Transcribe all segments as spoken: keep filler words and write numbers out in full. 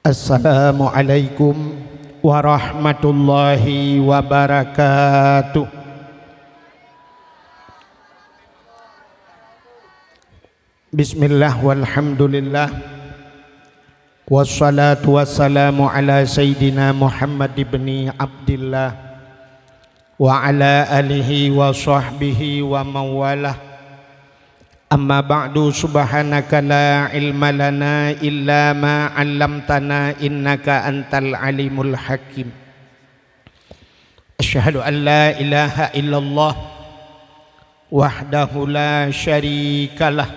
Assalamualaikum warahmatullahi wabarakatuh. Bismillah walhamdulillah. Wassalatu wassalamu ala sayyidina Muhammad ibni Abdillah wa ala alihi wa sahbihi wa mawalah. Amma ba'du, subhanaka la ilma lana illa ma 'allamtana innaka antal alimul hakim. Asyhadu an la ilaha illallah wahdahu la syarikalah,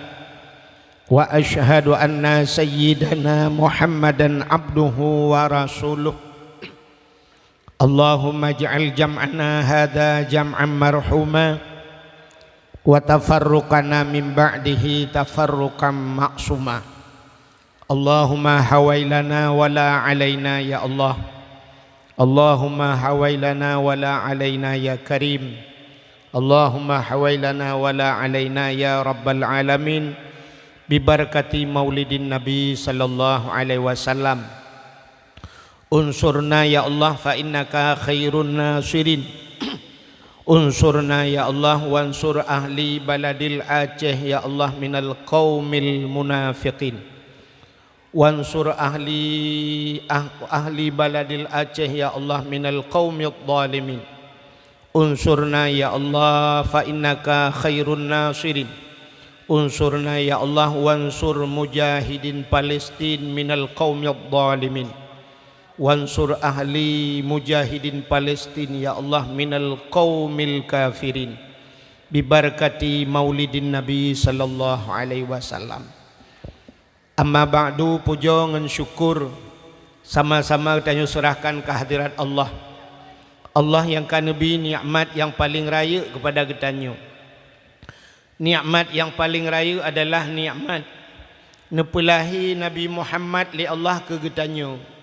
wa asyhadu anna sayyidana Muhammadan abduhu wa rasuluh. Allahumma ij'al jam'ana hadza jam'an marhuma, wa tafarruqana min ba'dihi tafarruqan ma'suma. Allahumma hawailana wa la alaina ya Allah. Allahumma hawailana wa la alaina ya Karim. Allahumma hawailana wa la alaina ya Rabbal alamin. Bibarakati maulidin Nabi sallallahu alaihi wasallam. Unsurna ya Allah fa innaka khairun nasirin. Unsurna ya Allah wansur ahli baladil Aceh ya Allah minal qaumil munafiqin. Wansur ahli, ah-, ahli baladil Aceh ya Allah minal qaumidh dhalimin. Unsurna ya Allah fa innaka khairun nasirin. Unsurna ya Allah wansur mujahidin Palestin minal qaumidh dhalimin. Wansur ahli mujahidin Palestin ya Allah minal qaumil kafirin. Bibarakati maulidin Nabi sallallahu alaihi wasallam. Amma ba'du, pujoe ngon syukur sama-sama geutanyoe seurahkan keu hadirat Allah. Allah nyang ka neubri nikmat nyang paleng rayeuk keupada geutanyoe. Nikmat nyang paleng rayeuk adalah nikmat neupeulahé Nabi Muhammad lé Allah keu geutanyoe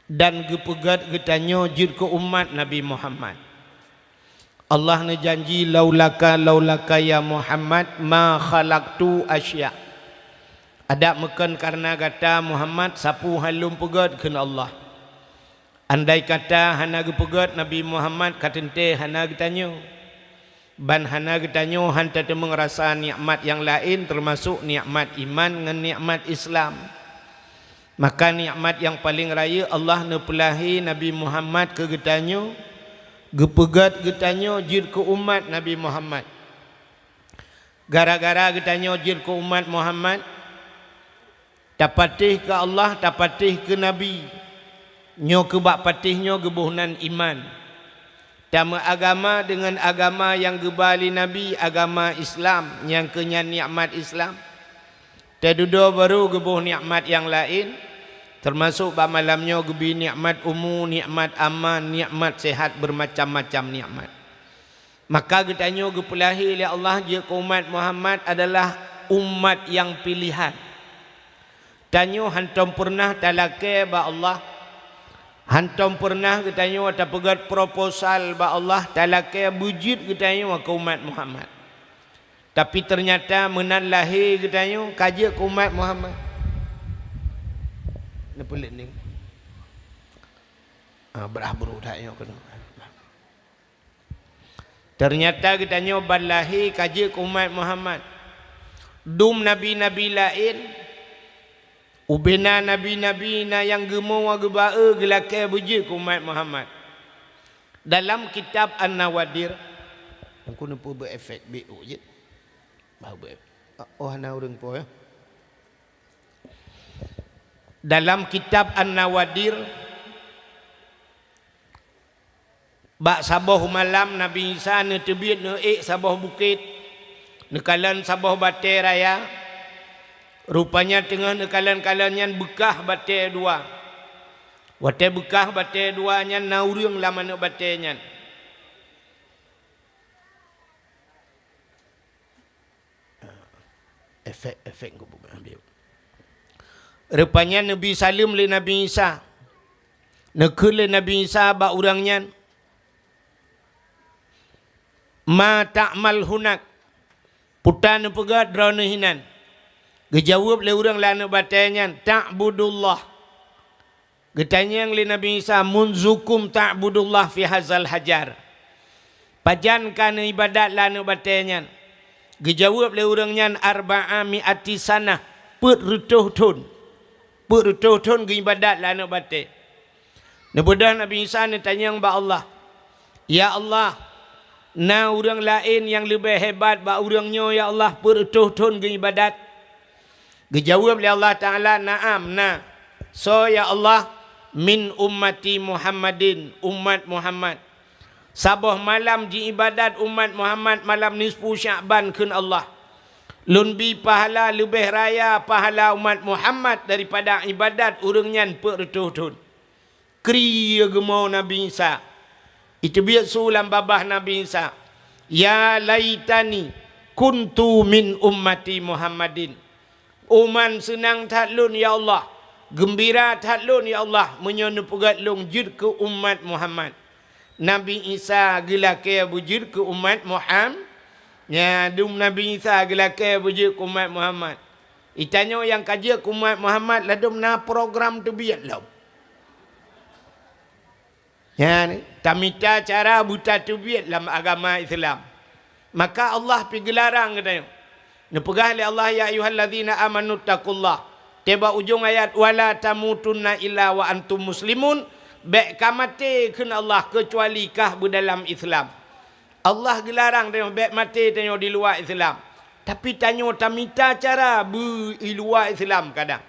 dan geupeugét geutanyoe jeuet keu umat Nabi Muhammad. Allah neujanji, "Laulaka, laulaka ya Muhammad, ma khalaqtu asya." Adak meukon kareuna gata Muhammad, sapeue han lôn peugét kheun Allah. Andai kata hana geupeugét Nabi Muhammad, ka teuntée hana geutanyoe. Ban hana geutanyoe han tateumeung rasa nikmat nyang laén, teumasok nikmat iman ngon nikmat Islam. Maka nikmat nyang paleng rayeuk Allah neupeulahé Nabi Muhammad keu geutanyoe, geupeugét geutanyoe jeuet keu umat Nabi Muhammad. Gara-gara geutanyoe jeuet keu umat Muhammad, tapatéh keu Allah, tapatéh keu Nabi. Nyoe keuh bak patéh nyoe geuboh nan iman. Tameuagama deungon agama nyang geuba lé Nabi, agama Islam, nyang keu nyan nikmat Islam. Teududoe barô geuboh nikmat nyang laén, teumasok bak malam nyoe geubri nikmat umu, nikmat aman, nikmat seuhat, beumacam-macam nikmat. Maka geutanyoe geupeulahé lé Allah jeuet keu umat Muhammad adalah umat nyang piléhan. Tanyoe hántom peureunah talakée bak Allah, hántom peureunah geutanyoe tapeugét proposal bak Allah talakée beujeuet geutanyoe keu umat Muhammad. Tapi teunyata meunan lahé geutanyoe ka jeuet keu umat Muhammad. Neupeuleuk ning. Ah, brah bru that nyoe keunoe. Teunyata geutanyoe ban lahé ka jeuet keu umat Muhammad. Dum nabi-nabi laén, ubena nabi-nabi na nyang geumoe geuba-e geulakée beujeuet keu umat Muhammad. Dalam kitab An-Nawadir, Teungku neupeubuet efek B O jeuet. Bah buet. Oh, hana ureuëng po ya. Dalam kitab An-Nawadir, bak saboh malam Nabi Isa neuteubiet neuék saboh bukét, neukalon saboh batée raya. Rupanya teungoh neukalon-kalon nyan beukah batée dua. Watée beukah batée dua nyan na ureuëng lam aneuëk batée nyan. Efek-efek. Rupanya neubi saleuem lé Nabi Isa. Neukheun lé Nabi Isa bak ureuëng nyan, "Ma ta'mal hunak?" Peue neupeugah droeneuh hinan? Geujaweueb lé ureuëng lam aneuëk batée nyan, "Ta'budullah." Geutanyong lé Nabi Isa, "Munzukum ta'budullah fi hazal hajar?" Pajan ka neuibadat lam aneuëk batée nyan? Geujaweueb lé ureuëng nyan, "Arba'a mi'ati sanah," peuet reutôh thon. Peuet reutôh thon geuibadat lam aneuëk batée. Neubeudôh Nabi Isa neutanyong bak Allah, "Ya Allah, na ureuëng laén nyang leubeh hebat bak ureuëng nyoe, ya Allah, peuet reutôh thon geuibadat?" Geujaweueb lé Allah Ta'ala, "Na'am, na." "Soe, ya Allah?" "Min ummati Muhammadin, umat Muhammad. Saboh malam jiibadat umat Muhammad malam nisfu Sya'ban," kheun Allah. "Lôn bi pahala leubeh raya pahala umat Muhammad daripada ibadat ureuëng nyan peuet reutôh thon." Kri geumo Nabi Isa. Iteubiet su lam babah Nabi Isa, "Ya laitani kuntu min ummati Muhammadin." "Uman seunang that lôn, ya Allah! Geumbira that lôn, ya Allah, meunyoe neupeugét lôn jeuet keu umat Muhammad!" Nabi Isa geulakée beujeuet keu umat Muham-, nya, dum Nabi Isa geulakée beujeuet keu umat Muhammad. Itanyoe nyang ka jeuet keu umat Muhammad ladum na program teubiet lom. Nyan, tamita cara beutateubiet lam agama Islam. Maka Allah pi geularang geutanyoe. Neupeugah lé Allah, "Ya ayyuhallazina amanu taqullah." Teuba ujong ayat, "Wala tamutunna illa wa antum muslimun." Bék ka maté, kheun Allah, keucuali kah beudalam Islam. Allah geularang tanyoe bék maté tanyoe di luwa Islam. Tapi tanyoe tamita cara beu i luwa Islam kadang.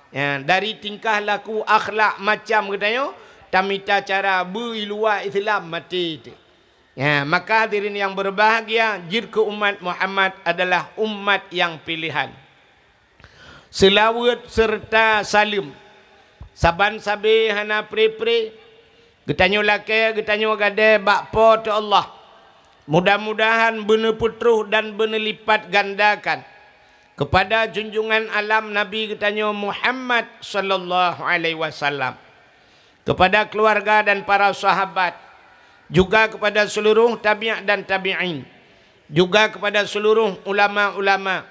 Ya, dari tingkah laku akhlak macam geutanyoe, tamita cara beu i luwa Islam maté teuh. Ya, maka hadirin yang berbahagia, jeuet keu umat Muhammad adalah umat yang pilihan. Seulaweuet seureuta saleuem. Saban sabe hana pre-pre, geutanyoe lakée, geutanyoe gadée bak Po teu Allah. Mudah-mudahan beuneupeutroh dan beuneulipatgandakan keupada junjungan alam Nabi geutanyoe Muhammad sallallahu alaihi wasallam, keupada keuluwarga dan para sahabat, juga keupada seuluruh tabi' dan tabi'in, juga keupada seuluruh ulama-ulama,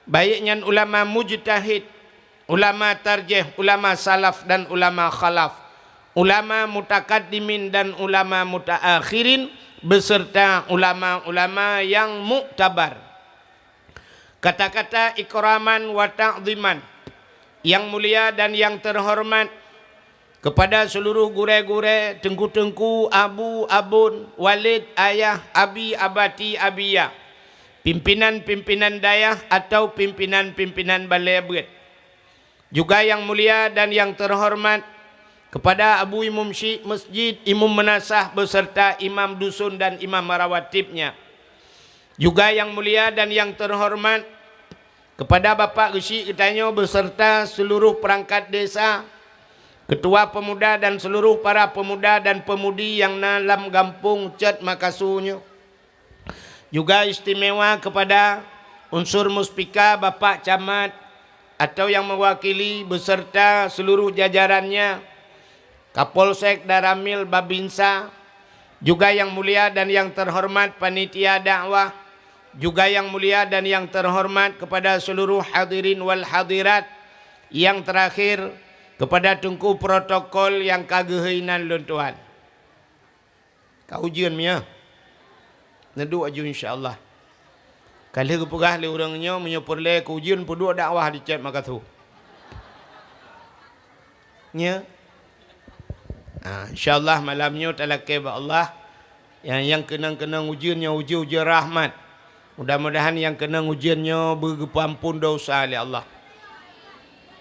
baik nyan ulama mujtahid, ulama tarjih, ulama salaf dan ulama khalaf, ulama mutakaddimin dan ulama mutaakhirin, beserta ulama-ulama yang muktabar. Kata-kata ikraman wa ta'ziman, yang mulia dan yang terhormat, kepada seluruh gurée-gurée, teungku-teungku, abu, abon, walid, ayah, abi, abati, abiya, pimpinan-pimpinan dayah atau pimpinan-pimpinan balée beuet. Juga yang mulia dan yang terhormat kepada Abu Imum Syik Masjid, Imum Meunasah beserta Imam Dusun dan Imam Rawatibnya. Juga yang mulia dan yang terhormat kepada Bapak Geuchik geutanyoe beserta seluruh perangkat desa, ketua pemuda dan seluruh para pemuda dan pemudi nyang na lam gampông Cot Makasu nyoe. Juga istimewa kepada unsur muspika Bapak Camat atau yang mewakili beserta seluruh jajarannya, Kapolsek, Danramil, Babinsa, juga yang mulia dan yang terhormat panitia dakwah, juga yang mulia dan yang terhormat kepada seluruh hadirin wal hadirat, yang terakhir kepada teungku protokol nyang ka geuhôi nan lôn tuan. Ka ujeuen mia. Neuduek aju insya Allah. Ka lheueh geupeugah lé ureuëng nyoe meunyoe peureulée keu ujeuen peuduek dakwah di Cot Makasu. Nya. Ha, insya Allah malam nyoe talakée bak Allah. Nyang, nyang keunong-keunong ujeuen nyoe ujeuen-ujeuen rahmat. Mudah-mudahan nyang keunong ujeuen nyoe beugeupeuampon dosa lé Allah.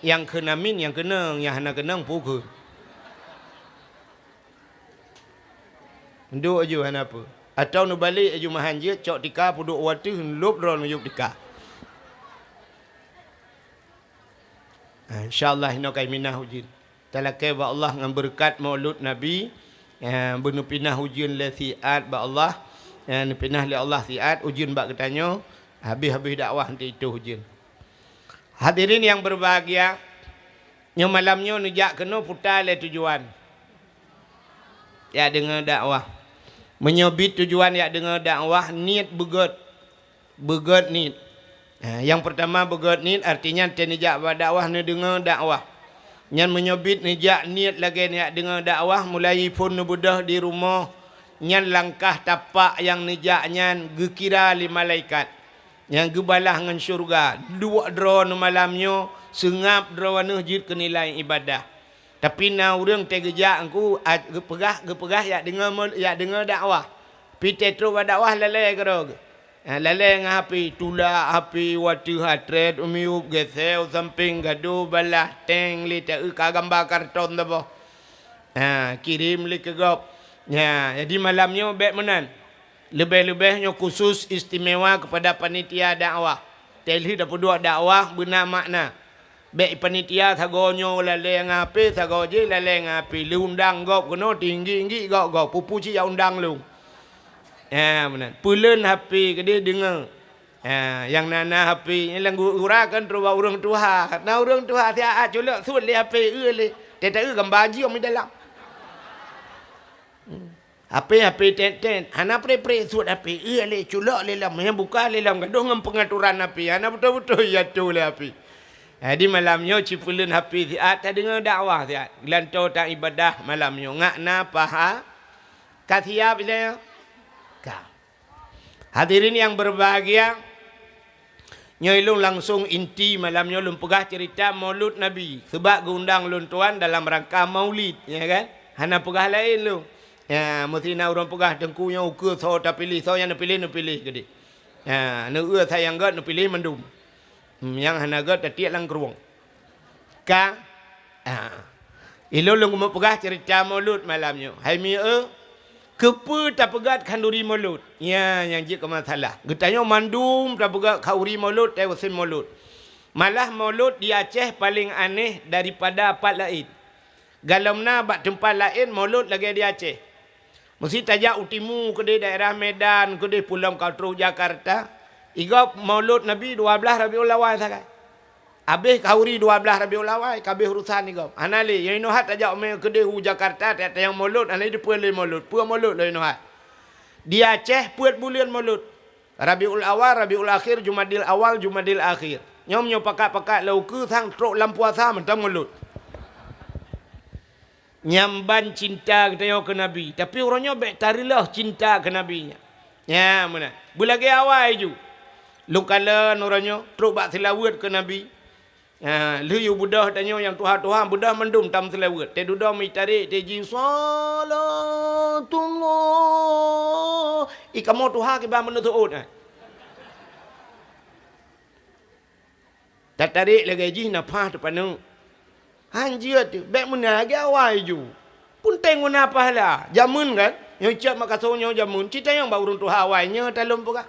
Nyang kheun amin nyang keunong, nyang hana keunong pukon. Duek aju hana peue. Atawa neubalek aju meuhan jeuet, cok tika peuduek u ateueh, lôb droe neuyueb tika. Ha, insya Allah inoe ka iminah ujeuen. Talakée bak Allah ngon beureukat Maulud Nabi, ya, beuneupinah ujeuen lé siat bak Allah, ya, neupinah lé Allah siat ujeuen bak geutanyoe, habéh-habéh dakwah eunteuk itôh ujeuen. Hadirin yang berbahagia, nyoe malam nyoe neujak keunoe peue teuma lé tujuan. Jak deungoe dakwah. Meunyoe bit tujuan jak deungoe dakwah, niet beugét. Beugét niet. Ha, nyang peurtama beugét niet, artinya teuh neujak bak dakwah, neudeungoe dakwah. Nyan meunyoe biet neujak niet lagée neujak deungoe dakwah, mulai phon neubeudôh di rumoh, nyan langkah tapak nyang neujak nyan geukira lé malaikat. Nyang geubalah ngon syeuruga. Duek droeneuh malam nyoe, seungab droeneuh jeuet keu nilai ibadah. Tapi na ureuëng teugeujak engku, a, geupeugah, geupeugah jak deungoe mul-, jak deungoe dakwah. Pi teutrok bak dakwah lalée keudroe geuh. Ha, lalée ngon HP, tulak HP u ateueh, ha, trét u miyueb, geusée u sampéng, gadôh balah, teng lé taeu ka gamba karton saboh. Ha, kirém lé keu gob. Ha, jadi malam nyoe bék meunan. Leubeh-leubeh nyoe khusus istimewa keupada panitia dakwah. Teuh lheueh tapeuduek dakwah beuna makna. Bék panitia sagoe nyoe lalée ngon HP, sagoe jih lalée ngon HP. Lheueh undang gob keunoe, tinggi-tinggi gob-gob. Peue-peue cit jak undang lôn. Ha, meunan. Peuleuen HP keudeh deungoe. Ha, nyang na-na HP, nyang lam gura kan trok bak ureuëng tuha. Na ureuëng tuha siat culok sut lé HP eu lé. Teuh taeu gamba jiom di dalam. Hmm. HP, HP tét-tét, hana pré-pré sut HP, eu lé culok lé lom, nyang buka lé lom, gadôh ngon peungaturan HP, hana beutôi-beutôi jatuh lé HP. Jadi malam nyoe cipeuleuen HP siat, tadeungoe dakwah siat, geulantoe taibadah malam nyoe, ngak na paha, ka siap ilée? Ka. Hadirin yang berbahagia, nyoe lôn langsong inti malam nyoe lôn peugah cerita Maulud Nabi, seubab geuundang lôn tuan dalam rangka Maulid, ya kan? Hana peugah laén lôn. Ya, meusti na ureuëng peugah, "Teungku nyoe ukeue soe tapiléh, soe nyang neupiléh, neupiléh keudeh." Ya, neueu sayang gét neupiléh mandum. Hmm, nyang hana gét tatiek lam krueng. Ka? Ah. Ilôn lôn keumeung peugah cerita Maulud malam nyoe. Hai mi eu, keupeue tapeugét khanduri Maulud? Nyan nyang jeuet keu masalah. Geutanyoe mandum tapeugét khanduri Maulud, teuh usém Maulud. Malah Maulud di Aceh paléng aneh daripada pat laén. Galom na bak teumpat laén Maulud lagée di Aceh. Meusti tajak u timu keudeh daerah Medan, keudeh pulang ka trok Jakarta. Igob Maulud Nabi dua blaih Rabiul Awal sagai. Abéh khanduri dua blaih Rabiul Awal, ka abéh urusan igob. Hana lé, nyang inoe hat tajak ume keudeh u Jakarta, tajak tanyong Maulud, hana jiteupeue lé Maulud. Peue Maulud lé inoe hat? Di Aceh peuet buleuen Maulud. Rabiul Awal, Rabiul Akhir, Jumadil Awal, Jumadil Akhir. Nyoe meunyoe pakat-pakat lé ukeue sang trok lam puasa mantong Maulud. Nyan ban cinta geutanyoe keu Nabi, tapi uroe nyoe bék tareuloh cinta keu Nabi nyan. Nyan meunan. Beulagée awai ju. Lôn kalon uroe nyoe trok bak seulaweuet keu Nabi. Ha, lheueh yue beudôh tanyoe nyang tuha-tuha, beudôh mandum tam seulaweuet. Teuh dudoe meutarek, teuh jih salatullah. Ih, kamoe tuha kiban meuneuseuôt, eh. Tatarek lagée jih nafah teupaneuk. Han jeuet teuh, bék meunan lagée awai ju. Peunteng guna pahala. Jameun kan? Nyoe cit makaso nyoe jameun. Cit tanyong bak ureuëng tuha awai nyoe talom peugah.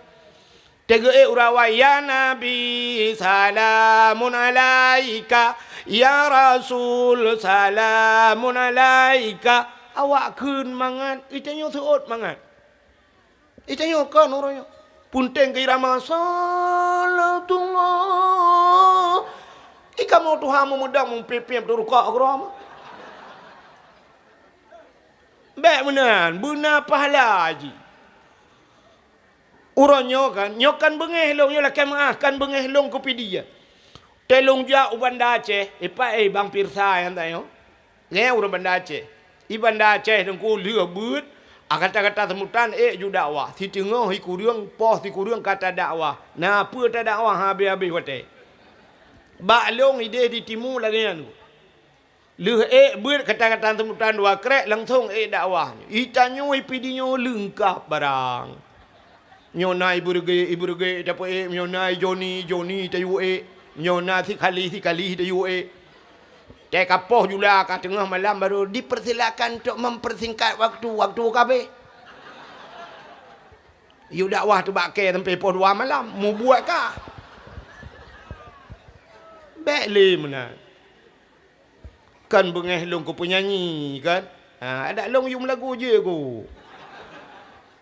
Teugeuék ureuëng awai, "Ya Nabi, salamun alaika. Ya Rasul, salamun alaika." Awak kheun mangat, geutanyoe seuôt mangat. Geutanyoe kon uroe nyoe. Peunteng keu irama salatullah. Ih, kamoe tuha meumudang meupiep-piep teuruka keudroe. Bék meunan, beuna pahala jih. Uroe nyoe kan, nyoe kan beungéh lôn, nyoe lakée meuáh, kan beungéh lôn keu Pidie. Teuh lôn jak u Banda Aceh, ipat, eh, Bang Pirsa nyang tanyoe. Nyan ureuëng Banda Aceh. I Banda Aceh teungku lheueh beuet, a gata-gata seumutan ék ju dakwah. Siteungoh sikureueng, poh sikureueng ka tadakwah. Na peue tadakwah habéh-habéh watée. Bak lôn idéh di timu lagée nyan. Lheueh ék beuet gata-gata seumutan dua krék langsong ék dakwah. I tanyoe i Pidie nyoe leungkab barang. Nyoe na i Beureuguek, i Beureuguek tapeuék, nyoe na i Joni, Joni tayue ék, nyoe na si Khalih, si Khalih tayue ék. Teuh ka poh jula ka teungoh malam baru dipersilakan untuk mempersingkat waktu, waktu ka habéh. Yue dakwah teuh bak kée sampai poh dua malam, mubuet ka. Bék lé meunan. Kan beungéh lôn keu peunyanyi, kan? Ha, adak lôn yum lagu jeuet ku.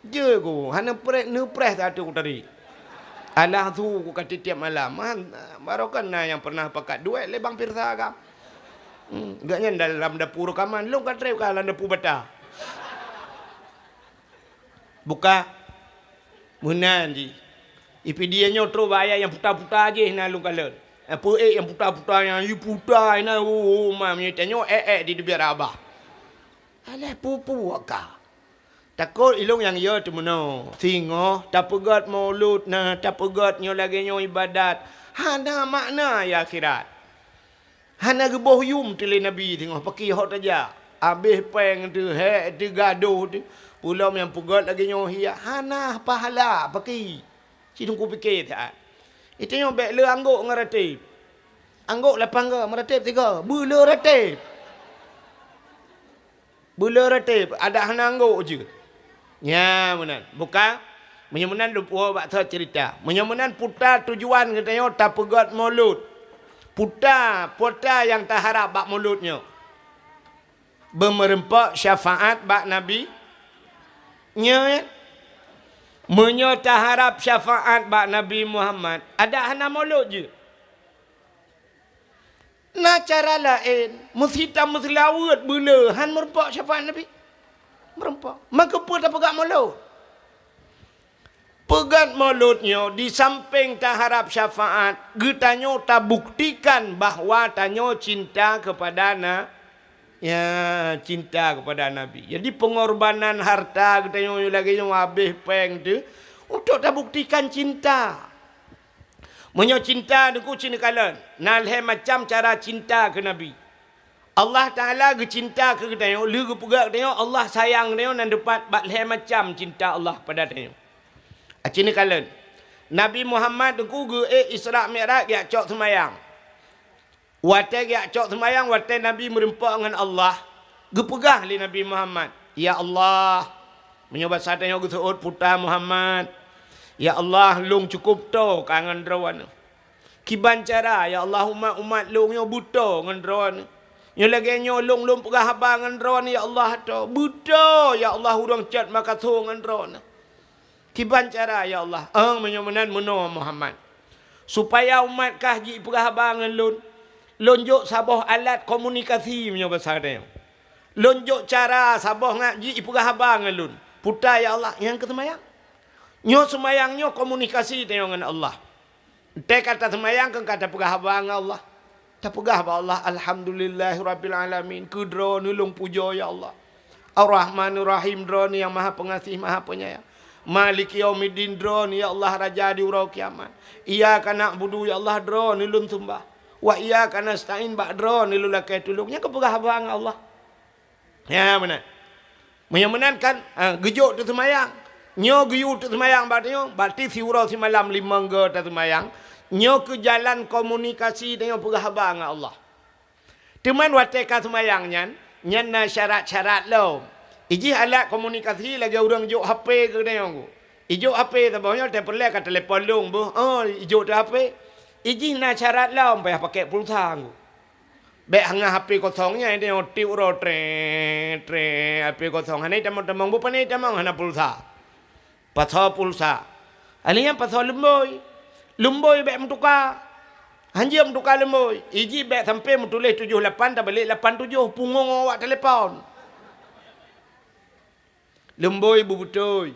Jeuet ku, hana preh, neupreh satu ku tadi. Alah su ku ka tiep-tiep malam. Man, baroe kan na nyang pernah pakat duet lé Bang Pirsa ka. Hmm, gobnyan dalam dapu reukaman, lôn ka trép ka lam dapu bata. Buka. Meunan jih. I Pidie nyoe trok bak ayat nyang puta-puta jih na lôn kalon. Eh, peuék nyang puta-puta nyan, yue puta inan, oh, oh, ma, meunyoe tanyoe ék-ék di teubiet Abah. Alah pupu ka. Takot ilong nyang yo teumeunoe. Singoh tapeugét mulod na, tapeugét nyoe lagée nyoe ibadat. Hana makna ya akhirat. Hana geuboh yum teuh lé Nabi singoh, paki hok tajak. Abéh péng teuh, hék teuh, gadôh teuh. Peulom nyang peugét lagée nyoe hiya. Hana pahala, paki. Ci Teungku pike that. Itanyoe bék le anggôk ngon rateb. Anggôk lapan go, meurateb tiga. Beule rateb. Beule rateb, adak hana anggôk jeuet. Nya meunan. Buka, meunyoe meunan lôn puwoe bak thot ceurita. Meunyoe meunan puta tujuan geutanyoe tapeugét mulod. Puta, puta nyang taharab bak mulod nyoe. Beumeureumpok syafaat bak Nabi. Nyoe, meunyoe taharab syafaat bak Nabi Muhammad, adak hana mulod jeuet. Na cara laén, meusi tameuseulaweuet beule han meurumpok syafaat Nabi. Meurumpok. Meukeue peue tapeugah mulod? Peugét mulod nyoe di sampéng taharab syafaat, geutanyoe tabuktikan bahwa tanyoe cinta keupada na, ya, cinta keupada Nabi. Jadi peungorbanan harta geutanyoe lagée nyoe habéh péng teuh untuk tabuktikan cinta. Meunyoe cinta Teungku ci neukalon, na lhée macam cara cinta keu Nabi. Allah Taala geucinta keu geutanyoe, lheueh geupeugah geutanyoe Allah sayang geutanyoe nan teupat bak lhée macam cinta Allah pada tanyoe. Aci neukalon, Nabi Muhammad Teungku geuék Isra Mi'raj geujak cok seumayang. Watée geujak cok seumayang, watée Nabi meurumpok ngon Allah, geupeugah lé Nabi Muhammad, "Ya Allah," meunyoe basa tanyoe geuseuôt puta Muhammad, "Ya Allah, lôn cukup toe ka ngon Droeneuh. Kiban cara, ya Allah, umat-umat lôn nyoe beutoe ngon Droeneuh. Nyoe lagée nyoe lôn, lôn peugah haba ngon Droeneuh, ya Allah, toe. Beutoe, ya Allah, ureuëng cot makasoe ngon Droeneuh. Kiban cara, ya Allah." Eng, meunyoe meunan meunoe Muhammad. Supaya umat kah jipeugah haba ngon lôn, lôn jok saboh alat komunikasi meunyoe basa tanyoe. Lôn jok cara saboh ngat jipeugah haba ngon lôn. Puta, ya Allah, nyang keu seumayang. Nyoe seumayang nyoe komunikasi tanyoe ngon Allah. Tée ka taseumayang keu ka tapeugah haba ngon Allah. Tapeugah bak Allah, "Alhamdulillahirabbil alamin, keu Droeneuh lôn pujoe, ya Allah. Ar-Rahmanir Rahim, Droeneuh nyang Maha Peungaséh, Maha Peunyayang. Maliki yaumiddin, Droeneuh, ya Allah, Raja di uroe kiamat. Iyyaka na'budu, ya Allah, Droeneuh lôn seumbah. Wa iyyaka nasta'in, bak Droeneuh lôn lakée tulông." Nyan ka peugah haba ngon Allah. Ya, meunan. Meunyoe meunan kan, ha, geujok teuseumayang. Nyoe geuyue teuseumayang bak tanyoe, berarti siuroe simalam limong go taseumayang. Nyoe keu jalan komunikasi tanyoe peugah haba ngon Allah. Teuma watée ka seumayang nyan, nyan na syarat-syarat lom. Ijih alat komunikasi lagée ureuëng jok H P keu tanyoe. Ijok H P saboh nyoe teupeureulee ka telepon lôn boh, oh, ijok teuh H P. Ijih na syarat lom, payah pakai pulsa. Bék hana H P kosong nyan, tanyoe tiep uroe, treng, treng, H P kosong. Hana tamong-tamong, bukon hana tamong, hana pulsa. Pasoe pulsa. Ahli nyan pasoe lumbôi. Lumbôi bék meutuka. Hanjeuet meutuka lumbôi. Ijih bék sampoe meutuléh tujoh lapan, tabalek lapan tujoh, pungong awak telepon. Lumbôi beubeutôi.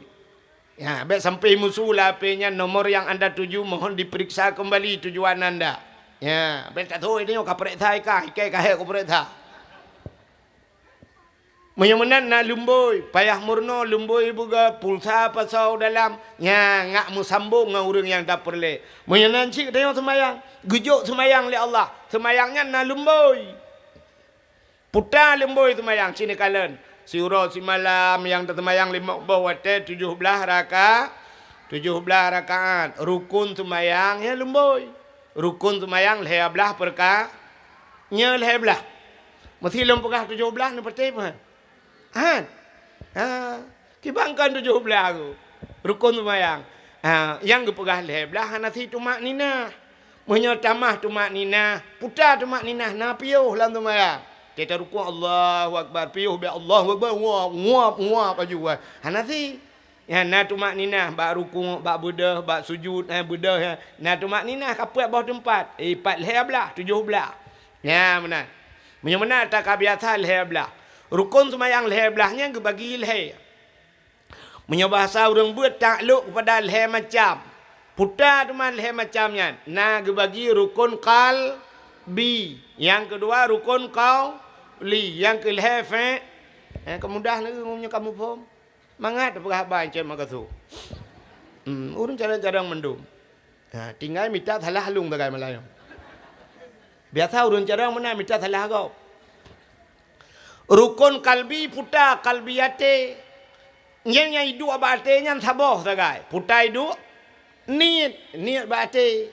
Ya, bék sampoe musu lam H P nyan, nomor yang anda tuju mohon diperiksa kembali tujuan anda. Ya, bék tathôi tanyoe ka peuriksa ikai, ikai ka hék kupeuriksa. Meunyoe meunan na lumbôi, payah meurunoe lumbôi beuga, pulsa pasoe dalam, nya ngak meusambong ngon ureuëng nyang tapeureulee. Meunyoe nan cit tanyoe seumayang, geujok seumayang lé Allah, seumayang nyan na lumbôi. Puta lumbôi seumayang, ci neukalon. Siuroe simalam nyang taseumayang limong boh watée tujoh blaih raka-, tujoh blaih rakaat. Rukun seumayang nyan lumbôi. Rukun seumayang lhée blaih peurka-, nyoe lhée blaih. Meusi lôn peugah tujoh blaih neupatéh peue? Han? Ha, kiban kon tujoh blaih rukun seumayang. Ha, nyang geupeugah lhée blaih hana si tumakninah. Meunyoe tamah tumakninah, puta tumakninah na piôh lam seumayang. Teuta rukuk, Allahu Akbar, piôh bak Allahu Akbar, nguap, nguap, nguap laju, wah. Hana si. Nyan na tumakninah bak rukuk, bak beudôh, bak sujud, eh, beudôh, eh. Na tumakninah ka peuet boh teumpat. Eh, pat lhée blaih, tujoh blaih. Nyan meunan. Meunyoe meunan ata ka biasa lhée blaih. Rukun seumayang lhée blaih nyan geubagi lhée. Meunyoe bahasa ureuëng beuet taklok keupada lhée macam. Puta teuma lhée macam nyan. Na geubagi rukon qalbi. Nyang keudua rukon qauli. Nyang keulhée fe-, eh, keumudah neu meunyoe kamoe phom. Mangat peugah haba Encik Makasu. Hmm, ureuëng carông-carông mandum. Ha, tinggai mita salah lung sagai malam nyoe. Biasa ureuëng carông meunan mita salah gob. Rukon kalbi puta, kalbi até. Nyang, nyang iduek bak até nyan saboh sagai. Puta iduek, niet, niet bak até.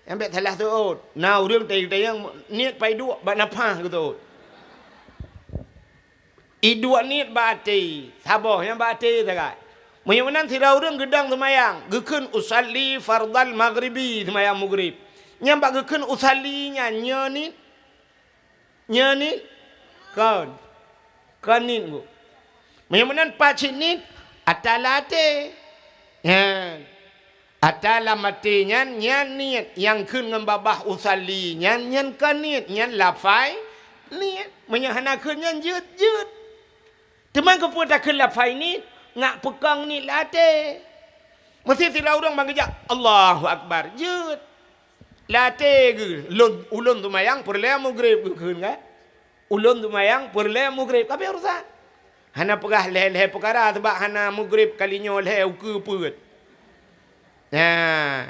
Nyang bék salah seuôt. Na ureuëng tayang-tayang niet pai duek bak nafah geuseuôt. Iduek niet bak até, saboh nyang bak até sagai. Meunyoe meunan sidroe ureuëng geudong seumayang, geukheun usalli fardal maghribi, seumayang maghrib. Nyang bak geukheun usalli nyan nyoe niet, nyoe niet, kon, kon niet ngu. Meunyoe meunan pat cit niet, ata lam até. Nyan. Ata lam até nyan, nyan niet nyang kheun ngon babah usalli nyan, nyan kon niet, nyan lafai niet. Meunyoe hana kheun nyan jeuet, jeuet. Teuma keupeue takheun lafai niet, ngak peukong niet lam até. Meusé sidroe ureuëng ban geujak, "Allahu Akbar," jeuet. Lam até geuh, lôn, ulôn seumayang peureulée maghrib geukheun kan. Ulôn seumayang peureulée maghrib, ka abéh urusan. Hana peugah lhée-lhée peukara, sabab hana maghrib kali nyoe lhée ukeue peuet. Nah,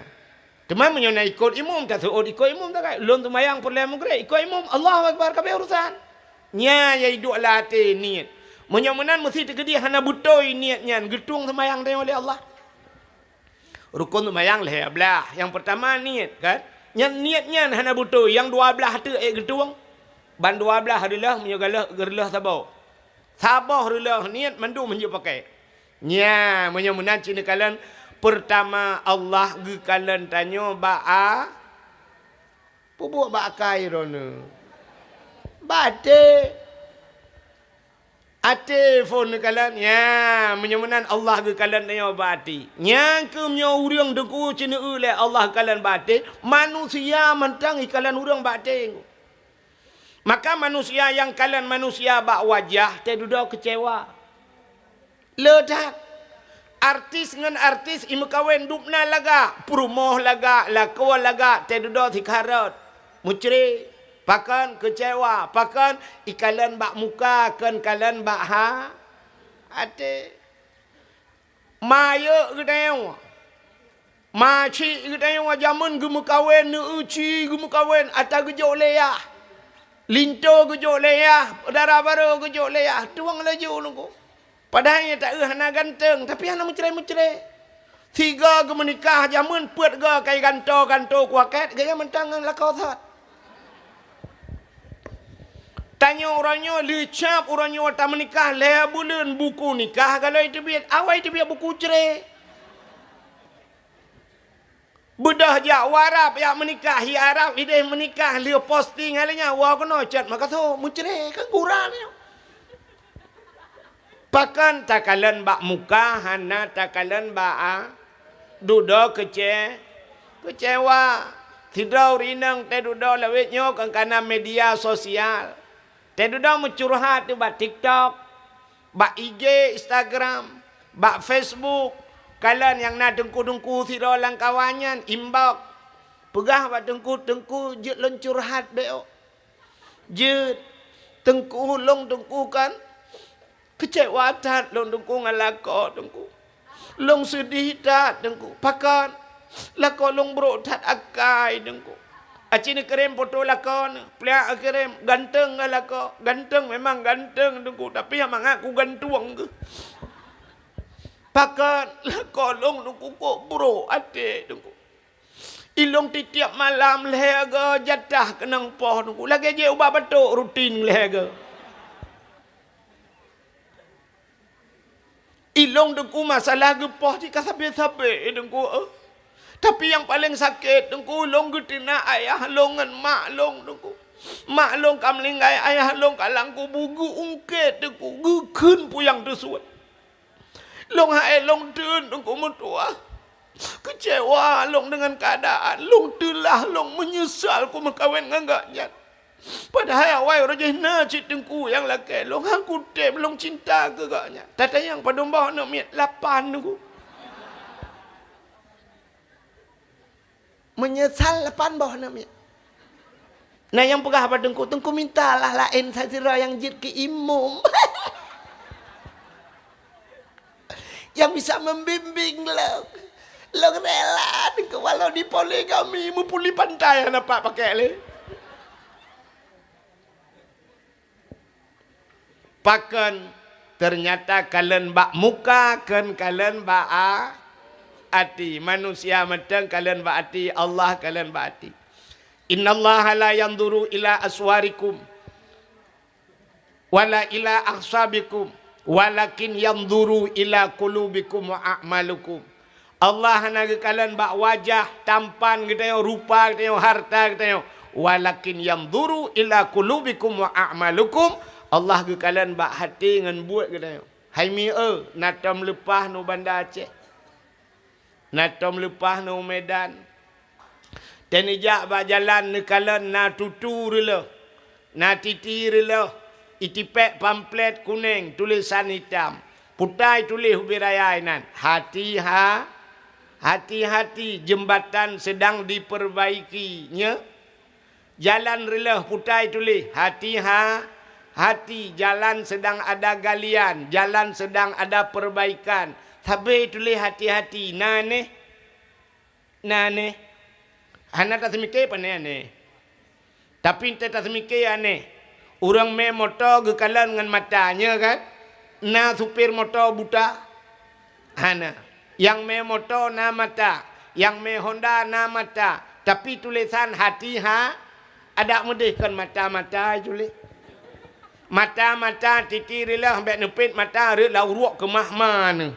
teuma meunyoe na ikot imum, taseuôt ikot imum sagai. Ulôn seumayang peureulée maghrib, ikot imum, Allahu Akbar, ka abéh urusan. Nyan nyang iduek lam até niet. Meunyoe meunan meusti teukeudi hana beutôi niet nyan, geutueng seumayang tanyoe lé Allah. Rukon seumayang lhée blaih. Nyang peurtama niet, kan? Nyan niet nyan hana beutôi, nyang dua blaih teuk ék geutueng. Ban dua blaih reuloh meunyoe galeh reuloh saboh. Saboh reuloh niet mandum hanjeuet pakai. Nya, meunyoe meunan cit neukalon, peurtama Allah geukalon tanyoe bak a-, peubuet bak akai droeneuh. Bak até. Até phon neukalon, nya, meunyoe meunan Allah geukalon tanyoe bak até. Nyang keuh meunyoe ureuëng teungku ceuneueu lé Allah kalon bak até, manusia mantong ikalon ureuëng bak até. Maka manusia nyang kalon manusia bak wajah, teududoe keucewa. Le that. Artis ngon artis imeukawen dubna lagak, peurumoh lagak, lakoe lagak, teududoe sikharot. Mucre, pakon keucewa, pakon ikalon bak muka, kon kalon bak ha-, até. Ma yeuek geutanyoe. Ma chik geutanyoe jameun geumeukawen, neueu chi geumeukawen, ata geujok lé yah. Linto geujok lé yah, dara barô geujok lé yah, tueng laju nunggu. Padahai nyang taeu hana ganteng, tapi hana meucre-meucre. Sigoe geumeunikah jameun peuet goe kai ganto-ganto kuakét, gaya mantong ngon lakoe that. Tanyoe uroe nyoe leucab uroe nyoe tameunikah lhée buleuen buku nikah galoi teubiet, awai teubiet buku cre. Beudôh jak u Arab jak meunikah, hi Arab ideh meunikah lheueh posting hal nyan woe keunoe cot makaso meucre kan gura nyoe. Pakon takalon bak muka hana takalon bak a, dudoe keuce-, keucewa. Sidroe ureuëng inong teududoe lawét nyoe kon kana media sosial. Teududoe meucurhat bak TikTok, bak I G, Instagram, bak Facebook. Kalon nyang na teungku-teungku sidroe lam kawan nyan inbox. Peugah bak teungku, "Teungku, jeuet lôn curhat bék." Jeuet, teungku, lôn teungku kan keucewa that lôn teungku ngon lakoe teungku. Lôn seudeh that teungku. Pakon? Lakoe lôn brok that akai teungku. Aci neukirém foto lakoe neuh, pliak kirém, ganteng ngon lakoe. Ganteng memang ganteng teungku, tapi nyang mangat kugantueng geuh. Pakon? Lakoe lôn teungku kok brok até teungku. Ilôn tiep-tiep malam lhée goe jatah keunong poh teungku, lagée jép ubak batok rutin lhée goe. Ilôn teungku masalah geupoh cit ka sabe-sabe teungku, eh. Tapi nyang paleng sakét teungku, lôn geuteunak ayah lôn ngon mak lôn teungku. Mak lôn ka meuninggai, ayah lôn ka lam kubu, geu-ungkét teungku, geukheun puyang teusuet. Lôn hai lôn teun teungku meutuah. Keucewa lôn deungon keuadaan, lôn teulah lôn meunyeusal kumeukawen ngon gobnyan. Padahai awai uroe jih na cit teungku nyang lakée lôn, han kutem lôn cinta keu gobnyan. Tatanyong padum boh aneuk miet? Lapan teungku. Meunyeusal lapan boh na miet. Na nyang peugah bak teungku, "Teungku mintalah laén sasidroe nyang jeuet keu imum." Nyang bisa membimbing lôn. Lôn rela teungku walau di poligami meupuli pantai hana pat pakai lé. Pakon? Teunyata kalon bak muka, kon kalon bak a-, até. Manusia mantong kalon bak até, Allah kalon bak até. "Innallaha la yanzuru ila aswarikum wala ila akhsabikum, walakin yanzuru ila qulubikum wa a'malikum." Allah hana geukalon bak wajah, tampan geutanyoe, rupa geutanyoe, harta geutanyoe. "Walakin yanzuru ila qulubikum wa a'malikum." Allah geukalon bak até ngon buet geutanyoe. Hai mieu, na tom leupah nu Banda Aceh. Na tom leupah nu Medan. Teunijak bak jalan neukalon na tutu reuloh, na titi reuloh, itipék pamflet kuneng tulésan itam. Putai tuléh ubé raya inan, "Hati-ha-, hati-hati, jembatan sedang diperbaiki." Nyo, jalan reuloh putai tuléh, "Hati-ha-, hati, jalan sedang ada galian, jalan sedang ada perbaikan." Sabé tuléh "hati-hati", na neh? Na neh? Hana taseumiké pane aneh. Tapi teuh taseumiké aneh. Ureuëng mé moto geukalon ngon mata, nyo kan? Na supir moto buta? Hana. Nyang mé moto na mata, nyang mé Honda na mata, tapi tulésan "hati-ha-", adak meudeh kon mata-mata tuléh. Mata-mata titi reuloh bék neupét mata rot lam uruek keumah ma neuh.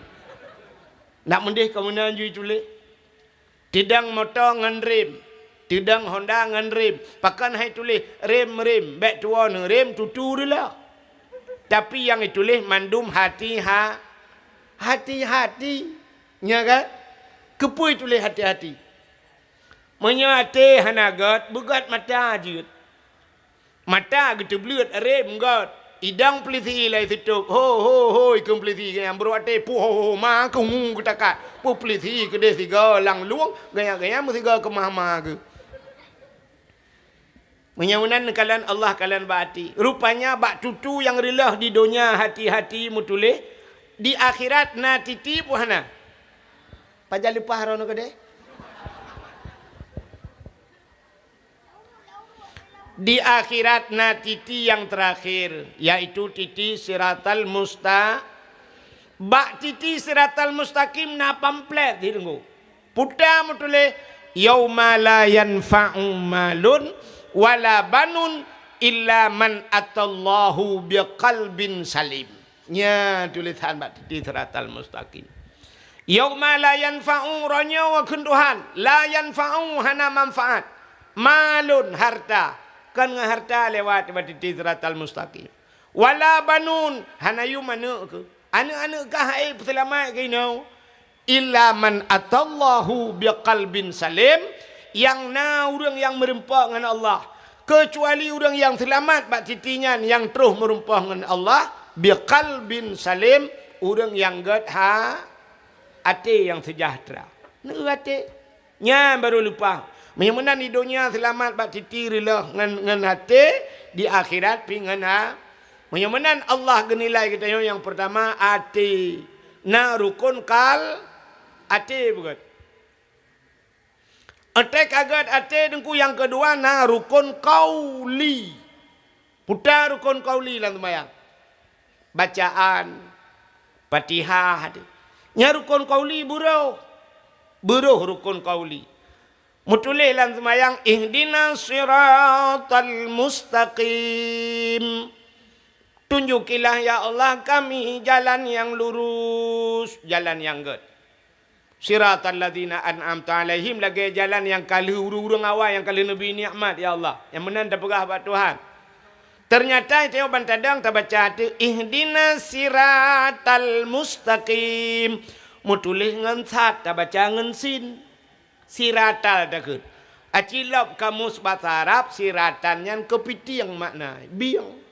Ndak meudeh kon meunan jih tuléh. Teudong moto ngon rem, teudong Honda ngon rem. Pakon hai tuléh rem-rem, bék tuwoe neu rem tutu reuloh. Tapi nyang ituléh mandum hati-ha-, hati-hati. Nya kan? Keupeue tuléh hati-hati? Meunyoe até hana gét, beugét mata jeuet. Mata geuteubleuet, rem gét. Idong peulisi ilée sitôb. Ho, ho, ho, ikheun peulisi geunyang brok até. Puh, ho, ho, ma keu ngu geutakat. Puh peulisi keudeh sigoe lam lueng, geunyang-geunyang meusigoe keumah ma geuh. Meunyoe meunan neukalon Allah kalon bak até. Rupanya bak tutu nyang reuloh di donya hati-hati meutuléh, di akhirat na titi puh hana. Pajan leupah droeneuh keudeh? Di akhirat na titi nyang teurakhir, yaitu titi siratal musta-, bak titi siratal mustaqim na pamflet di deungo. Puta meutuléh, "Yauma la yanfa'u malun wala banun illa man atallahu biqalbin salim." Nya tulésan bak titi siratal mustaqim. "Yauma la yanfa'u", roh nyoe kheun Tuhan, "la yanfa'u", hana manfaat, "malun", harta, kon ngon harta lewat bak titi siratal mustaqim, "wala banun", hana yum aneuëk keuh. Aneuëk-aneuëk kah hai peuseulamat keunoe. "Illa man atallahu biqalbin salim", nyang na ureuëng nyang meurumpok ngon Allah, keucuali ureuëng nyang seulamat bak titi nyan nyang troh meurumpok ngon Allah, "biqalbin salim", ureuëng nyang gét ha-, até nyang seujahteura. Neu até. Nyan barô leupah. Meunyoe meunan di donya seulamat bak titi reuloh ngon, ngon até, di akhirat pih ngon a-, Meunyoe meunan Allah geunilai geutanyoe nyang peurtama até. Na rukon kal-, até beugét. Até ka gét até teungku nyang keudua na rukon qauli. Puta rukon qauli lam seumayang. Bacaan Fatihah até. Nyan rukon qauli beuroh. Beuroh rukon qauli. Meutuléh lam seumayang, "Ihdinas siratal mustaqim." Tunjukilah, ya Allah, kami jalan nyang lurus, jalan nyang gét. Siratal ladzina an'amta 'alaihim, lagée jalan nyang ka lheueh ureuëng-ureuëng awai nyang ka lheueh neubri nikmat, ya Allah. Nyang meunan tapeugah bak Tuhan. Teunyata tanyoe ban tadong tabaca teuh, "Ihdinas siratal mustaqim." Meutuléh ngon sad, tabaca ngon sin. Siratal takheun. Aci lom kamus basa Arab, siratan nyan keupitieng makna, bieng.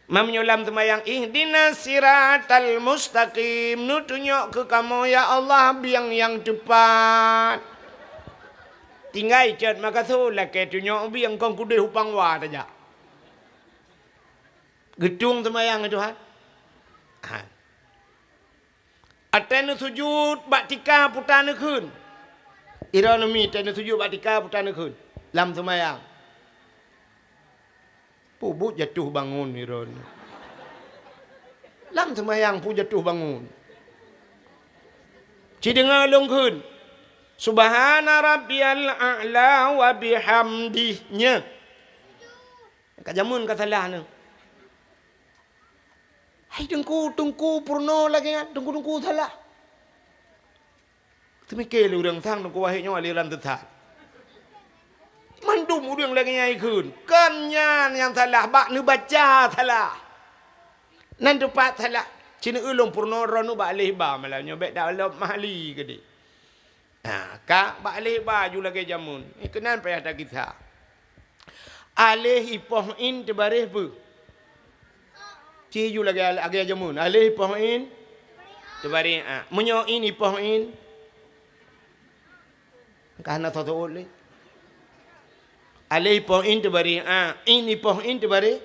Meunyoe lam seumayang, "Ihdinas siratal mustaqim", neutunyok keu kamoe, ya Allah, bieng nyang teupat. Tinggai cot makaso lakée tunyok ubi nyang kon kudeh upang wa tajak. Geutueng seumayang Tuhan. Ha. Watée neusujut bak tika puta neukheun. Droeneuh mi watée neusujut bak tika puta neukheun lam seumayang. Peue buet jatuh bangun droeneuh. Lam seumayang peue jatuh bangun. Ci deungoe lôn kheun, "Subhana rabbiyal a'la wa bihamdih." Nyoe. Ka jameun ka salah neuh. Hai teungku, teungku peurunoe lagée nyan, teungku-teungku salah. Teumike lé ureuëng sang teungku wahé nyoe aliran teusat. Mandum ureuëng lagée nyan ikheun, kon nyan nyang salah, bak neubaca salah. Nan teupat salah, ci neueu lôn peurunoe droeneuh bak aleh ba malam nyoe bék dak lom mahali keudeh. Ha, ka bak aleh ba ju lagée jameun. Keunan payah takisa. Aleh ipoh in teubareh peue? Ci ju lagée, lagée jameun. Aleh ipoh in teubareh a. Meunyoe in ipoh in, ka hana soe seuôt lé. Aleh ipoh in teubareh a, in ipoh in teubareh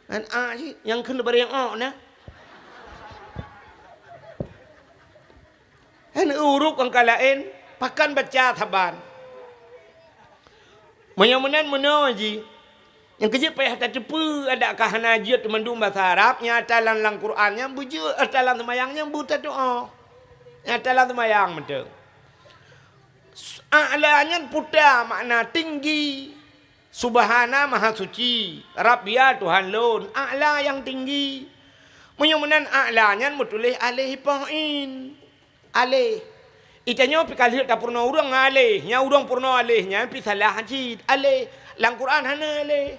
ngon a cit, nyang kheun teubareh o na. Hana ureuëng nyang ka laén, pakon baca saban. Meunyoe meunan meunoe jih, nyang keujeuet payah tateupeue adak ka hana jeuet mandum basa Arab, nyang ata lam, lam Quran nyan beujeuet, ata lam seumayang nyan beutatuoh. Nyang ata lam seumayang mantong. A'la nyan puta makna tinggi. Subhana maha suci, Rabbia Tuhan lôn, A'la nyang tinggi. Meunyoe meunan A'la nyan meutuléh aleh ipoh in. Aleh. Itanyoe pih ka lheueh tapeurunoe ureuëng ngon aleh, nyang ureuëng peurunoe aleh nyan pih salah cit. Aleh. Lam Quran hana aleh.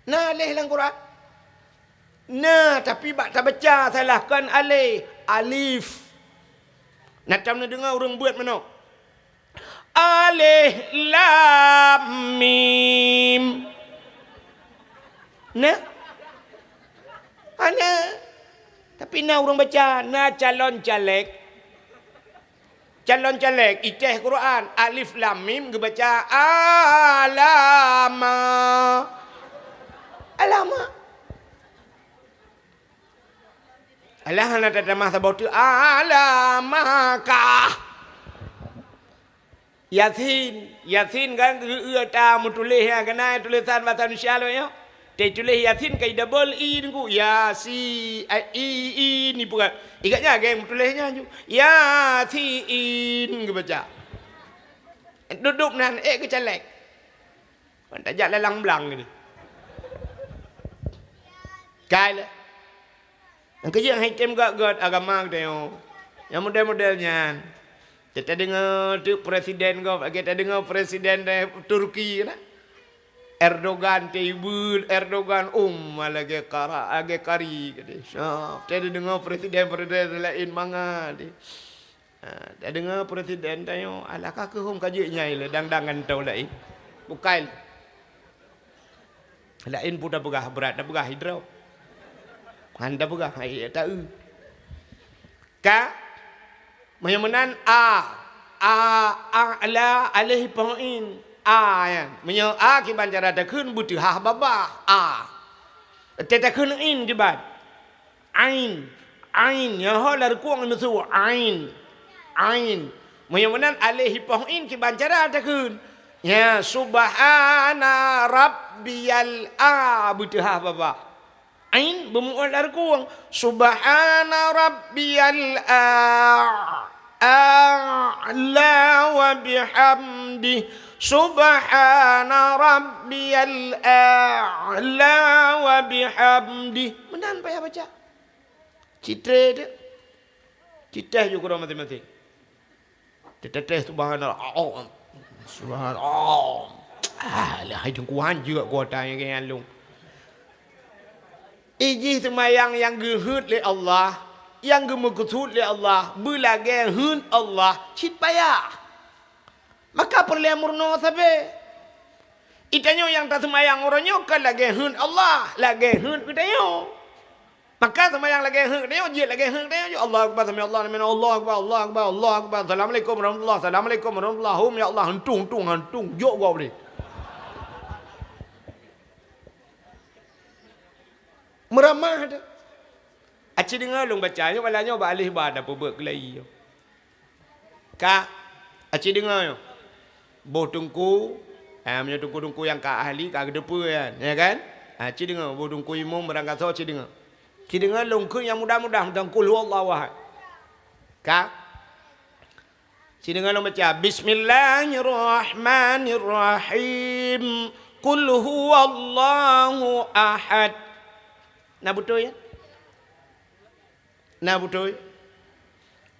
Na aleh lam Quran? Na, tapi bak tabaca salah, kon aleh, alif. Na tom neudeungoe ureuëng beuet meunoe. Aleh lam mim. Na? Hana. Tapi na ureuëng baca, na calon caleg. Calon caleg, itéh Quran, alif lam mim geubaca alama. Alama. Alah hana tatamah saboh teuk, alamaka. Yasin, Yasin kan geu-, eu ta meutuléh nyang keunan tulésan basa Indonesia lom nyoe. Teutuléh Yasin ka idabel i nungku. Yasi, a, i, i, ni peugah. Ingat nyan geng meutuléh nyan ju. Yasiin geubaca. Dudup nan, ék geucalek. Ban tajak lalang blang gini. Kai lé. Nyang keujeuet hai tem gét-gét agama geutanyoe. Nyang model-model nyan. Teudeungoe teuk presiden gob, lagée tadeungoe presiden dari Turki na. Erdogan teuibeul, Erdogan um lagée kara, lagée kari geude. Syah, tadeungoe presiden-presiden laén mangat deh. Ha, tadeungoe presiden tanyoe, alah ka keuhom ka jeuet nyai lé dang-dang ngon toh laén. Bukai. Laén pun tapeugah brat, tapeugah hidroe. Han tapeugah, hai taeu. Ka? Meunyoe meunan a, a, a, la, aleh ipoh in. A nyan. Meunyoe a kiban cara takheun beuteuhah babah. A. Teutakheun in kiban. Ain, ain, nyoe ho lam rukuk meusu, ain, ain. Meunyoe meunan aleh ipoh in kiban cara takheun. Ya, subhana rabbiyal a, beuteuhah babah. Ain beumu'ah lam rukuk. Subhana rabbiyal a. A'la wa bihamdih. Subhana rabbiyal a'la wa bihamdih. Meunan payah baca. Citré tu. Citré ju keudroe maséng-maséng. Teuteuteh subhanallah. Oh, subhanallah. Oh. Ah, lah hai teungku hanjeuet kuota nyang keu nyan lôn. Ijih seumayang nyang geuheuet lé Allah, nyang geumeukeusut lé Allah, beulagée heuet Allah, cit payah. Maka peureulée meurunoe sabe. Itanyoe nyang taseumayang uroe nyoe ka lagée heuet Allah, lagée heuet geutanyoe. Maka seumayang lagèe heuek tanyoe, jeuet lagèe heuek tanyoe, Allahu Akbar, sami Allahu liman, Allahu Akbar, Allahu Akbar, Allahu Akbar, Assalamualaikum warahmatullah, Assalamualaikum warahmatullah, hom ya Allah, hentong, hentong, hentong, jok gob lé. Meuramah dah. Aci deungoe lôn baca, nyoe bala nyoe bak alih ba dah peubeuet keulayi nyoe. Ka, aci deungoe nyoe. Boh teungku, ha, meunyoe teungku-teungku nyang ka ahli, ka geuteupeue nyan, ya kan? Ha, ci deungoe, boh teungku imum, barangkasoe, ci deungoe. Ci deungoe lôn kheun nyang mudah-mudah, mantong Qul huwallahu ahad. Ka? Ci deungoe lôn baca, Bismillahirrahmanirrahim. Qul huwallahu ahad. Na beutôi, ya? Na beutôi?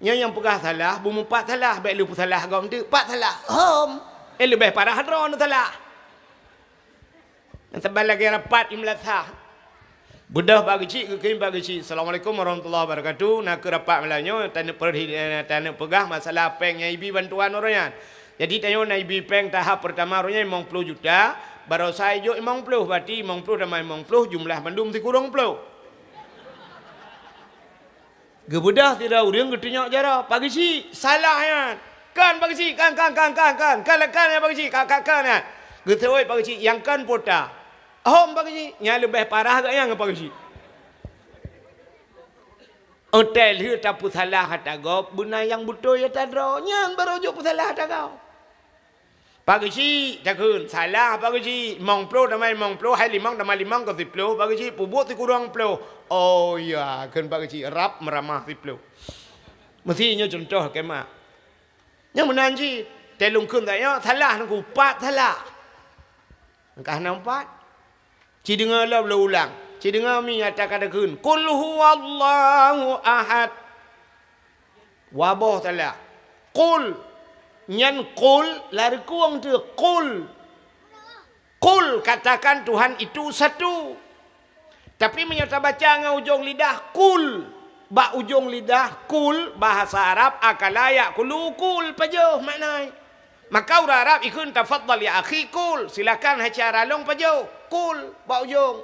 Nyoe nyang peugah salah, beumeupat salah, bèk lé peusalah gob teuk, pat salah. Hom. Eh, leubeh parah droeneuh salah. Nyang saban lagèe rapat i meulasah. Beudôh bak geuchik, geukheun bak geuchik, "Assalamualaikum warahmatullahi wabarakatuh. Na kheueh rapat malam nyoe, taneuk peurhi-, eh, taneuk peugah masalah pèng nyang ibi bantuan uroe nyan. Jadi, tanyoe na ibi pèng tahap peurtama uroe nyan limong ploh juta, baroesa ijok limong ploh, berarti limong ploh tamah limong ploh, jumlah bandum sikureueng ploh." Geubeudôh sidroe ureueng geutunyok jaroe, "Pak Geuchik, salah nyan. Kon Pak Geuchik, kon, kon, kon, kon, kon. Kon, kon nyan Pak Geuchik, ka, ka, kon nyan." Geuseuôt Pak Geuchik, "Nyang kon pota." "Hom Pak Geuchik, nyan leubeh parah geuh nyan ngon Pak Geuchik." Watèe lheueh tapeusalah ata gob, beuna nyang beutôi ata droe, nyan barô jok peusalah ata gob. "Pak Geuchik," takheun, "Salah Pak Geuchik, limong ploh tamah limong ploh, hai limong tamah limong kon siploh, Pak Geuchik, peubuet sikureueng ploh." "Oh ya," kheun Pak Geuchik, rab meuramah siploh. Meusti nyoe cuntoh keu mak. Nyang meunan cit, teuh lôn kheun tanyoe, salah nangku, pat salah. Angkah na umpat. Ci deungoe lom lôn ulang. Ci deungoe mi ata ka takheun, "Qul huwallahu ahad." Waboh salah. Qul. Nyan qul, lam reukueng teuh, qul. Qul, katakan Tuhan itu satu. Tapi meunyoe tabaca ngon ujong lidah, kul. Bak ujong lidah, kul, bahasa Arab, akala ya'kulu, kul, pajoh makna. Maka ureueng Arab ikheun, "Tafadhal ya akhi, kul." Silakan, hai syedara lôn, pajoh. Kul, bak ujong.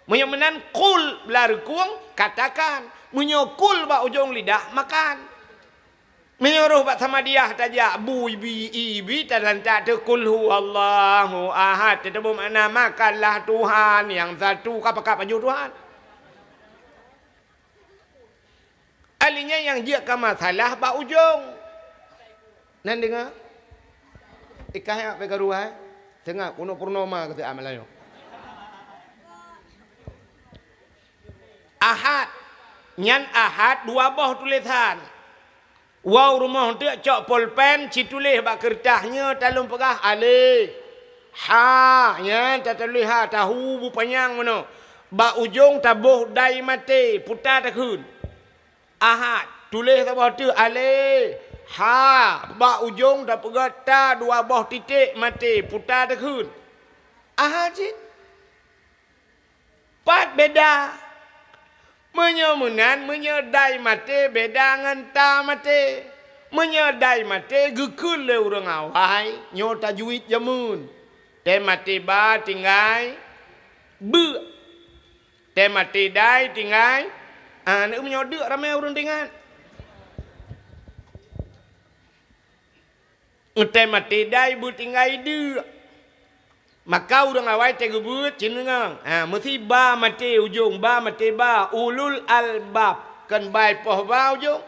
Meunyoe meunan, qul, lam reukueng, katakan. Meunyoe kul bak ujong lidah, makan. Meunyoe roh bak Samadiyah tajak, bu ibi, ibi, talantak teuh, "Qul huwallahu ahad." Teutabeueng makna, "Makanlah Tuhan yang satu." Ka pakat pajoh Tuhan. Ahli nyan nyang jeuet keu masalah bak ujong. Nan deungoe? Ikah nyak pih karuhai. Seungab, keuneuk purnoma keu si Ahmad Layu. Ahad. Nyan ahad dua boh tulésan. Woe u rumoh teuk cok polpen, ci tuléh bak keureutah nyoe, talôn peugah alif. Ha, nyan tatuléh ha, tahu bu panyang meunoe. Bak ujong taboh dai maté, puta takheun. Ahad, tuléh saboh teuk alif. Ha, bak ujong tapeugah ta dua boh titék maté, puta takheun. Ahad cit. Pat beda. Meunyoe meunan, meunyoe dai maté beda ngon ta maté. Meunyoe dai maté geukheun lé ureueng awai, nyoe tajwid jameun. Tée maté ba tinggai beuk. Tée maté dai tinggai, ah, meunyoe deuk ramé ureueng teuingat. Tée maté dai beutinggai deuk. Maka ureueng awai tée geubeuet cit deungoe. Ha, meusi ba maté ujong, ba maté ba, ulul albab. Kon bai poh ba ujong.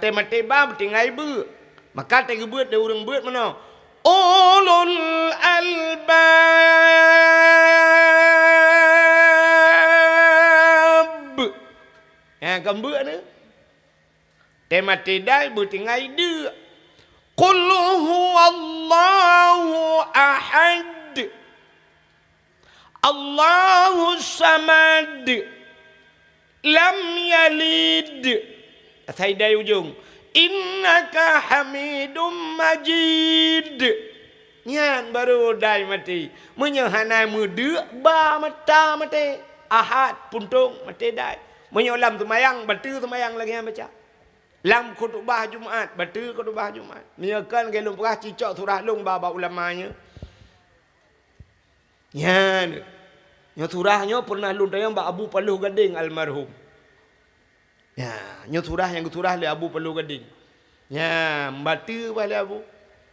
Tée maté ba beutinggai beuk. Maka tée geubeuet lé ureueng beuet meunoe. Ulul albab. Ha, kon beuk nyoe. Tée maté dai beutinggai deuk. Qul huwallahu ahad. Allahus samad. Lam yalid. Asai dai ujong. Innaka hamidum majid. Nyan baru dai maté. Meunyoe hana meudeuk, ba mata maté. Ahad, puntông, maté dai. Meunyoe lam seumayang, bateue seumayang lagée nyan baca. Lam khutubah Jumat, bateue khutubah Jumat. Meunyoe kon lagée lôn peugah, cicok surah lôn ba bak ulama nyoe. Nyan. Nyoe surah nyoe peureunah lôn tanyong bak Abu Paloh Gadeng almarhum. Nya, nyoe surah nyang geusurah lé Abu Palu Gading. Nya, membaca bah lé Abu.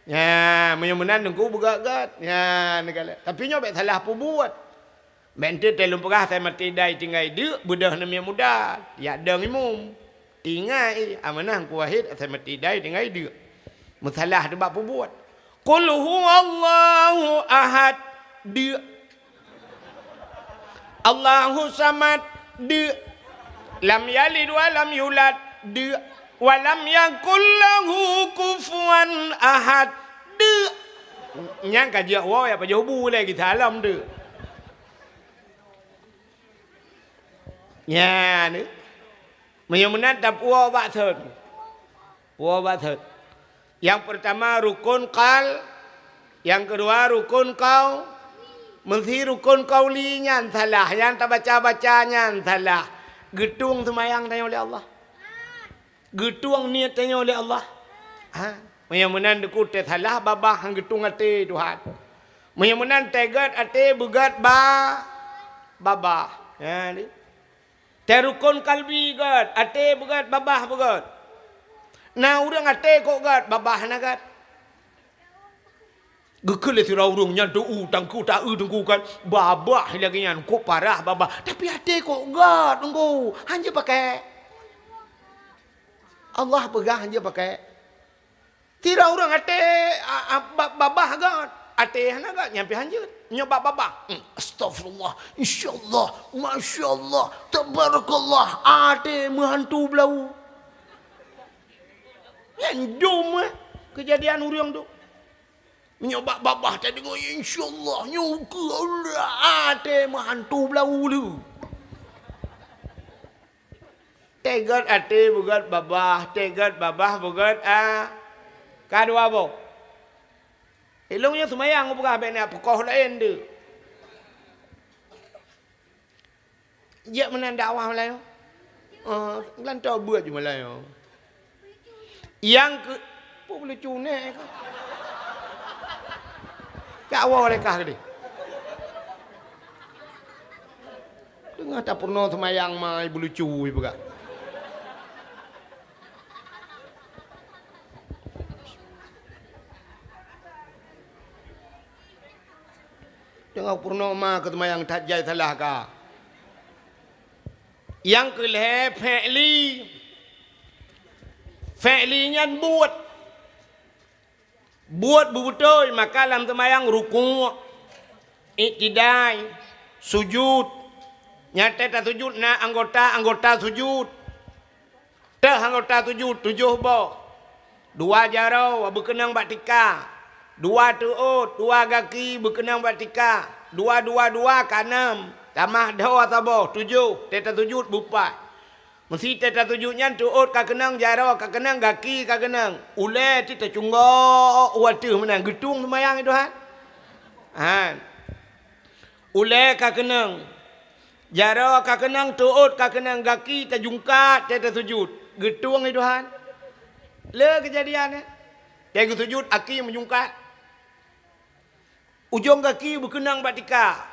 Nya, meunyoe meunan teungku beugét-gét. Nya, neukalon. Tapi nyoe bék salah peubuet. Bék enteuk teuh lôn peugah asai maté dai tinggai deuk, beudôh neumiet muda. Yak dong imum. Tinggai, amanah Teungku Wahid asai maté dai tinggai deuk. Meusalah teuh bak peubuet. Qul huwallahu ahad. Deuk. Allahu samad, deuk. Lam yalid wa lam yulad, deuk. Wa lam yakul lahu kufuwan ahad, deuk. Nyang ka jeuet woe ya pajoh bu lé geusalam deuk. Nyan. Meunyoe meunan tapuwoe bak thon. Puwoe bak thon. Nyang peurtama rukon qal, nyang keudua rukon qau-, meusi rukon qauli nyan salah, nyang tabaca-baca nyan salah. Geutueng seumayang tanyoe lé Allah. Geutueng niet tanyoe lé Allah. Ha, meunyoe meunan teungku teusalah babah han geutueng até Tuhan. Meunyoe meunan teuh gét até beugét ba-, babah. Ha, ni. Teuh rukon kalbi gét, até beugét, babah beugét. Na ureuëng até kok gét, babah hana gét. Geukheun lé sidroe ureuëng nyan teu-u teungku, ta-eu teungku kan, babah lagée nyan, kok parah babah. Tapi até kok gét teungku, han jeuet pakai. Allah peugah han jeuet pakai. Sidroe ureuëng até, a, a, ba-, babah gét, até hana gét, nyan pih han jeuet. Nyoe bak babah, hmm, astagfirullah, insyaallah, masyaallah, tabarakallah, até meuhantu blau. Nyan dum, eh, keujadian ureuëng tu. Meunyoe bak babah tadeungoe, "Insyaallah, nyoe keu Allah," até meuhantu blau le. Teuh gét até beugét babah, teuh gét babah beugét a-, ka dua boh. Ilong nyoe seumayang peugah bék na peukoh laén deuh. Jeuet meunan dakwah Meulayu. Eh, geulantoe beuet ju Meulayu. Nyang keu-, peue bulucu nèk ka. Ka woe lé kah keudeh. Teungoh tapeurunoe seumayang ma bulucu peugah. Teungoh peurunoe ma keu seumayang that jai salah ka. Nyang keu lhée fi'li. Fi'li nyan buet. Buet beubeutôi maka lam seumayang rukuk, iktidai, sujud. Nyan teuh tasujud na anggota-anggota sujud. Teuh anggota tujoh, tujoh boh. Dua jaroe beukeunong bak tika, dua teuôt, dua gaki beukeunong bak tika, dua, dua, dua ka nam, tamah dhoe saboh, tujoh, teuh tasujud beupaih. Meusi teuh tasujud nyan teuôt ka keunong, jaroe ka keunong, gaki ka keunong. Ulée teuh tacunggok u ateueh meunan, geutueng seumayang i Tuhan. Han. Ulée ka keunong, jaroe ka keunong, teuôt ka keunong, gaki tajungkat teuh tasujud. Geutueng i Tuhan. Le keujadian, eh. Teuh geusujud, aki meujungkat. Ujong gaki beukeunong bak tika.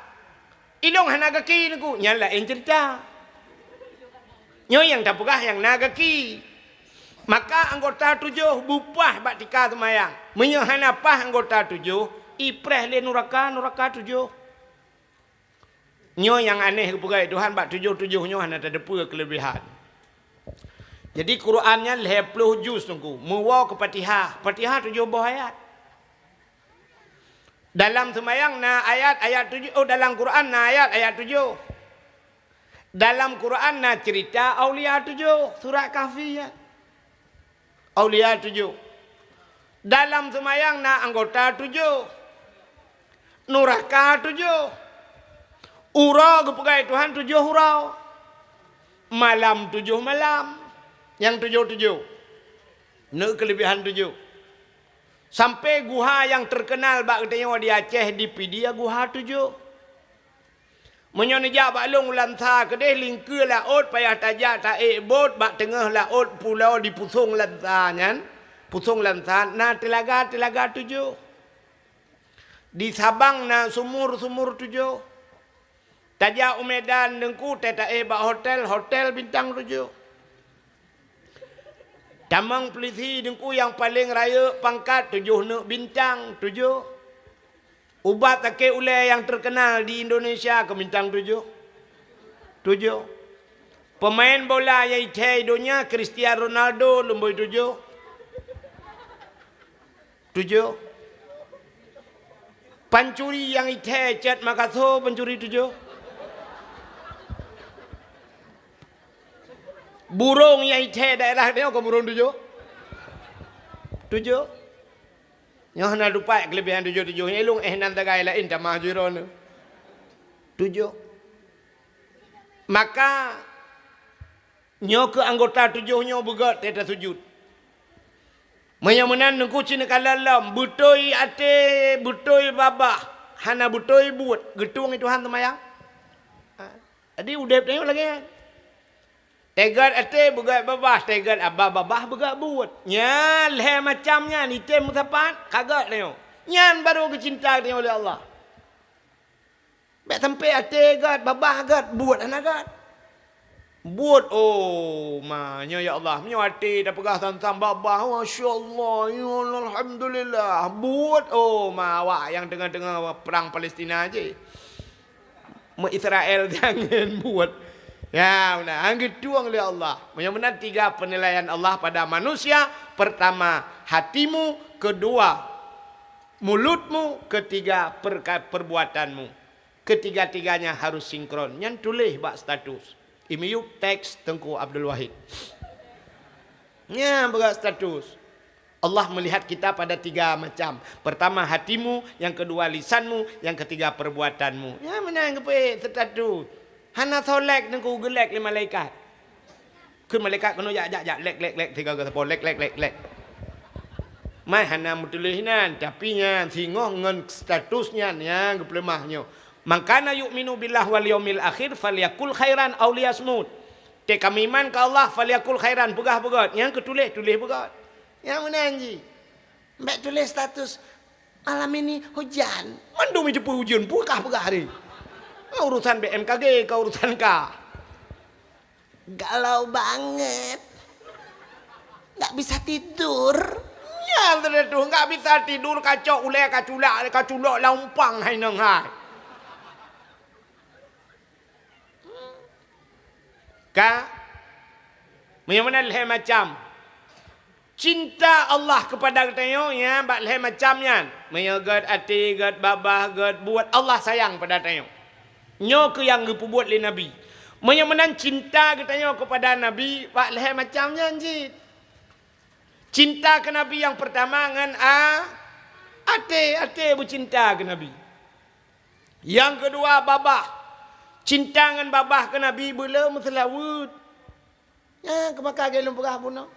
Ilong hana gaki Teungku, nyan laén ceurita. Nyoe nyang tapeugah nyang na gaki. Maka anggota tujoh beupaih bak tika seumayang. Meunyoe hana paih anggota tujoh, ipreh lé nuraka, nuraka tujoh. Nyoe nyang aneh geupeugah Tuhan bak tujoh-tujoh nyoe hana tateupeue keuleubehan. Jadi Quran nyan lhée ploh juz Teungku, meuwoe keu Fatihah. Fatihah tujoh boh ayat. Dalam seumayang na ayat-ayat tujoh, oh, dalam Quran na ayat-ayat tujoh. Dalam Quran na ceurita aulia tujoh, surat Kahfi nyan. Aulia tujoh. Dalam seumayang na anggota tujoh. Nuraka tujoh. Uroe geupeugah Tuhan tujoh uroe. Malam tujoh malam. Nyang tujoh-tujoh. Neu keuleubehan tujoh. Sampai guha nyang teukeunal bak geutanyoe di Aceh, di Pidie, guha tujoh. Meunyoe neujak bak lôn u Lansa keudeh, lingkeue laôt payah tajak taék bot bak teungoh laôt pulo di Pusong Lansa nyan, Pusong Lansa na teulaga-teulaga tujoh. Di Sabang na sumur-sumur tujoh. Tajak u Medan Teungku, teuh taék bak hotel, hotel bintang tujoh. Tamong pulisi Teungku nyang paleng rayeuk pangkat tujoh neuk bintang, tujoh. Ubat sakét ulée nyang teukeunal di Indonesia keu bintang tujoh. Tujoh. Peumaén bola nyang ithée donya Cristiano Ronaldo lumboi tujoh. Tujoh. Pancuri nyang ithée cot makaso pancuri tujoh. Burông nyang ithée daerah nyoe kon burông tujoh. Tujoh. Nyoe hana tupat keulebihan tujoh-tujoh. Nyoe lôn éh nan tagai laén tamah jih droeneuh. Tujoh. Maka, nyoe keuh anggota tujoh nyoe beugét teuh tasujut. Meunyoe meunan Teungku cit neukalon lom, beutôi até, beutôi babah, hana beutôi buet, geutueng Tuhan seumayang? Ha. Jadi udeb tanyoe lagée nyan. Teuget até beugét babah, teuget babah, babah beugét buet. Nyan lhée macam nyan item meusapat, ka gét tanyoe. Nyan barô geucinta tanyoe lé Allah. Bék sampai até gét, babah gét, buet hana gét. Buet, oh ma, nyoe ya Allah, meunyoe até tapeugah tantang babah, masya Allah, ya Allah, alhamdulillah. Buet, oh ma, awak nyang teungoh-teungoh prang Palestina jih. Meu Israel jangan buet. Ya, meunan. Han geutueng lé Allah. Meunyoe meunan tiga penilaian Allah pada manusia, pertama hatimu, kedua mulutmu, ketiga perka-, perbuatanmu. Ketiga-tiganya harus sinkron. Nyan tuléh bak status. Imiyub teks Teungku Abdul Wahid. Nyan bak status. Allah melihat kita pada tiga macam. Pertama hatimu, yang kedua lisanmu, yang ketiga perbuatanmu. Nyan meunan geupeuék status. Hana soe like Teungku, geulike lé malaikat. Kheun malaikat keunoe jak, jak, jak, lek, lek, lek, tiga garis sapo, lek, lek, lek, lek. Mai hana meutuléh inan, tapi nyan singoh ngon status nyan nyang geupeuleumah nyoe. "Man kana yu'minu billahi wal yaumil akhir falyakul khairan aw liyasmut." Teuka meuiman keu Allah, falyakul khairan, peugah beugét. Nyang keutuléh, tuléh beugét. Nyang meunan jih. Bék tuléh status, "Malam ini hujan." Mandum jipeu hujan, peugah-peugah hari. Urusan B M K G, ka urusan ka. Galau banget. Nggak bisa tidur. Nyan teuh, nggak bisa tidur, kacok ulée, kaculak, kaculok lam umpang hai nong hai. Ka? Meunyoe meunan lhée macam. Cinta Allah keupada geutanyoe, ya, bak lhée macam nyan. Meunyoe gét até, gét babah, gét buet, Allah sayang pada tanyoe. Nyoe keuh nyang geupeubuet lé Nabi. Meunyoe meunan cinta geutanyoe keupada Nabi, bak lhée macam nyan cit. Cinta keu Nabi nyang peurtama ngon a-, até, até beucinta keu Nabi. Nyang keudua babah. Cinta ngon babah keu Nabi beu le meuseulaweuet. Nyan keuh maka lagée lôn peugah bunoe.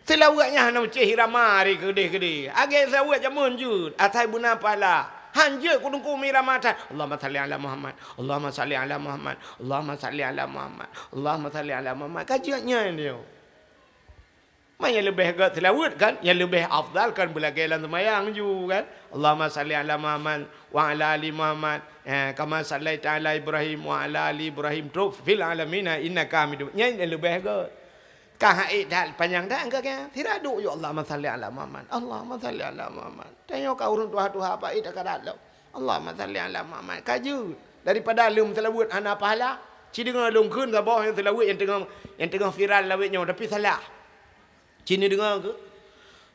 Seulaweuet nyan hana meucéh irama ari keudeh-keudeh. Lagée seulaweuet jameun jeuet, asai beuna pahala. Han jeuet keu Teungku meuirama that. Allahumma shalli ala Muhammad. Allahumma shalli ala Muhammad. Allahumma shalli ala Muhammad. Allahumma shalli ala Muhammad. Ka jeuet nyan nyoe. Ma nyang leubeh gét seulaweuet kan? Nyang leubeh afdal kan beulagée lam seumayang ju kan? Allahumma shalli ala Muhammad wa ala ali Muhammad. Eh, kama shallaita ala Ibrahim wa ala ali Ibrahim tu fil alamina innaka Hamidum. Nyan nyang leubeh gét. Ka hai that panyang that ka kan? Sira duek ju Allahumma shalli ala Muhammad. Allahumma shalli ala Muhammad. Tanyoe ka ureuëng tuha-tuha apa ita ka dat lom. Allahumma shalli ala Muhammad. Ka jeuet. Daripada lom seulaweuet hana pahala. Ci deungoe lôn kheun saboh nyang seulaweuet nyang teungoh, nyang teungoh viral lawét nyoe tapi salah. Ci neudeungoe keu?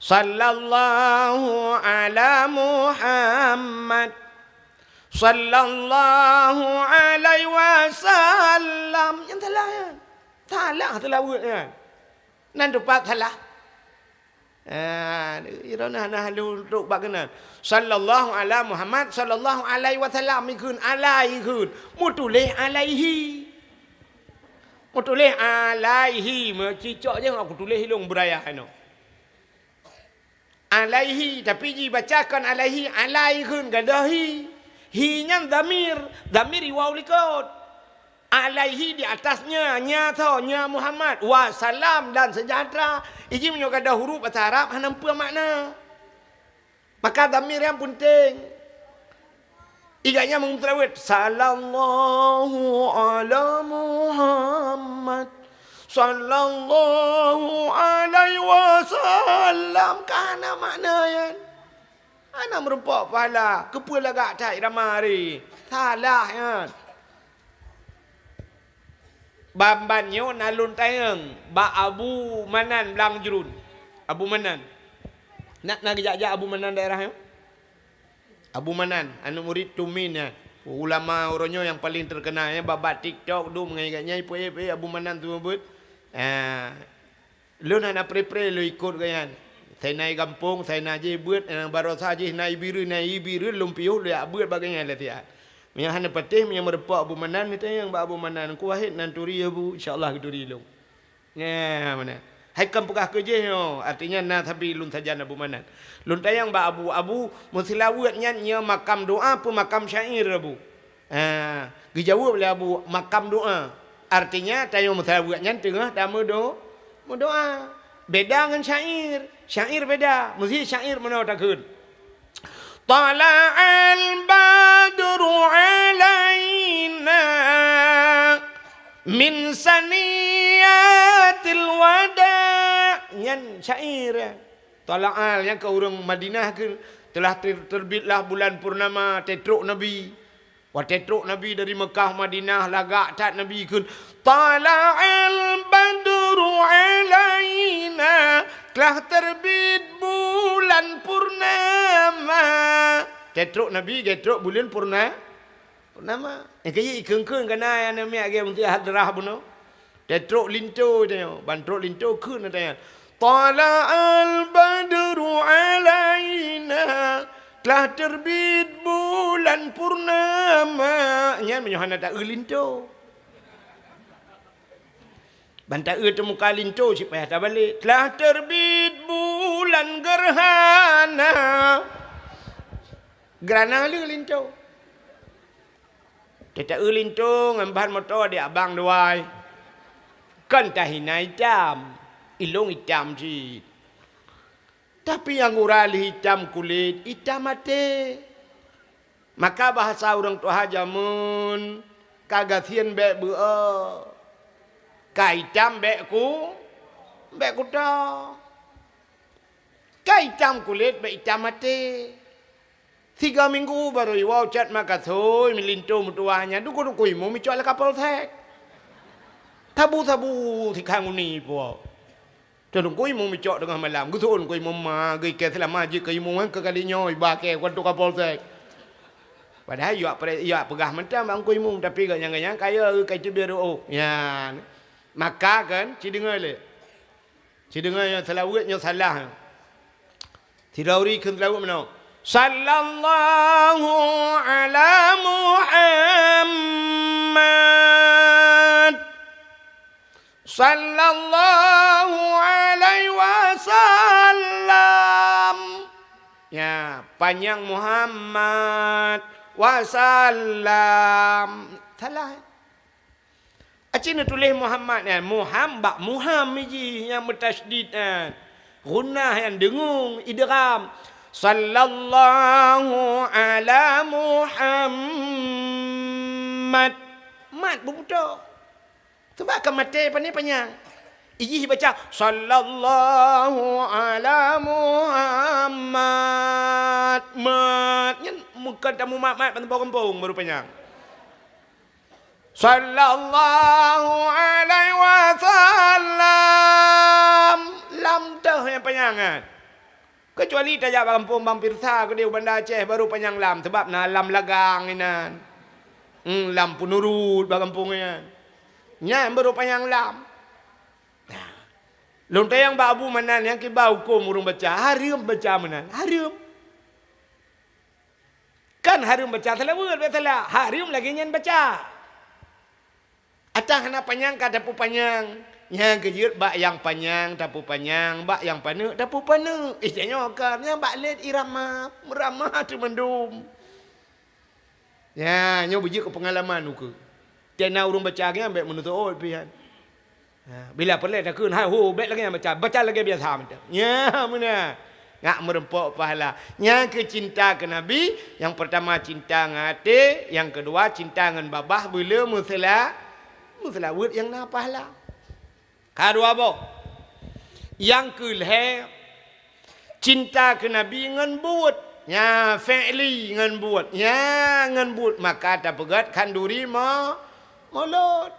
Sallallahu ala Muhammad. Sallallahu alaihi wasallam. Nyan salah nyan. Salah seulaweuet nyan. Nan teumpat salah. Ah, droeneuh hana lheueh trok bak keunan. Sallallahu ala Muhammad, sallallahu alaihi wasallam, ikheun alai ikheun. Meutuléh alaihi. Meutuléh alaihi, meucicok jih aku tuléh ilong beuraya inoe. Alaihi, tapi jibaca kon alaihi, alai kheun gadôh hi. Hi nyan dhamir, dhamir iwau likot. Alaihi di atasnya, nya tho, nya Muhammad, wa salam dan sejahtera. Iji meunyoe gadôh huruf basa Arab hana peue makna. Maka dhamir nyang peunteng. Iganya meunteulaweuet, "Sallallahu ala Muhammad, Sallallahu alaihi wasallam. Ka hana makna nyan. Hana meurumpok pahala. Keupeue lagak that irama hari? Salah nyan. Ban-ban nyoe na lôn tanyong bak Abu Manan Blang Jrun. Abu Manan. Nak na geujak-jak Abu Manan daerah nyoe? Abu Manan, aneuk murit Tumin nyan. Ulama uroe nyoe nyang paleng terkenal, nyan bak-bak TikTok dum ngon gobnyan, ipeuék-ék Abu Manan seumeubeuet. Ah, lôn hana pre-pre lôn ikot gobnyan. Sai na i gampông, sai na jih beuet, eh, baroesa jih na i Bireuen, na i Bireuen lôn piôh lôn jak beuet bak gobnyan lé siat. Meunyoe hana patéh, meunyoe meurumpok Abu Manan, neutanyong bak Abu Manan, "Ku Wahid nan turi, Abu?" Insya Allah geuturi lôn. Nah, meunan. Hai kon peugah keu jih nyoe, artinya na sabe lôn sajan Abu Manan. Lôn tanyong bak Abu, "Abu, meuseulaweuet nyan nyoe makam doa peue makam syair, Abu?" Ha, geujaweueb lé Abu, "Makam doa." Artinya, tanyoe meuseulaweuet nyan teungoh tameudo-, meudoa. Beda ngon syair. Syair beda. Meusi syair meunoe takheun. Tala'al badru alaina min saniyatil wada. Nyan syair. Tala'al, nyan keu ureuëng Madinah kheun, telah ter-, terbitlah bulan purnama, teutrok Nabi. Watée trok Nabi dari Meukah Madinah, lagak that Nabi kheun, "Tala'al badru alaina," telah terbit bulan purnama. Teutrok Nabi, geutrok buleuen purna-, purnama. Nyang keu jih ikheun-kheun kana nyang miak geuh meunteuk hadrah bunoe. Teutrok linto tanyoe, ban trok linto kheun tanyoe, "Tala'al badru alaina," telah terbit bulan purnama. Nyan meunyoe hana taeu linto. Ban taeu teumuka linto cit payah tabalek. Telah terbit bulan gerhana. Gerhana le linto. Teuta-eu linto ngon ban moto di abang dua. Kon tahina itam, ilong itam cit. Tapi nyang gura lheueh itam kulét, itam até. Maka bahasa ureuëng tuha jameun, ka gasien bék beuo, ka itam bék ku, bék kuto. Ka itam kulét bék itam até. Siga minggu barô iwoe chat makasoi meulinto meutuwah nyan, dukon-dukon imum icok lé Kapolsek. Sabu-sabu sikhan uni puwoe. Teungku imum icok teungoh malam, geusôn ku imum ma, geukée seulama jeuet keu imum keu kali nyoe iba kée keu Kapolsek. Padahai yuak pre-, yuak peugah mantong bak ku imum, tapi gobnyan-gobnyan kaya ka iteubiet reuôh. Nyan. Maka kan, ci deungoe lé. Ci deungoe nyoe seulaweuet nyoe salah. Sidroe ureuëng kheun seulaweuet meunoe, "Sallallahu ala Muhammad. Sallallahu alaihi wasallam." Ya, panyang Muhammad wasallam. Salah. Aci neutuléh Muhammad nyan, Muham bak Muham jih nyang meutasydid nyan. Ghunnah nyan deungung, idgham. Sallallahu ala Muhammad. Mat beubutôk. Sebab ka maté pane panyang. Ijih baca, "Sallallahu ala Muhammad." Mat. Nyan meukan tamu mat-mat ban gampông baru panyang. Sallallahu alaihi wasallam. Lam teuh nyang panyang nyan. Keucuali tajak bak gampông Bang Pirsa keudeh u Banda Aceh baru panyang lam, sabab na lam lagang inan. Hmm, lam peunurut bak gampông nyan. Nyan baru panyang lam. Nah. Lôn tanyong bak Abu Manan nyang kiba huköm ureuëng baca, hareuem baca meunan, hareuem. Kan hareuem baca seulaweuet, bék salah. Hareuem lagée nyan baca. Atawa hana panyang ka tapeupanyang. Nyang keujeuet bak nyang panyang tapeupanyang, bak nyang paneuk tapeupeuneuk. Eh, tanyoe ka, nyang bak lét irama, meurama teuh mandum. Nyan, nyoe beujeuet keu peungalaman ukeue. Tiep na ureuëng baca nyan bék meunutôôt pih nyan. Ha, bila peureulée takheun, "Hai ho, bék lagée nyan baca, baca lagée biasa mantong." Nyan meunan. Ngak meurumpok pahala. Nyang keu cinta keu Nabi, nyang peurtama cinta ngon até, nyang keudua cinta ngon babah beuleu meuseula-, meuseulaweuet nyang na pahala. Ka dua boh. Nyang keu lhèe, cinta keu Nabi ngon buet. Nya, fi'li ngon buet. Nya, ngon buet. Maka tapeugöt khanduri mo-, mulod.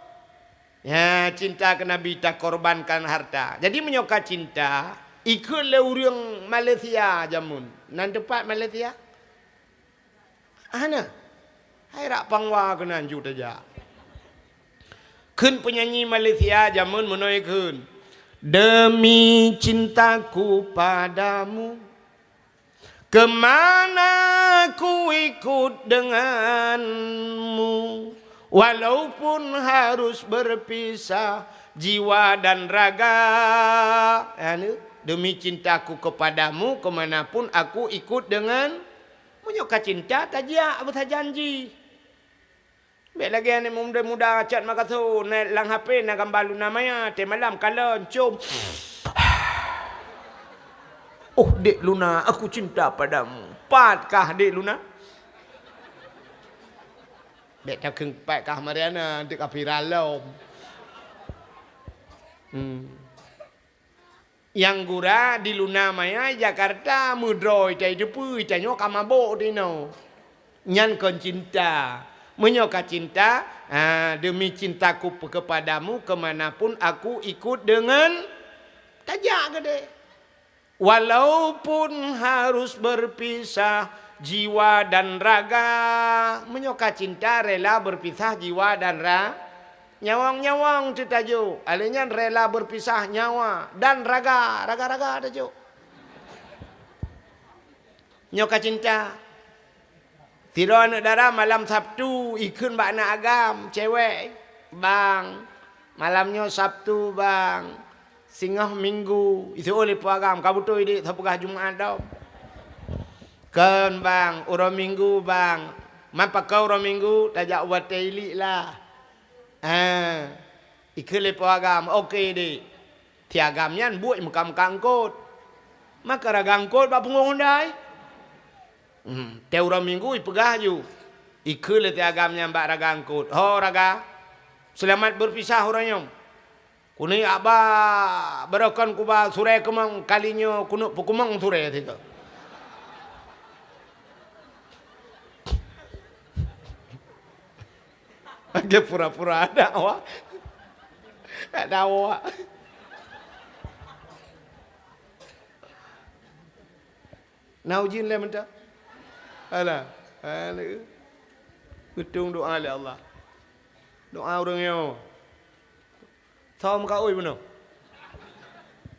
Nya, cinta keu Nabi takorbankan harta. Jadi, meunyoe ka cinta, ikheun lé ureueng Malaysia jameun. Nan teumpat Malaysia? Hana. Hai rak pangwa keunan ju tajak. Kheun peunyanyi Malaysia jameun meunoe kheun, "Demi cintaku padamu, kemana ku ikut denganmu, walaupun harus berpisah jiwa dan raga." Anu, "Demi cintaku kepadamu, kemanapun aku ikut dengan." Meunyoe ka cinta, tajak beusajan jih. Bèk lagèe aneuk muda-muda chat makaso, na lam H P na gambar Luna Maya, teumalam kalon, com. "Oh, Dek Luna, aku cinta padamu." Pat kah Dek Luna? Bèk takheun pat kah Mariana, dek ka viral lom. Hmm. Nyang gura di Luna Maya, Jakarta, meudroe ita iteupeue, ita nyoe ka mabök tinoe. Nyan kon cinta. Meunyoe ka cinta, ha, "Demi cintaku pe-, kepadamu, kemanapun aku ikut dengan," tajak keudeh. "Walaupun harus berpisah jiwa dan raga." Meunyoe ka cinta, rela berpisah jiwa dan ra-, Nyawöng-nyawöng teuh tajok, alèh nyan rela berpisah nyawa dan raga, raga-raga tajok. Nyoe ka cinta. Sidroe aneuk dara malam Sabtu ikheun bak aneuk agam cewek, "Bang, malam nyoe Sabtu, Bang. Singoh Minggu." Iseuôt lé po agam, "Ka beutôi, Dek, soe peugah Jumat dong?" "Kon, Bang, uroe Minggu, Bang." "Man pakon uroe Minggu?" "Tajak u batèe ilik lah." Ah, ikheun lé po agam, "Oke, Dek." Tiep agam nyan buet meuka-meuka eungkôt. Maka raga eungkôt bak punggông undai. Hmm, tiep uroe Minggu ipeugah ju. Ikheun lé tiep agam nyan bak raga eungkôt, "Ho raga, seulamat beurpisah uroe nyoe. Keuneuk aba barokon kuba surèe keumong, kali nyoe keuneuk peukeumong surèe sigoe." Lagèe pura-pura ada awak. Ada awak. Na ujeuen lé mantong? Alah. Alah. Geutong doa lé Allah. Doa ureueng nyoe. Soe meukaôi bunoe?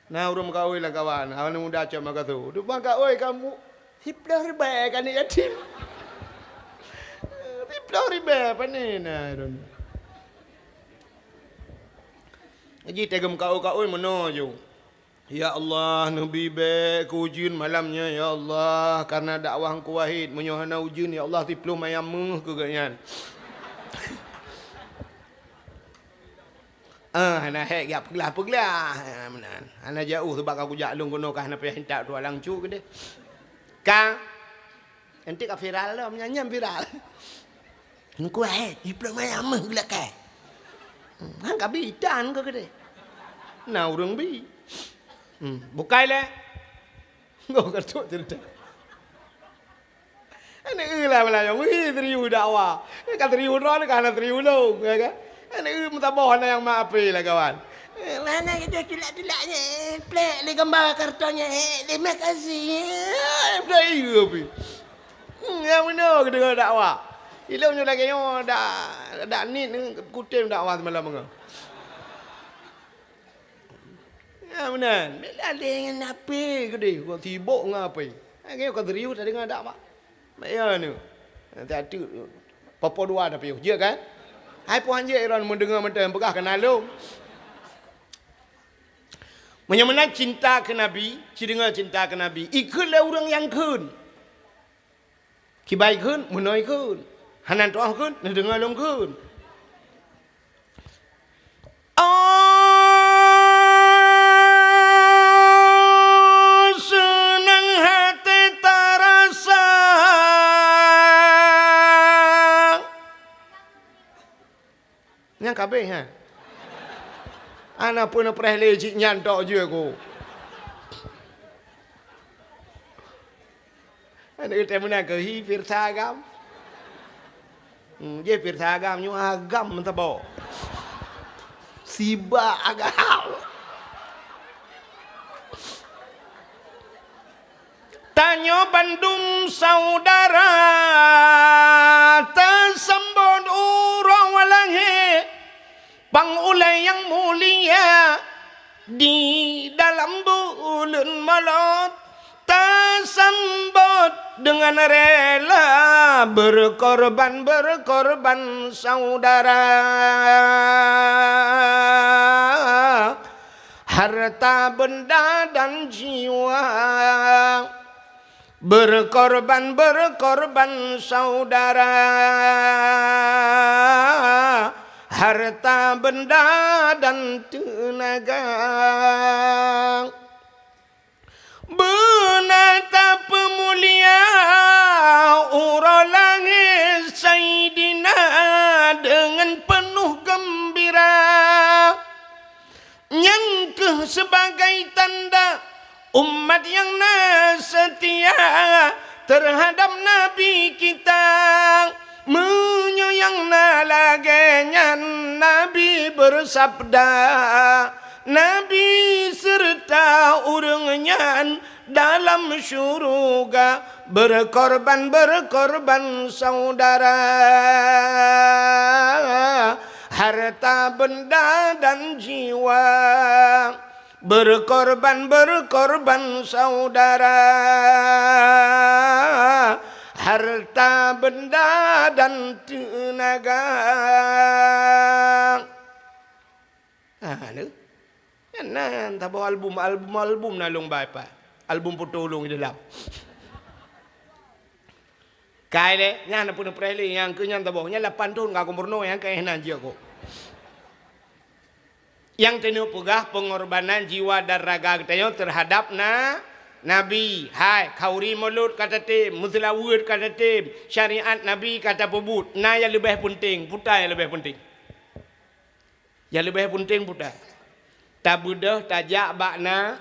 Na ureueng meukaôi lam kawan, aneuk muda cok meukaso. Duk meukaôi kamoe siplôh ribèe keu aneuk yatim. Siplôh ribèe pane na ureueng. Jih teuga meukaôi-kaôi meunoe ju. Ya Allah, neubi bèk keu ujeuen malam nyoe, ya Allah, kareuna dakwah Teungku Wahid. Meunyoe hana ujeuen, ya Allah, siplôh mayam méuh keu gobnyan. Ah, hana hék jak peuglah-peuglah. Ah, meunan. Hana jiôh sabab ka kujak lôn keunoe ka hana payah intat tualang cuk keudeh. Ka. Nanti ka viral dah, meunyan nyan viral. Teungku Wahid, siplôh mayam méuh geulakèe. Hmm, han ka bi tan keu keudeh. Na ureueng bi. Hmm, bukai lé. Ngon kartu cerita. Aneuk eu lah beulayong, wih, serius dakwah. Ka serius droe, ka hana serius lôn, ya kan? Aneuk eu meusaboh hana nyang maafé lah, kawan. Eh, hana kita tulak-tulak nyan, plek lé gambar karton nyan, eh, terima kasih. Eh, dah iya pi. Hmm, nyang beuna geudeungoe dakwah. Ilôn nyoe lagèe nyoe dak, dak nit kutem dakwah semalam nyoe. Ya, meunan. Bèk lalé ngon H P keudeh, kok sibok ngon H P. Lagèe ka serius tadeungoe dak, Pak? Mak ya ni. Nanti atu popo dua tapi jeuet kan? Hai puhan jeuet Iron meudeungoe mantong peugah keunan lôn. Meunyoe meunan cinta keu Nabi, ci deungoe cinta keu Nabi, ikheun lé ureueng nyang kheun. Kiban kheun, meunoe kheun. Hana tu'oh kheun, neudeungoe lôn kheun. Oh, seunang hati tarasa. Nyang ka abéh, ha? Hana peue neupreh lé cit nyan tok jeuet ku. Aneuk teuh meunan keuh hi pirsa agam. Hmm, jih pirsa agam nyoe agam meusaboh. Sibak agam. Tanyoe bandum saudara tasambot uroe walangét. Pang ulée nyang mulia, di dalam buleuen Molot, tasambot deungon rela berkorban-berkorban saudara, harta benda dan jiwa. Berkorban-berkorban saudara, harta benda dan teunaga. Beuna tapeumulia uroe langét Saidina deungon peunoh geumbira. Nyan kheueh sibagai tanda umat nyang na seutia teuhadab Nabi kita. Meunyoe nyang na lagée nyan, Nabi beusabda, Nabi seureuta ureuëng nyan dalam syuruga berkorban-berkorban saudara, harta benda dan jiwa. Berkorban-berkorban saudara, harta benda dan teunaga. Ha, nyan. Nyan, nyan, taboh album, album, album na lôn ba ipat. Album foto lôn di dalam. Kai lé, nyan na peuneuk preh lé, nyang keu nyan taboh. Nyan lapan thon ka kumeurunoe, nyang keu nan jeuet kok. Nyang teuneuk peugah pengorbanan jiwa dan raga geutanyoe teuhadap na, Nabi. Hai, khauri mulod ka tatem, meuseulaweuet ka tatem, syariat Nabi ka tapeubuet. Na nyang leubeh peunteng, peue nyang leubeh peunteng? Nyang leubeh peunteng peue that? Tabeudôh tajak bak na,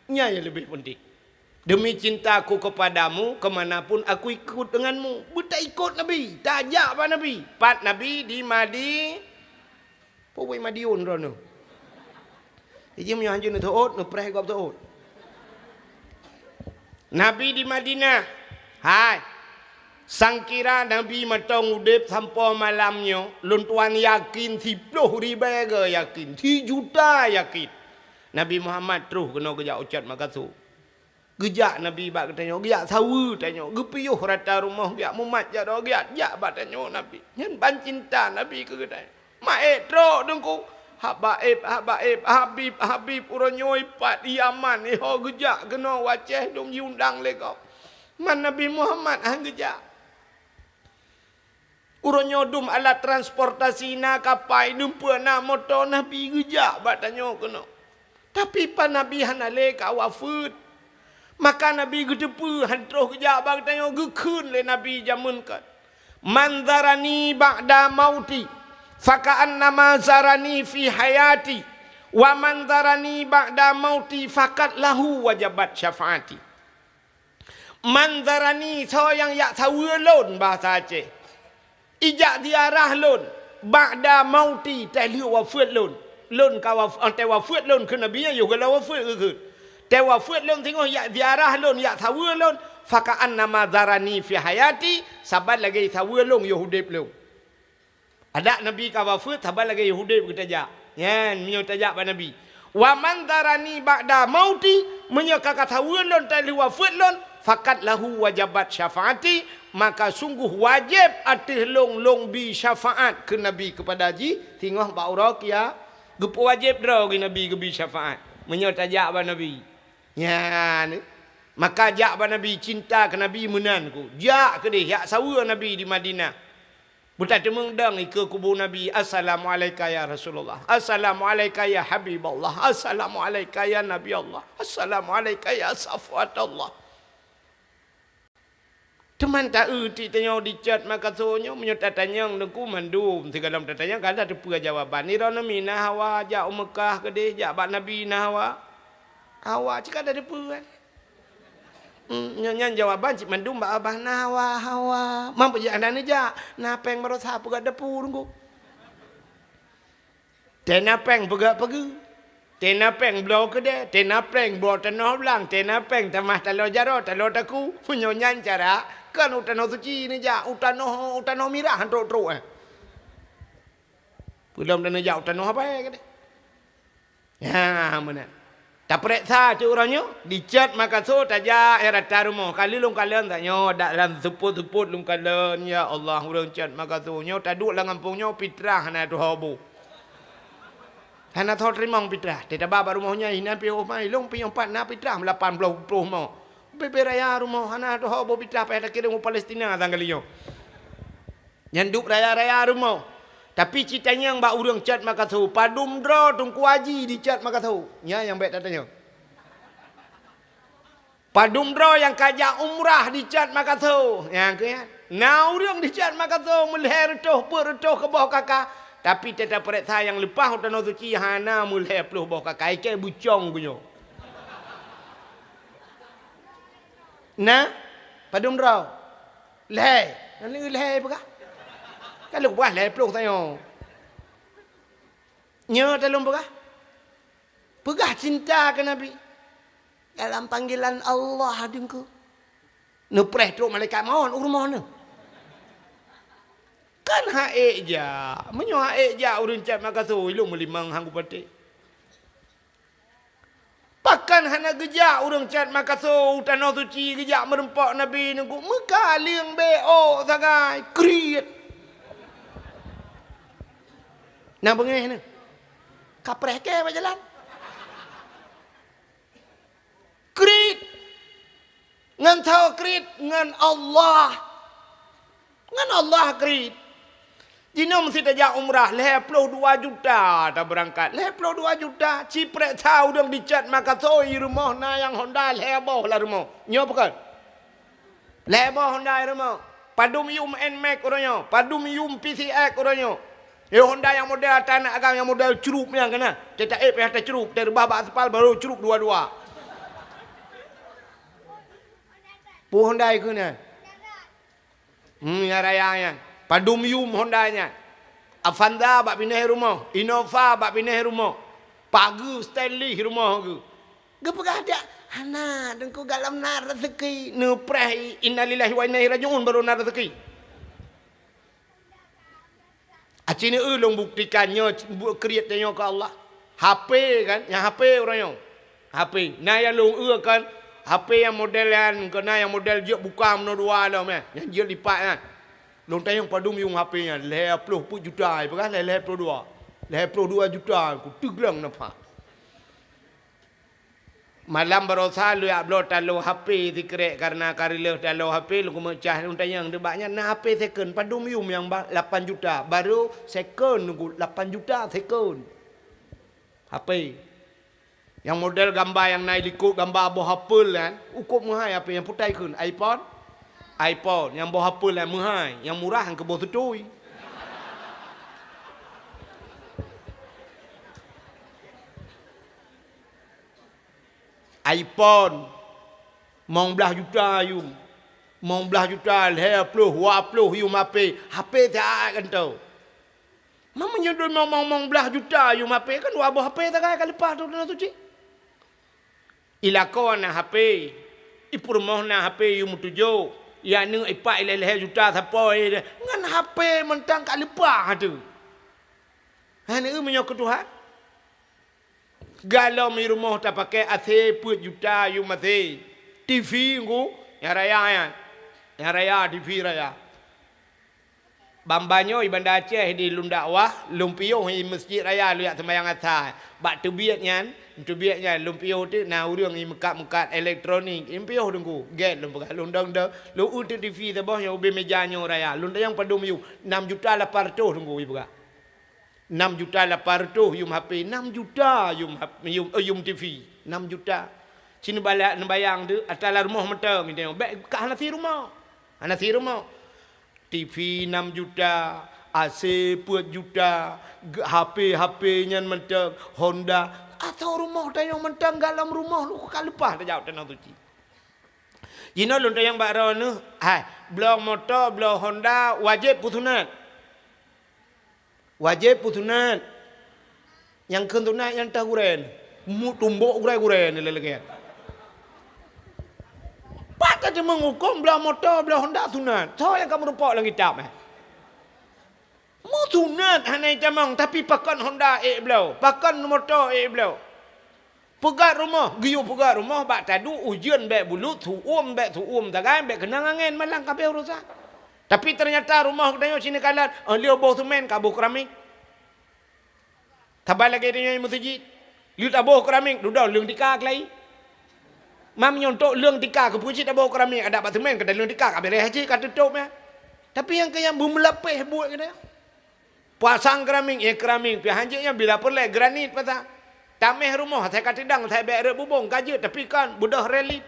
nyan nyang leubeh peunteng. Demi cintaku kepadamu, ke mana pun aku ikut denganmu. Beutaikot Nabi, tajak bak Nabi. Pat Nabi di Madi-, peue Madiun droeneuh. Iji meunyoe hanjeuet neuteuôt, neupreh gob teuôt. Nabi di Madinah. Hai. Sangkira Nabi mantong udeb sampoe malam nyoe, lôn tuan yakin siploh ribée geuh yakin, sijuta yakin. Nabi Muhammad troh keunoe geujak u Cot Makassar. Geujak Nabi bak geutanyoe, geujak saweue tanyoe, geupiôh rata rumoh, geujak mumat jaroe, geujak jak bak tanyoe Nabi. Nyan ban cinta Nabi keu geutanyoe. Maet trok Teungku. Habaib, habaib, habib, habib, uroe nyoe pat Yaman, iho geujak keunoe u Aceh dum jiundang lé gob. Man Nabi Muhammad han geujak. Uroe nyoe dum alat transportasi na kapai, dumpeue na moto, Nabi geujak bak tanyoe keunoe. Tapi pat Nabi hana lé ka wafeuet. Maka Nabi geuteupeue han troh geujak bak tanyoe, geukheun lé Nabi jameun kön, "Man zarani ba'da mauti, faka'annama zarani fi hayati, wa man zarani ba'da mauti, fakat lahu wajabat syafaati." Man zarani, soe nyang jak saweue lôn, bahasa Aceh. Ijak ziarah lôn, ba'da mauti, teuma lheueh wafeuet lôn. Lôn ka waf-, eh, teuma wafeuet lôn keu Nabi nyan, yoh geula wafeuet geukheun. Teuma wafeuet lôn singoh jak ziarah lôn, jak saweue lôn, faka'annama zarani fi hayati, saban lagée saweue lôn yoh udeb lôn. Adak Nabi ka wafeuet, saban lagée yoh udeb geutanyoe jak. Nyan, meunyoe tajak bak Nabi. "Wa man zarani ba'da mauti," meunyoe ka, ka saweue lôn teuma lheueh wafeuet lôn, "fakat lahu wajabat syafaati," maka sungguh wajéb ateueh lôn, lôn bi syafaat keu Nabi keupada jih, singoh bak uroe kia-, geupeuwajéb droe geuh Nabi geubi syafaat. Meunyoe tajak bak Nabi. Nyan. Maka jak bak Nabi, cinta keu Nabi meunan ku. Jak keudeh, jak saweue Nabi di Madinah. Beutateumeung dong ikeue kubu Nabi, "Assalamu'alaika ya Rasulullah. Assalamu'alaika ya Habiballah. Assalamu'alaika ya Nabi Allah. Assalamu'alaika ya Safwat Allah." Teuma ta-eu ti tanyoe di Cot Makassar nyoe, meunyoe tatanyong Teungku mandum sigohlom tatanyong ka tateupeue jawaban. Ironomi na hawa jak u Meukah keudeh, jak bak Nabi na hawa. Hawa cit ka tateupeue kan. Hmm, nyoe nyan jawaban cit mandum bak babah na hawa, hawa. Mampu jak hana neujak, na péng barosa peugah depu Teungku. Tena péng peugah peugah. Tena péng bloe keudè, tena péng bloe tanoh blang, tena péng tamah taloe jaroe, taloe takue. Meunyoe nyan cara, kon u tanoh suci neujak, u tanoh, u tanoh mirah trok-trok, eh. Peulom tanoh jak u tanoh abai keudè. Ha, meunan. Tapeuriksa cit uroe nyoe, di Cot Makassar tajak, eh, rata rumoh. Kali lôn kalon tanyoe, dak lam seupôt-seupôt lôn kalon, ya Allah, ureuëng Cot Makassar nyoe taduek lam gampông nyoe pitrah hana tuho bu. Hana tho teurimong pitrah. Teutabah bak rumoh nyan, inan piôh mai, lôn piôh pat na pitrah, lapan ploh ploh mo. Bebe raya rumoh, hana tuho bu pitrah, payah takirém u Palestina sang kali nyoe. Nyan duek raya-raya rumoh. Tapi cit tanyong bak ureuëng Cot Makassar, padum droe Teungku Haji di Cot Makassar. Nyan nyang bék tatanyong. Padum droe nyang ka jak umrah di Cot Makassar. Nyang keu nyan. Na ureuëng di Cot Makassar meulhèe reutôh peuet reutôh keu boh kaka. Tapi teuta peuriksa nyang leupah u tanoh suci hana meulhèe ploh boh kaka. Ikei bucong geuh nyoe. Na? Padum droe? Lhèe. Nani lhèe peugah? Ka lôn peugah lhèe ploh tanyoe. Nyoe talôn peugah. Peugah cinta keu Nabi. Dalam panggilan Allah Teungku. Neupreh trok malaikat maut u rumoh neuh. Kan ha ék jak. Meunyoe ha ék jak ureuëng Cot Makassar, ilôn meulimong han kupatéh. Pakon hana geujak ureuëng Cot Makassar u tanoh suci geujak meurumpok Nabi Teungku? Meukaleueng bék ôk sagai, kriet. Na beungéh neuh. Kapreh kèe bak jalan. Kriet. Ngon soe kriet? Ngon Allah. Ngon Allah kriet. Jinoe meusti tajak umrah, lhèe ploh dua juta tabeurangkat. Lhèe ploh dua juta, ci preksa ureuëng di Cot Makassar, i rumoh na nyang Honda lhèe boh lam rumoh. Nyoe pakon? Lhèe boh Honda i rumoh. Padum yum Nmax uroe nyoe, padum yum P C X uroe nyoe. Nyoe Honda nyang model ata aneuk agam nyang model crup nyan keunan. Teuta ék payah tacrup, tareubah bak aspal baru crup dua-dua. Peue Honda keunan? Hmm, nyang raya nyan. Padum yum Honda nyan. Avanza bak binéh rumoh, Innova bak binéh rumoh. Pageue Stanley rumoh geuh. Geupeugah dak, hana, Teungku, galom na rezeki, neupreh, innalillahi wa inna ilaihi raji'un, baru na rezeki. Aci neu lôn buktikan nyoe, bu-, kriet tanyoe keu Allah. H P kan, nyang H P uroe nyoe. H P. Na nyang lôn eu kan, H P nyang model nyan, keu na nyang model jeuet buka meunoe dua lom, eh. Nyang jeuet lipat nyan. Lôn tanyong padum yum H P nyan, lhèe ploh peuet juta, ipeugah lhèe, lhèe ploh dua. Lhèe ploh dua juta, ku teugleng nafah. Malam barosa lôn jak bloe taloe H P sikrek, kareuna ka reuloh taloe H P, lôn keumeung cah, lôn tanyong, "Di bak nyan na H P second, padum yum nyang ba-, lapan juta?" Baru second, Teungku, lapan juta second. H P. Nyang model gamba nyang na i likot gamba boh apel nyan, ukot meuhai H P nyang putai kheun, iPhone? iPhone, nyang boh apel nyan meuhai, nyang murah nyang keu boh seutui. iPhone, limong blaih juta yum. Limong blaih juta, lhèe ploh, dua ploh yum H P. H P siat gantoe. Meunyoe dua limong, limong blaih juta yum H P, kan dua boh H P sagai ka leupah tu, tu, tu cit. I lakoe na H P, i peurumoh na H P yum tujoh, i aneuk ipat i lhèe-lhèe juta sapoe, ngon H P mantong ka leupah tu. Hana eu meunyoe keu Tuhan. Galom i rumoh tapakèe A C peuet juta yum A C. T V Teungku, nyang raya nyan. Nyang raya, T V raya. Ban-ban nyoe i Banda Aceh di lôn dakwah, lôn piôh i Meuseujid Raya lôn jak seumayang asa. Bak teubiet nyan, teubiet nyan lôn piôh teuk na ureueng i meukat-meukat elektronik, lôn piôh Teungku. Gèt lôn peugah, lôn dong-dong, lôn eu teuk T V saboh nyang ubé meuja nyoe raya. Lôn tanyong padum yum, nam juta lapan reutôh Teungku, ipeugah. Nam juta lapan reutôh yum H P, nam juta yum hap-, yum, eh, yum T V, nam juta. Ci neubala-, neubayang teuk, ata lam rumoh mantong, bèk ka hana sie rumoh. Hana si rumoh. T V enam juta, A C peuet juta, ge-, H P, H P nyan mantong, Honda. Asoe rumoh tanyoe mantong, galom rumoh lôn ka leupah tajak Tanoh Suci. Jinoe lôn tanyong bak droeneuh, hai, bloe moto, bloe Honda, wajéb peu sunat? Wajéb peu sunat. Nyang kheun sunat nyang teuh gurée nyoe. Meutumbok gurée-gurée nyoe lé lagée nyan. Pat tateumeung hukôm bloe moto, bloe Honda sunat? Soe nyang ka meurumpok lam kitab, eh? Meusunat hana jitamong, tapi pakon Honda ék bloe, pakon moto ék bloe. Peugöt rumoh, geuyue peugöt rumoh bak taduek, ujeuen bék bulut, su'uem bék su'uem sagai, bék keunong angén, malang ka abéh urosan. Tapi teunyata rumoh geutanyoe sineuk kalon, oh, lheueh boh seumén ka boh keramik. Saban lagée tanyoe meuseujid, lheueh taboh keramik, dudoe leueng tika keulayi. Mam nyoe untuk leueng tika keupeue cit taboh keramik, adak bak seumén keu leueng tika ka beureh cit ka teutôb nyan. Tapi nyang keu nyang beumeulapéh buet geutanyoe. Pasang keramik, ya keramik, pih hanjeuet nyan bila peureulée granit pasang. Taméh rumoh, asai ka teudong, asai bék rot bubông ka jeuet, tapi kon beudôh relief.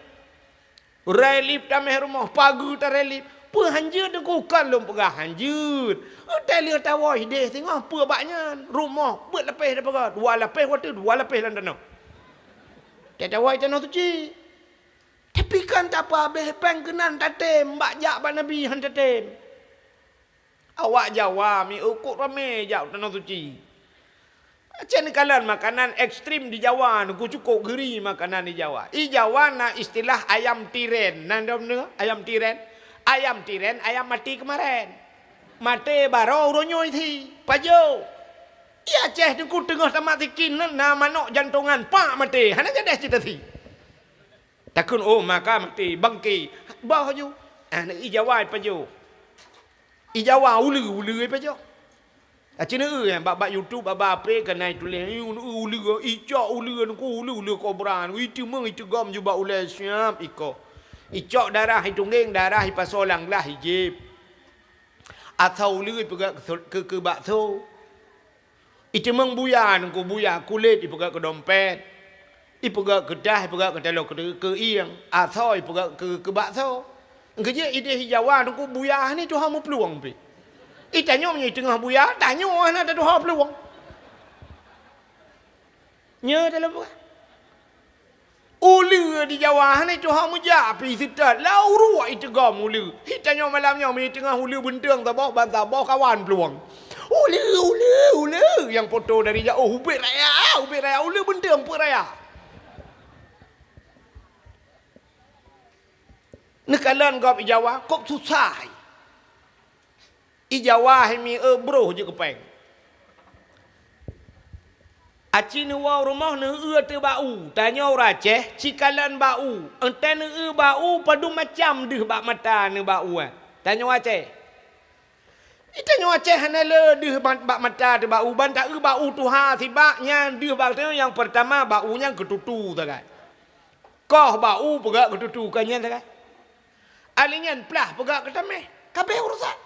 Relief taméh rumoh, pageue tarelief. Peue hanjeuet teungku, kon lôn peugah hanjeuet. Watée lheueh tawoe idéh singoh peue bak nyan, rumoh beuet lapéh tapeugah, dua lapéh watée dua lapéh lam tanoh. Watée tawoe Tanoh Suci. Tapi kon tapeuabéh péng keunan tatém, bak jak bak Nabi han tatém. Awak Jawa miseue kok ramé jak u Tanoh Suci. Aceh neukalon makanan ekstrem di Jawa, nyoe cukôp geuri makanan di Jawa. I Jawa na istilah ayam tiren. Na dom neuh ayam tiren? Ayam tiren, ayam mati kemarin. Maté baroe uroe nyoe thi. Pajoh. I Aceh teungku teungoh tamat sikin na, na manok jantongan, pak maté. Hana gadeh cit thi. Takheun, "Oh, maka maté, bangke." Bah ju. Ah, i Jawa ipajoh. I Jawa uleue, uleue ipajoh. Aci neueu nyan bak, bak YouTube, bak, bak H P keunan ituléh, i uleue, icok uleue nyoe, uleue, uleue kobra nyoe, iteumeung, iteugom ju bak ulée siap ikoh. Icok darah, itunggeng darah, ipasoe lam glah, ijieb. Asoe uleue ipeugah keu, keu, keu bakso. Iteumeung buya nyoe, buya kulét ipeugah keu dompet, ipeugah keu tah, ipeugah keu taloe keu, keu ieng, asoe ipeugah keu, keu bakso. Keujeuet idéh i Jawa nyoe buya hana tuha meuplueng pih. I tanyoe meunyoe teungoh buya, tanyoe hana tatuha plueng. Nyoe dalam buah. Uleue di Jawa hana tuha meujak pih seutôt, lau ruek iteugom uleue. Hi tanyoe malam nyoe meunyoe teungoh uleue beunteueng saboh ban saboh kawan plueng. Uleue, uleue, uleue, nyang poto dari jauh, ubit raya, ubit raya, uleue beunteueng peuet raya. Neukalon gob i Jawa, kok susah. I Jawa hai miseue broh jeuet keu péng. Aci neuwoe rumoh neueu teuh bak u, tanyoe ureueng Aceh, cikalon bak u. Entée neueu bak u, padum macam deuh bak mata neueu bak u, eh. Tanyoe Aceh. I tanyoe Aceh hana le deuh bak, bak mata teuh bak u, ban taeu bak u tuha sibak nyan deuh bak tanyoe nyang peurtama bak u nyan keututu sagai. Koh bak u peugah keututu ka nyan sagai. Alèh nyan plah peugah keu taméh, ka abéh urusan.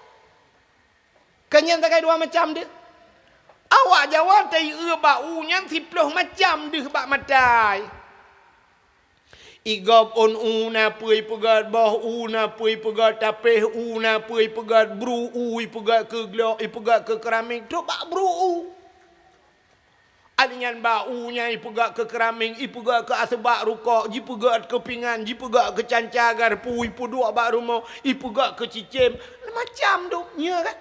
Keu nyan sagai dua macam deuh. Awak Jawa taieu bak u nyan siploh macam deuh bak matai. Igob ôn u na peue ipeugöt, boh u na peue ipeugöt, tapéh u na peue ipeugöt, bru u ipeugöt keu glok, ipeugöt keu keramik, trok bak bru u. Alèh nyan bak u nyan ipeugöt keu keramik, ipeugöt keu aseubak rukok, jipeugöt keu pingan, jipeugöt keu canca garpu, ipeuduek bak rumoh, ipeugöt keu cicém, macam dum, nyo kan?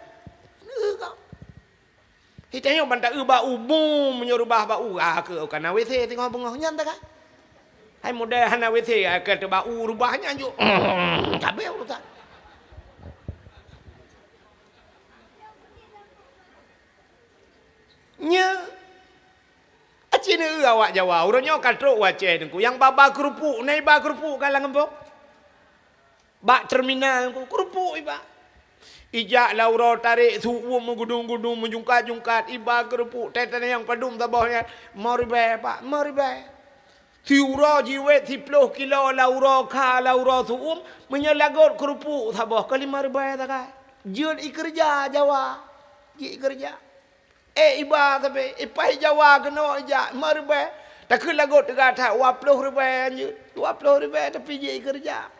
Neu ka. Hi tanyoe ban taeu bak u, bum, meunyoe reubah bak u, ah, keu ka na W C singoh beungoh nyan ta ka. Hai model hana W C, ah, ka teuh bak u reubah nyan ju, ka abéh urusan. Nyo. Aci neueu awak Jawa, uroe nyoe ka trok u Aceh teungku, nyang ba-ba keurupuk, na iba keurupuk ka lam gampông. Bak terminal teungku, keurupuk iba. Ijak lam uroe tarek, su-uem meugudong-gudong, meujungkat-jungkat, iba keurupuk, teuh tanyong padum saboh nyan, lima ribèe, Pak, lima ribèe. Siuroe jiwét siploh kilo lam uroe kha, lam uroe su-uem, meunyoe lagot keurupuk saboh ka lima ribèe sagai. Jeuet ikeureuja Jawa, jeuet ikeureuja. Eh, iba sabe, ipai Jawa keunoe ijak, lima ribèe. Takheun lagot teuga that, dua ploh ribèe hanjeuet. Dua ploh ribèe tapi jeuet ikeureuja.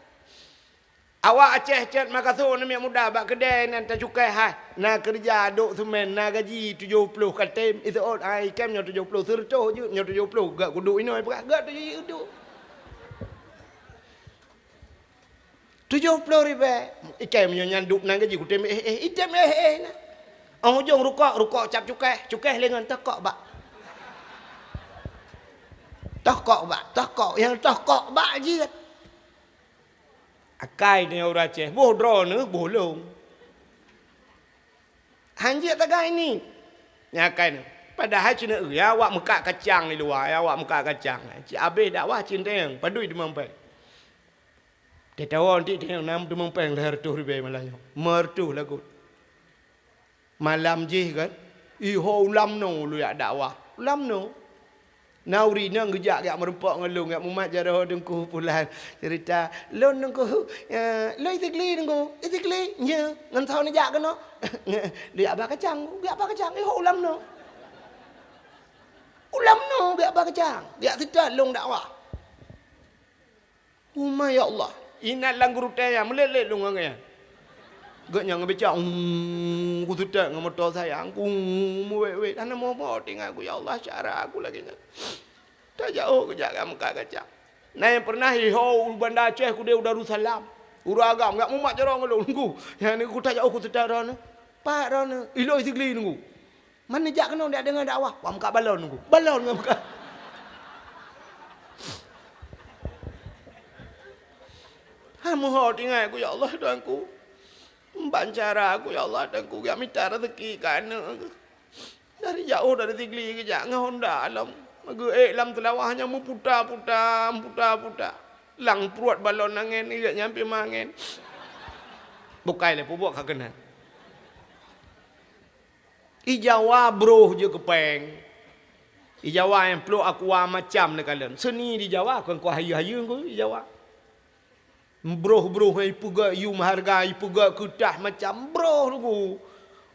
Awak Aceh cit makaso aneuk muda bak keudè nan tacukèh hai. Na keureuja dok seumén, na gaji tujoh ploh ka tem. Iseuôt hai, item nyoe tujoh ploh, seureutôh jeuet, nyoe tujoh ploh gak kuduek inoe peugah, gak tujoh jeuet duek. Tujoh ploh ribèe. Ikai meunyoe nyan duek nan gaji kutem éh éh, item éh éh na. Óh ujong rukok, rukok cap cukèh, cukèh lé ngon toh kok bak. Toh kok bak, toh kok, nyang toh kok bak jeuet. Akai nyoe ureueng Aceh, boh droeneuh, boh lôn. Han jeuet tagai ni. Nyan akai nyoe. Padahai cit na, ya, awak meukat kacang di luwa, ya, awak meukat kacang. Cit abéh dakwah cit teueng, padum teumèe péng. Teutabang cit teueng na teumèe péng lhèe reutôh ribèe malam nyoe. Lhèe reutôh lagot. Malam jih kan, iho ulam noe lôn jak dakwah. Ulam noe. Na ureueng inong geujak, geujak meurumpok ngon lôn, geujak mumat jaroe Teungku Pulan. Cerita, "Lôn Teungku, eh, lôn Isigli Teungku, Isigli, nyo, ngon soe neujak keunoe?" "Geujak ba kacang, geujak ba kacang, iho ulam noe." Ulam noe geujak ba kacang, geujak seutôt lôn dakwah. Uma ya Allah, inan lam gurutée nyan, meulet-let lôn ngon gobnyan. Gobnyan ngon becak, "Umm, kuseutôt ngon moto sayang ku, umm, meuwét-wét, hana mo-mo teuingat ku, ya Allah, syara ku lagée nyan." Tajak geujak ka meukat kacang. Na nyang pernah iho u Banda Aceh keudeh u Darussalam. Ureueng agam geujak mumat jaroe ngon lôn, Teungku. Nyan Teungku tajak kuseutôt droeneuh. Pat droeneuh, ilôn Isigli Teungku. Man neujak keunoe jak deungoe dakwah? Wah meukat balon Teungku. Balon ngon meukat. Ha, meuho teuingat ku, ya Allah, Tuhanku. Ban cara ku, ya Allah, Tuhanku, geujak mita raseuki keu aneuk. Dari jaoh, dari Sigli geujak ngon honda lom. Geuék lam Seulawah nyan meuputa-puta, meuputa-puta. Lam pruet balon angén, geuék nyan pih mangén. Bukai lé peubuet ka keunan. I Jawa broh jeuet keu péng. I Jawa nyang plôk aqua macam neukalon. Seuni di Jawa kon keu hayeue-hayeue Teungku i Jawa. Broh-broh nyang ipeugét yum hareuga, ipeugét keureutah macam broh Teungku.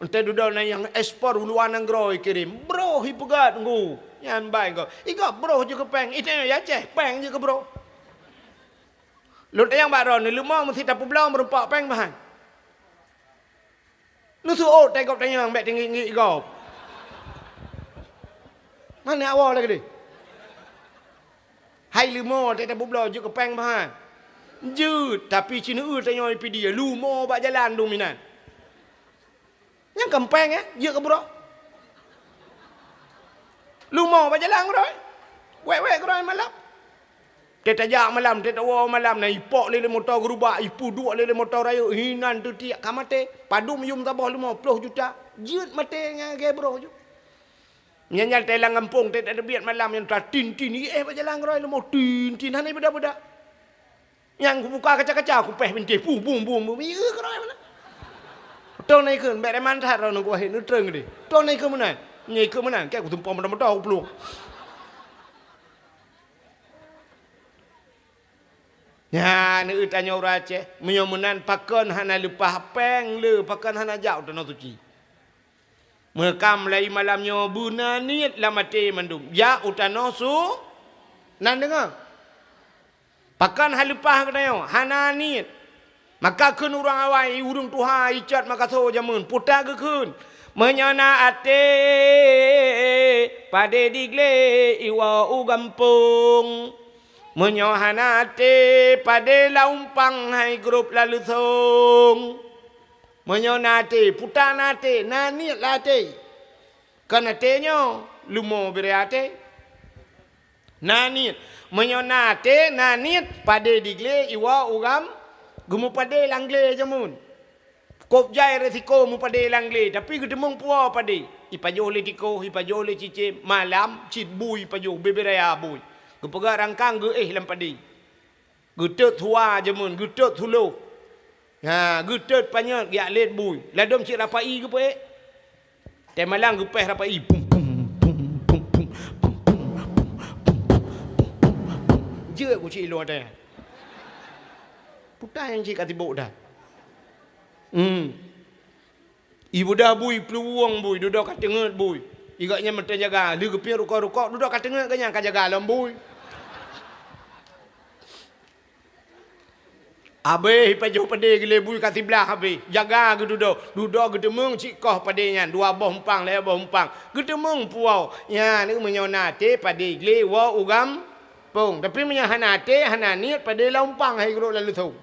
Enteuk dudoe na nyang ekspor u luwa nanggroe ikirém, broh ipeugét Teungku. Nyan ban Teungku. I gob broh jeuet keu péng, i tanyoe i Aceh péng jeuet keu broh. Lôn tanyong bak droeneuh, leumo meusé tapeubloe meurumpok péng meuhan? Neuseuôt teuh gob tanyong bék teungiek-ngiek gob. Meunan awai lagée deh. Hai leumo teuh tapeubloe jeuet keu péng meuhan? Jeuet, tapi ci neueu tanyoe i Pidie, leumo bak jalan dum inan. Nyang keu péng, eh, jeuet keu broh. Leumo bak jalan keudroe. Wék-wék keudroe malam. Teuh tajak malam, teuh tawoe malam, na ipok lé, lé moto geurubak, ipeuduek lé, lé moto rayeuk, inan teutiek ka maté. Padum yum saboh leumo ploh juta. Jeuet maté ngon lagée broh ju. Nyan-nyan teuh lam gampông, teuh tateubiet malam nyan tatin-tin, iéh bak jalan keudroe leumo tin-tin, hana ibeuda-beuda. Nyang kubuka kaca-kaca, kupéh bintéh, puh, bum, bum, bum. Iya keudroe meunan. Toh na ikheun, bék reman that droeneuh kuwahé, neutrön deh. Toh na ikheun meunan. Nyoe ikheun meunan, keu kutumpông moto-moto kuplueng. Nyan, eu tanyoe ureueng Aceh, meunyoe meunan pakon hana leupah péng le, pakon hana jak u Tanoh Suci. Meukam lai malam nyoe beuna niet lam até mandum, jak u Tanoh Su-, nan deungoe. Pakon hana leupah geutanyoe, hana niet. Maka kheun ureueng awai, ureueng tuha, icot makaso jameun, puta geukheun, "Meunyoe na até, padé diglé iwoe u gampông. Meunyoe hana até, padé lam umpang hai grôp laleusông." Meunyoe na até, puta na até, na niet lam até. Kon até nyoe, leumo bire até. Na niet. Meunyoe na até, na niet, padé diglé iwoe u gam-, geumeupadé lam glé jameun. Kôb jai resiko meupadé lam glé, tapi geuteumeung puwoe padé. Ipajoh lé tikoh, ipajoh lé cicém, malam cit bui ipajoh, bibiraya bui. Geupeugah rangkang geuéh lam padé. Geutot suwa jameun, geutot suloh. Ha, geutot panyöt, geujak lét bui. Ladôm cit rapai geupeuék. Teumalang geupéh rapai. Pum, pum, pum. Jeuet ku cit ilong até. Puta nyang cit ka tibok dah. Hmm. Ibeudoh bui, peuluwueng bui, dudoe ka teungeut bui. Igak nyan mantong jaga, lheueh geupiep rukok-rukok, dudoe ka teungeut geuh nyan ka jaga lom bui. Habéh jipajoh padé geulée bui ka siblaih habéh. Jaga geududoe. Dudoe geuteumeung cit koh padé nyan, dua boh umpang, lhée boh umpang. Geuteumeung puwoe. Nyan, meunyoe na até padé glé woe u gampông. Tapi meunyoe hana até, hana niet, padé lam umpang hai geurok lam lusong.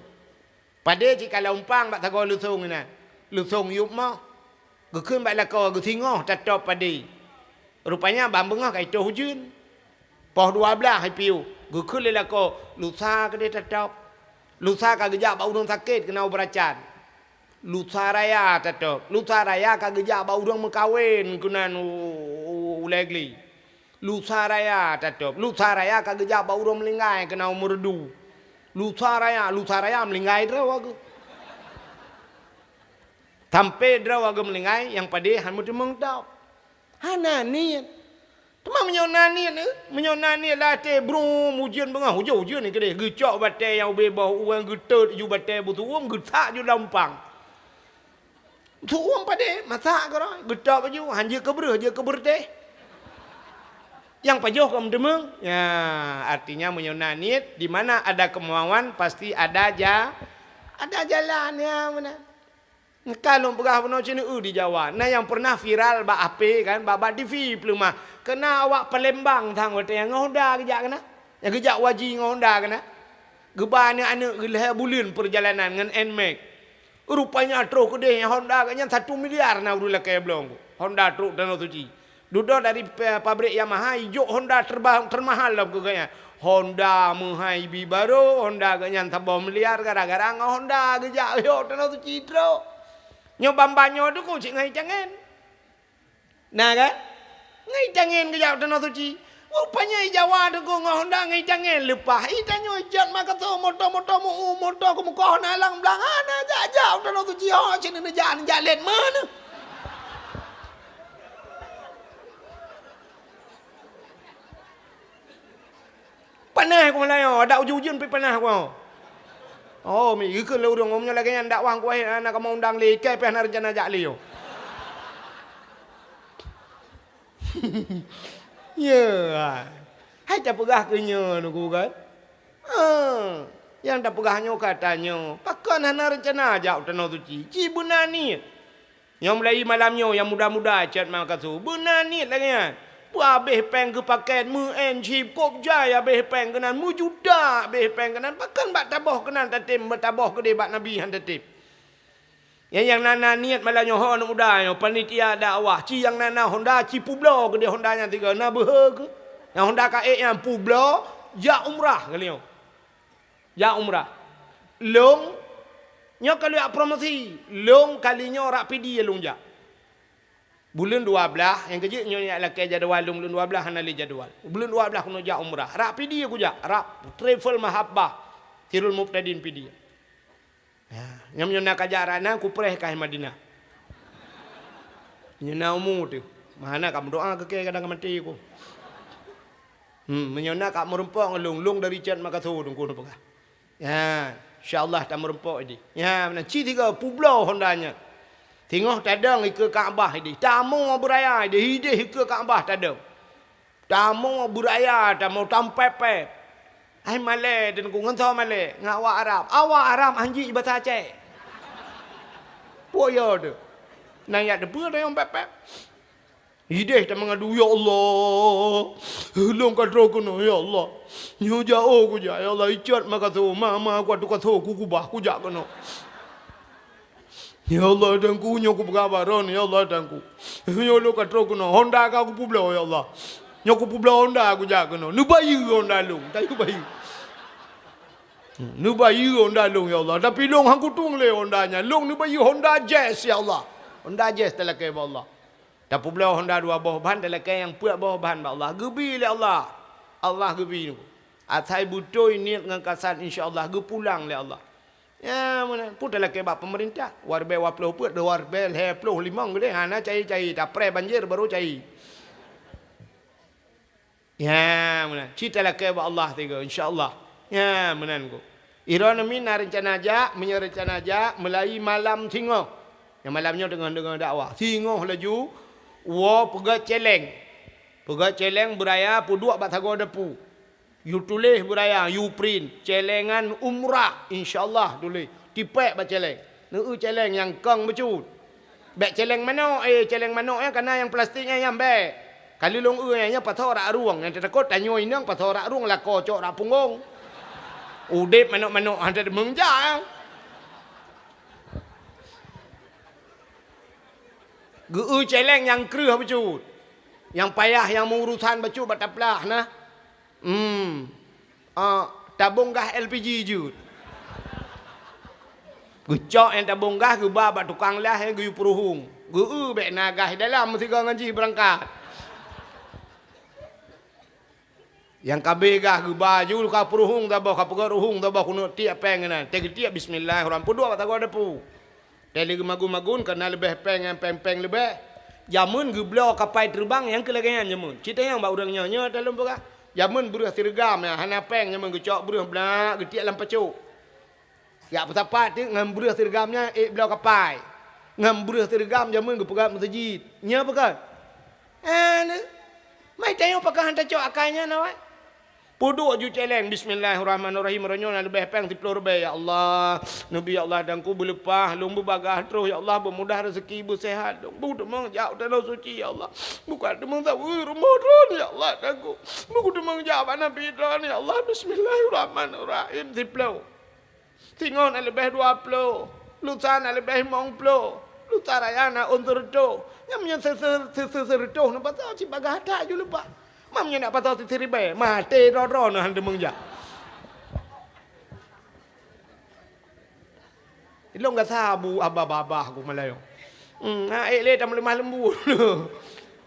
Padé cit ka lam umpang bak sagoe lusong inan. Lusong yup moh. Geukheun bak lakoe geusingoh tatôb padé. Rupanya ban beungoh ka itoh ujeuen. Poh dua blaih ipiôh, geukheun lé lakoe, lusa keudeh tatôb. Lusa ka geujak bak ureuëng sakét keunan u Beuracan. Lusa raya tatôb. Lusa raya ka geujak bak ureuëng meukawen keunan u, u, u Ulée Glé. Lusa raya tatôb. Lusa raya ka geujak bak ureuëng meulinggai keunan u Meureudu. Lusa raya, lusa raya meulinggai droe geuh. Sampai droe geuh meulinggai, nyang padé hana meuteumeung tôb. Hana niet. Teuma meunyoe na niet, eh, meunyoe na niet lam até brum ujeuen beungoh, ujeuen-ujeuen keudeh, geucok batée nyang ubé boh ueng geutot ju batée beusuuem geusak ju lam umpang. Suuem padé, masak keudroe, geutôb ju, han jeuet keu breueh, jeuet keu beureutéh. Nyang pajoh ka meuteumeung. Ya, artinya meunyoe na niet, di mana ada kemauan, pasti ada ja-, ada jalan, ya, meunan. Ka lôn peugah bunoe sineuk di Jawa. Na nyang pernah viral bak H P kan, bak, bak T V peuleumah. Keunan awak Palembang sang watée nyan ngon Honda geujak keunan. Nyang geujak haji ngon Honda keunan. Geuba aneuk-aneuk geulhée buleuen peurjalanan ngon Nmax. Rupanya troh keudeh Honda geuh nyan satu miliar na ureuëng lakée blong. Honda trok Tanoh Suci. Dudoe dari pa-, pabrik Yamaha, ijok Honda terba-, termahal lom keu geuhnyan. Honda meuhai bi barô, Honda geuhnyan saboh miliar gara-gara ngon Honda geujak yoh Tanoh Suci trok. Nyoe ban-ban nyoe teuku cit ngon itangen. Na kan? Ngon itangen geujak Tanoh Suci. Rupanya i Jawa teuku ngon Honda ngon itangen leupah. Itanyoe ijat makaso moto-moto meu-, moto keumukoh na lam blang hana jak-jak Tanoh Suci ho cit neujak, neujak lét mana. Panas ku malam nyoe, adak ujeuen-ujeuen pih panas ku. Oh, mi geukheun lé ureuëng, meunyoe lagée nyan dakwah ku akhé, hana kamoe undang lé, ikai pih hana reuncana jak lé nyoe. Ya. Hai tapeugah keu nyoe nuku kan? Ha. Nyang tapeugah nyoe ka tanyoe, pakon hana reuncana jak u Tanoh Suci? Ci beuna niet. Nyang mulai malam nyoe nyang muda-muda chat makasu, beuna niet lagée nyan. Peue abéh péng keu pakét, meu-én chip, kôb jai abéh péng keunan, meujuta abéh péng keunan, pakon bak taboh keunan tatem, bak taboh keudeh bak Nabi han tatem. Nyang, nyang na, na niet malam nyoe ho aneuk muda nyoe, panitia dakwah, ci nyang na, na Honda, ci peubloe keudeh Honda nyan tiga, na beuhe keu. Nyang Honda ka ék nyan peubloe, jak umrah kali nyoe. Jak umrah. Lôn, nyoe ka lheueh promosi, lôn kali nyoe rak Pidie lôn jak. Buleuen dua blaih, nyang keujeuet nyoe jak lakée jadwal lôn buleuen dua blaih hana lé jadwal. Buleuen dua blaih keunoe jak umrah. Rak Pidie kujak, rak Travel Mahabbah, Sirul Mubtadin Pidie. Ya, nyang meunyoe na kajak rak na kupreh ka Madinah. Nyoe na umu teuh. Meuhana ka meudoa keu kée kadang ka maté ku. Hmm, meunyoe na ka meureumpok ngon lôn, lôn dari Cot Makaso teungku neupeugah. Ya, insya Allah tameureumpok ideh. Ya, meunan ci tiga peubloe Honda nyan. Singoh tadong ikeue Ka'bah ideh. Tamoe beuraya ideh, ideh ikeue Ka'bah tadong. Tamoe beuraya, tamoe tampépét. Hai malée teungku ngon soe malée, ngon awak Arab. Awak Arab han jeuet basa Aceh. Peue yo teuh. Nyan yak teupeue tayong pépét. Ideh tameungadu, "Ya Allah, lôn ka troh keunoe, ya Allah. Nyoe jaoh kujak, ya Allah, i Cot Makaso, ma, ma, kuat tukaso kukubah, kujak keunoe. Ya Allah, Teungku, nyoe kupeugah baron, ya Allah, Teungku. Nyoe lôn ka troh keunoe, Honda ka kupeubloe, ya Allah. Nyoe kupeubloe Honda kujak keunoe. Neubayeue Honda lôn, tayue bayeue. Neubayeue Honda lôn, ya Allah. Tapi lôn han kutueng lé Honda nyan. Lôn neubayeue Honda Jazz, ya Allah. Honda Jazz talakée bak Allah." Tapeubloe Honda dua boh ban, talakée nyang peuet boh ban bak Allah. Geubi lé Allah. Allah geubi. Asai beutôi niet ngon kasad, insya Allah geupulang lé Allah. Ya, meunan. Peue talakée bak peumeurintah. Waribée dua ploh peuet, dua ribée lhée ploh limong geudeh. Hana cai-cai. Tapreh banjir baru cai. Ya, meunan. Ci talakée bak Allah tiga, insya Allah. Ya, meunan ku. Droeneuh mi na reuncana jak, meunyoe reuncana jak, meulayeue malam singoh. Nyang malam nyoe teungoh deungoe dakwah. Singoh laju, woe peugét céléng. Peugét céléng beuraya peuduek bak sagoe depu. Yue tuléh beuraya, yue print, céléngan umrah, insya Allah tuléh. Tipék bak céléng. Neu-eu céléng nyang kong bacut. Bék céléng manok, eh, céléng manok nyan kana nyang plastik nyan, nyan bék. Ka lheuh lôn eu nyan, nyan pasoe rak rueng, nyang teutakot tanyoe inong pasoe rak rueng, lakoe cok rak punggong. Udeb manok-manok han teudeungoe jak. Geu-eu céléng nyang kreueh bacut. Nyang payah nyang meuurusan bacut bak taplah na. Hmm. Ah, tabong gas L P G jeuet. Geucok nyang tabong gas geuba bak tukang las nyang geuyue peuruhueng. Geu-eu bék na gas dalam meusigoe ngon jih beurangkat. Nyang ka abéh gas geuba ju ka peuruhueng saboh, ka peugöt ruhueng saboh keuneuk tiek péng inan. Teugeutiek bismillahirrahmanirrahim. Peuduek bak sagoe depu. Teuh lé geumagun-magun, ka na leubeh péng nyang péng-péng leubeh. Jameun geubloe kapai teubang nyang keu lagée nyan jameun. Cit tanyong bak ureuëng nyoe, nyoe teuh lôn peugah. Jameun breueh sireugam nyan hana péng, jameun geucok breueh blak geutiek lam pacok. Jak peusapat teuk ngon breueh sireugam nyan ék bloe kapai. Ngon breueh sireugam jameun geupeugöt meuseujid. Nyoe peugah. Eh, na. Mai tanyoe pakon han tacok akai nyan awai. Peuduek ju céléng, bismillahirrahmanirrahim, uroe nyoe na leubeh péng siplôh ribée, ya Allah. Neubi, ya Allah, dan ku beuleupah, lôn beubagaih troh, ya Allah, beumudah rezeki, beuseuhat lôn. Beuteumeung jak u Tanoh Suci, ya Allah. Buka teumeung saweue rumoh droen, ya Allah, dan ku. Beuteumeung jak bak Nabi droen, ya Allah. Bismillahirrahmanirrahim. Siplôh. Singoh na leubeh dua ploh, lusa na leubeh limong ploh, lusa raya na ôn sireutôh. Nyan meunyoe se-, se-, se-, se-, sireutôh na pasoe cit bagaih that ju leupah. Ma meunyoe na pasoe siribée, maté droe-droe na han teumeung jak. Ilong gasa bu abah-babah ku malayo. Hmm, na ék lé tameuleumah leumbut.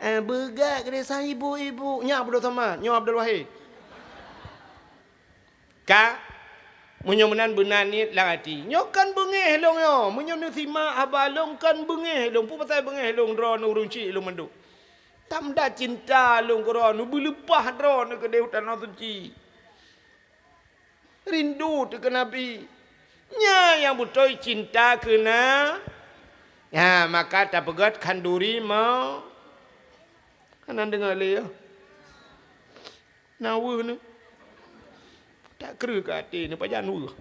Eh, beugak geude sang ibu-ibu. Nyan Abdul Samad, nyoe Abdul Wahid. Ka, meunyoe meunan beuna niet lam até. Nyoe kan beungéh lôn nyoe. Meunyoe neusimak haba lôn kan beungéh lôn. Peue pasai beungéh lôn droeneuh ureuëng chik lôn mandum. Tamda cinta lôn keu droeneuh, beuleupah droeneuh keudeh u Tanoh Suci. Rindu teuh keu Nabi. Nyan nyang beutôi cinta keu na. Ya, maka tapeugét khanduri mo. Hana deungoe lé, ya. Na weueh nyoe. Tak kreueh keu até nyoe pajan weueh.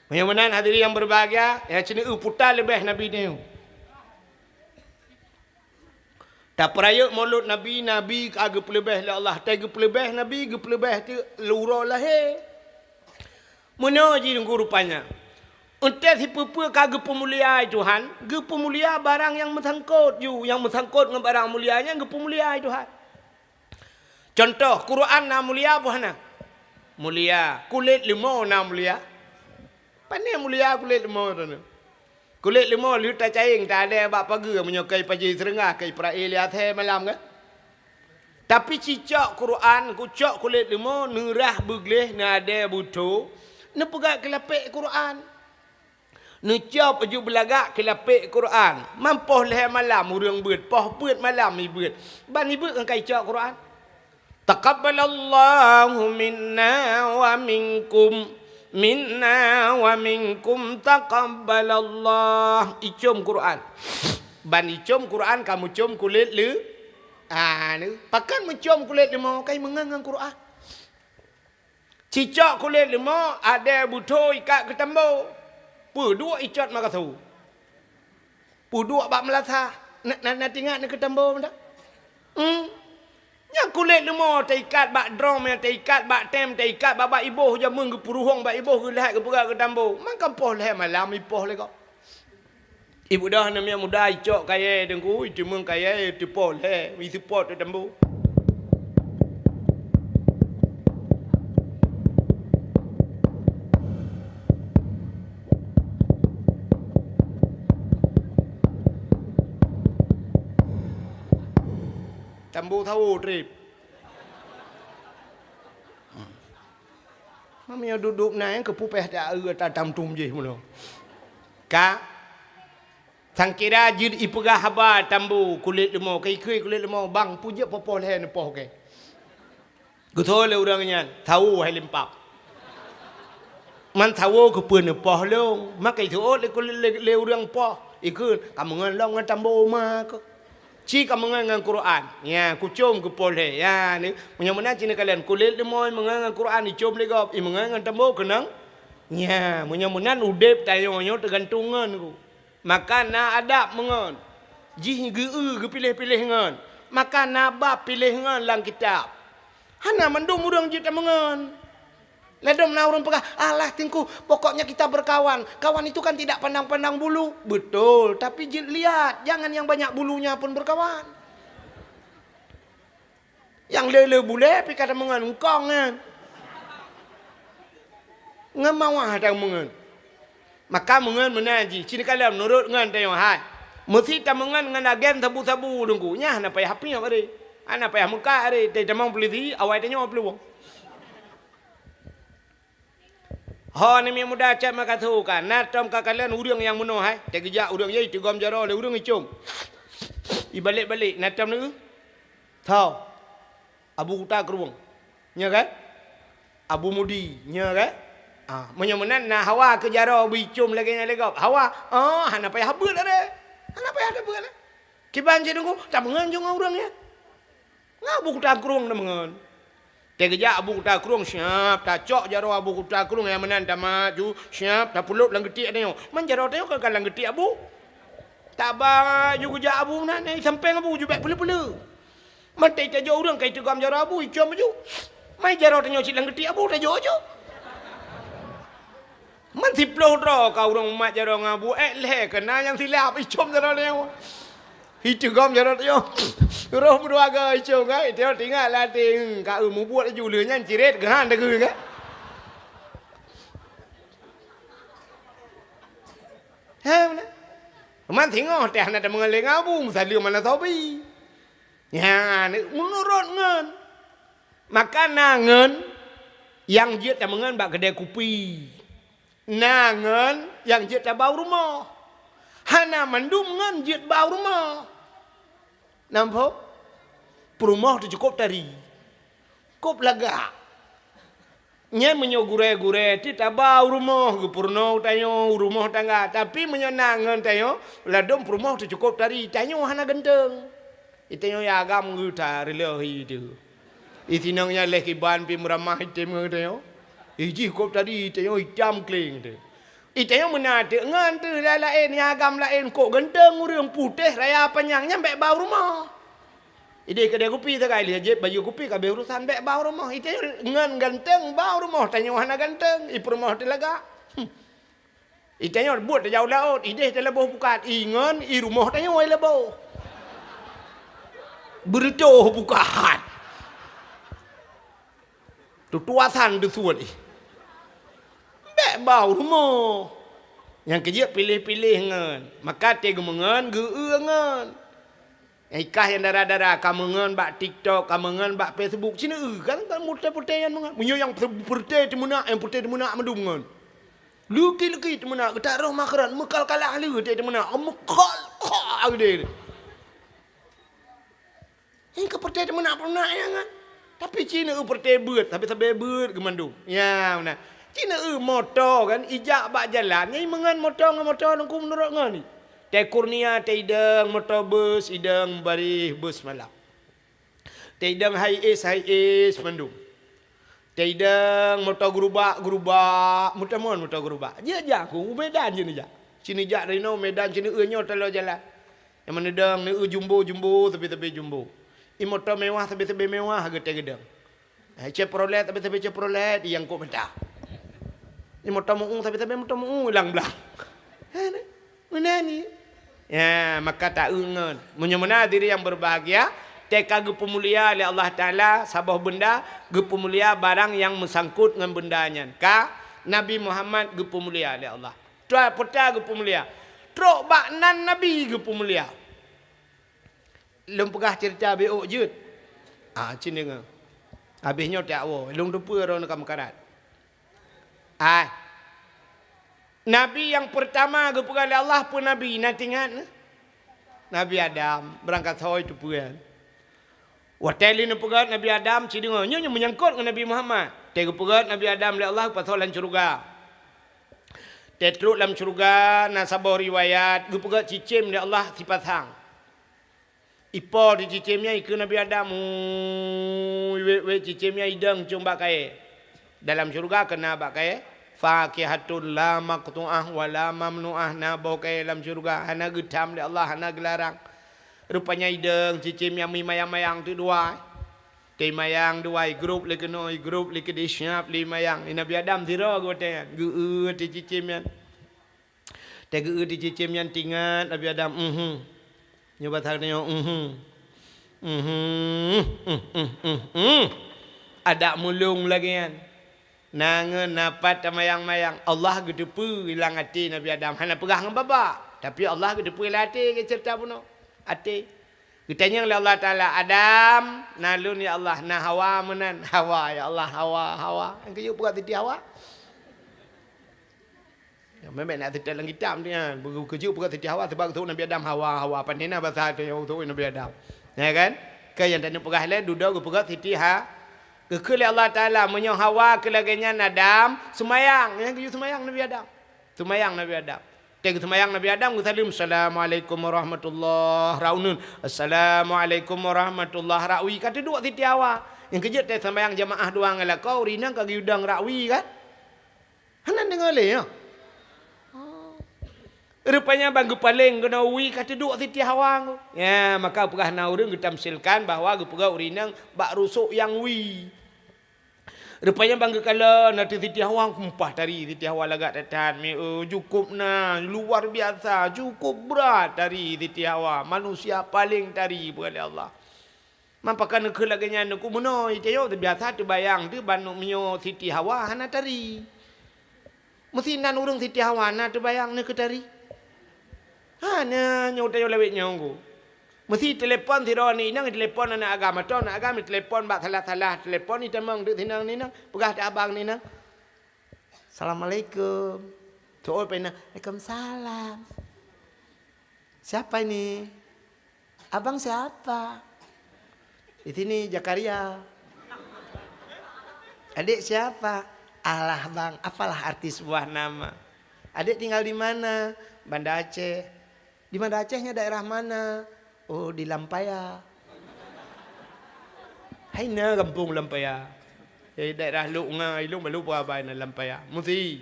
Meunyoe meunan hadirin yang berbahagia, ya, ceuneuk puta leubeh Nabi nyoe. Tapeurayeuk Maulud Nabi, Nabi ka geupeuleubeh lé Allah. Teuh geupeuleubeh Nabi, geupeuleubeh teuk uroe lahé. Meunoe jih Teungku rupanya. Eunteuk sipeue-peue ka geupeumulia Tuhan, geupeumulia barang nyang meusangkot ju, nyang meusangkot ngon barang mulia nyan geupeumulia Tuhan. Cuntoh, Quran na mulia boh na? Mulia. Kulét leumo na mulia? Pane mulia kulét leumo droeneuh. Kulét leumo lheueh tacayeng, taadée bak pageue meunyoe kai paji seureunggah, kai peurae lé asée malam kan? Tapi cicok Quran, kucok kulét leumo, neurah beugleh, neuadée beutho, neupeugah keu lapék Quran. Neucop ju beulagak keu lapék Quran. Mam poh lhée malam ureuëng beuet, poh beuet malam ibeuet. Ban ibeuet ngon kai cok Quran. Taqabbalallahu minna wa minkum. Minna wa minkum taqabbalallah. Icom Quran. Ban icom Quran ka meucom kulét leu-, ah, leu-, pakon meucom kulét leumo kai meungon ngon Quran. Cicok kulét leumo, adée beutho ikat keu tambo. Peuduek icot makasu. Peuduek bak meulasah. Na, na, na tingat na keu tambo meuda? Hmm. Nyan kulét leumo taikat bak drom, nyan taikat bak tem, taikat bak, bak iboh jameun geupeuruhong bak iboh geulhak geupeugah keu tambo. Mangka poh lhée malam ipoh lé gob. Ibu dah aneuk miet muda icok kayée Teungku, itimeung kayée teupoh lhée, iteupot teutambu. Tambu sawo treb. Meunyoe duek-duek na nyang keupupéh ta-, ta-, tam tum jih meulo. Ka? Sangkira jeuet ipeugah haba tambu kulét leumo, ka ikheue kulét leumo, bang, peue jeuet poh-poh lhée neupoh kée. Geutho lé ureuëng nyan, sawo hai limpab. Man sawo keupeue neupoh lôn, maka iseuôt lé, lé, lé ureuëng poh, ikheue, ka meungon lom ngon tambu ma keuh. Ci ka meungon ngon Quran. Nya, kucom keu poh lhèe. Ya, ni, meunyoe meunan ci neukalon kulét leumoi meungon ngon Quran, icom lé gob, i meungon ngon tambo keunong. Nya, meunyoe meunan udép tanyoe nyoe teugantung ngon ku. Maka na adab meungon. Jih geu-eu geupiléh-piléh ngon. Maka na bab piléh ngon lam kitab. Hana mandum ureuëng jeuet tameungon. Ladom na ureuëng peugah, "Alah, Teungku, pokoknya kita berkawan. Kawan itu kan tidak pandang-pandang bulu." Betul, tapi jeuet lihat, jangan yang banyak bulunya pun berkawan. Nyang le-le bulée pih ka tameungon, eungkong nyan. Ngon mawah tameungon. Maka meungon meunan jih, ci neukalon meunurot ngon tanyoe hai. Meusi tameungon ngon agen sabu-sabu Teungku, nyan hana payah piep aré. Hana payah meukat aré, teutamong polisi, awai tanyoe peuluwang. Ho aneuk miet muda cot meukaso ka, na tom ka kalon ureuëng nyang meunoe hai, teugeujak ureuëng jai teugom jaroe lé ureuëng icom. Ibalek-balek, na tom neu? Tho. Abu Kuta Krueng. Nya kan? Abu Mudi. Nya kan? Ah, meunyoe meunan na hawa keu jaroe beuicom lagée nyan lé gob. Hawa, oh, hana payah beuet lé. Hana payah tabeuet lé. Kiban cit Teungku, tameungon jong ureuëng nyan. Ngon Abu Kuta Krueng tameungon. Teugeujak Abu Kuta Krueng siap, tacok jaroe Abu Kuta Krueng nyang meunan tamaju, siap, tapulop lam geutiek tanyoe. Man jaroe tanyoe ka lam geutiek Abu. Taba ju geujak Abu meunan, eh, sampéng Abu ju bék peuleu-peuleu. Man teuh tajok ureuëng ka iteugom jaroe Abu, icom ju. Mai jaroe tanyoe cit lam geutiek Abu, tajok ju. Man siplôh droe ka ureuëng umat jaroe ngon Abu, ék lhée keuna nyang silap, icom jaroe tanyoe. Iteugom jaroe tanyoe. Roh meudua goe icong kai, tanyoe teuingat lam até, hmm, ka eu mubuet laju lheueh nyan cirét geuhan dagui kai. He, mana? Man singoh teuh hana tameungon lé ngabu, meusaleuem hana sobi. Nyan, meunurot ngon. Maka na ngon nyang jeuet tameungon bak keudè kupi. Na ngon nyang jeuet tabau rumoh. Hana mandum ngon jeuet bau rumoh. Nampak? Peurumoh teuh cukôp tari. Kôp lagak. Nyan meunyoe gurée-gurée teuh tabau rumoh, geupeurunoe tanyoe, rumoh tangga. Tapi meunyoe na ngon tanyoe, ladôm peurumoh teuh cukôp tari. Tanyoe hana ganteng. Itanyoe ya agam geuta reuleuh itu. Itinong nyan leh kiban pi meuramah item ngon tanyoe. Ijih kôp tari itanyoe itam kling tu. Itanyoe meunan teuk ngon teuh laén-laén, nyang agam laén kôk ganteng ureuëng putéh raya panyang nyan bék bau rumoh. Ideh keudè kupi sagai lheueh jép baju kupi ka abéh urosan bék bau rumoh. Itanyoe ngon ganteng bau rumoh, tanyoe hana ganteng, ipeurumoh teuh lagak. Hmm. Itanyoe buet tajak u laôt, ideh teuh laboh pukat, ingon i rumoh tanyoe laboh. Beureutoh pukat. Tutuasan teusuet ih. Bék bau rumoh. Nyang keujeuet piléh-piléh ngon. Maka teuh geumeungon, geu-eu ngon. Nyang ikah nyang dara-dara, ka meungon bak TikTok, ka meungon bak Facebook, ci neu-eu kan, kan putéh-putéh nyan meungon. Meunyoe nyang peureute teumeunak, nyang putéh teumeunak mandum ngon. Leuki-leuki teumeunak, geutak roh makeuran, meukal-kalah lé teuh teumeunak, meukal-kal geude. Nyan keu peureute teumeunak-peureute nyan kan. Tapi ci neu-eu peureute beuet, sabe-sabe beuet geumandum. Ya, meunan. Ci neu-eu moto kan, ijak bak jalan, nyan meungon moto ngon moto nungku meunurot ngon ni. Teuh Kurnia, teuh idong moto bus, idong baréh bus malam. Teuh idong hai es, hai es mandum. Teuh idong moto gerubak, gerubak, meutamon moto gerubak. Jeuet jak ku, u Medan jeuet neujak. Ci neujak dari noe Medan, ci neu-eu nyoe taloe jalan. Nyang meuneu dong, neu-eu jumbo-jumbo, sabe-sabe jumbo. I moto mewah, sabe-sabe mewah, geutée geudong. Hai Chevrolet, sabe-sabe Chevrolet, i nyang kôk meuta. I moto meu-u, sabe-sabe moto meu-u, ilang blang. Hana, meunan ni. Ya, maka ta-eu ngon. Meunyoe meunan diri nyang berbahagia, teuka geupeumulia lé Allah Taala, saboh beunda geupeumulia barang nyang meusangkot ngon beunda nyan. Ka Nabi Muhammad geupeumulia lé Allah. Tuan Peuta geupeumulia. Trok bak nan Nabi geupeumulia. Lôn peugah ceurita B O jeuet. Ah, cit deungoe. Habéh nyoe tiak woe, lôn teupeue droeneuh ka meukarat. Ai. Nabi nyang peurtama geupeugah lé Allah peue nabi, na teuingat? Nabi Adam, beurangkat soe teupeue. Watée lheueh neupeugét Nabi Adam, ci deungoe, nyoe, nyoe meunyangkot ngon Nabi Muhammad. Teuh geupeugét Nabi Adam lé Allah geupasoe lam syeuruga. Teuh trok lam syeuruga, na saboh riwayat, geupeugét cicém lé Allah sipasang. Ipo di cicém nyan ikeu Nabi Adam, "Ui, wék, wék, cicém nyan idong com bak kayée." Dalam syeuruga keu na bak kayée, "Fakihatun la maqtu'ah wa la mamnu'ah," na boh kayée lam syeuruga, hana geutham lé Allah, hana geularang. Rupanya idong cicém nyan meumayang-mayang teuk dua. Teumayang dua, grup lé keunoe, grup lé keudeh, siap lé mayang. Nabi Adam sidroe geuh watée nyan, geu-eu teuh cicém nyan. Teuh geu-eu teuh cicém nyan, teuingat Nabi Adam, "Mhm." Nyoe basa geutanyoe, "Mhm. Mhm. Mhm. Mhm. Mhm." Adak mulông lagée nyan. Na ngon na pat tamayang-mayang, Allah geuteupeue lam até Nabi Adam. Hana peugah ngon babah, tapi Allah geuteupeue lam até, geuceurita bunoe. Até. Geutanyong lé Allah Taala, "Adam, na lôn ya Allah, na Hawa meunan?" "Hawa, ya Allah, Hawa, Hawa." Nyang geuyue peugah Siti Hawa. Nyang memang na teutab lam kitab nyan, beugeukeujeuet peugah Siti Hawa, sabab geutôk Nabi Adam Hawa, Hawa. Pane na basa teuh nyang geutôk Nabi Adam. Ya kan? Keu nyang taneuk peugah lé, dudoe geupeugah Siti Ha-, geukheun lé Allah Taala, "Meunyoe Hawa keu lagée nyan Adam, seumayang." Nyang geuyue seumayang Nabi Adam. Seumayang Nabi Adam. Teuh geuseumayang Nabi Adam, geusaleuem, "Assalamualaikum warahmatullah." Rot uneuen, "Assalamualaikum warahmatullah." Rot wie ka teuduek Siti Hawa. Nyang keujeuet teuh seumayang jamaah dua ngon lakoe, ureueng inong ka geuyue dong rot wie kan? Hana deungoe lé nyoe. Oh. Rupanya ban geupaleng keunoe wie ka teuduek Siti Hawa nyoe. Ya, maka peugah na ureueng geutamsilkan bahwa geupeugah ureueng inong bak rusok nyang wie. Rupanya ban geukalon ateueh Siti Hawa, kumpah tari Siti Hawa lagak that-that, mi, eh, cukup na, luar biasa, cukup brat tari Siti Hawa, manusia paleng tari peugah lé Allah. Man pakon neukheun lagée nyan, Teungku, meunoe, tanyoe teubiasa teubayang teuh ban meunyoe Siti Hawa hana tari. Meusi nan ureueng Siti Hawa na teubayang neukheun tari? Hana, nyoe tanyoe lawét nyoe, Teungku. Meusi telepon sidroe aneuk inong, telepon aneuk agam, atau aneuk agam telepon bak salah-salah, telepon itamong deuk sinong aneuk inong, peugah teuh abang aneuk inong, "Assalamualaikum." Tuwoe pena, "Waalaikumsalam." "Siapa ini? Abang siapa?" "Di sini Zakaria." "Adik siapa?" "Alah bang, apalah arti sebuah nama." "Adik tinggal di mana?" "Banda Aceh." "Di Banda Aceh nyan daerah mana?" "Oh, di Lampaya." "Hai na gampông Lampaya?" "Eh, daerah Lok Nga, ilong balu peue abai na Lampaya." Meusi.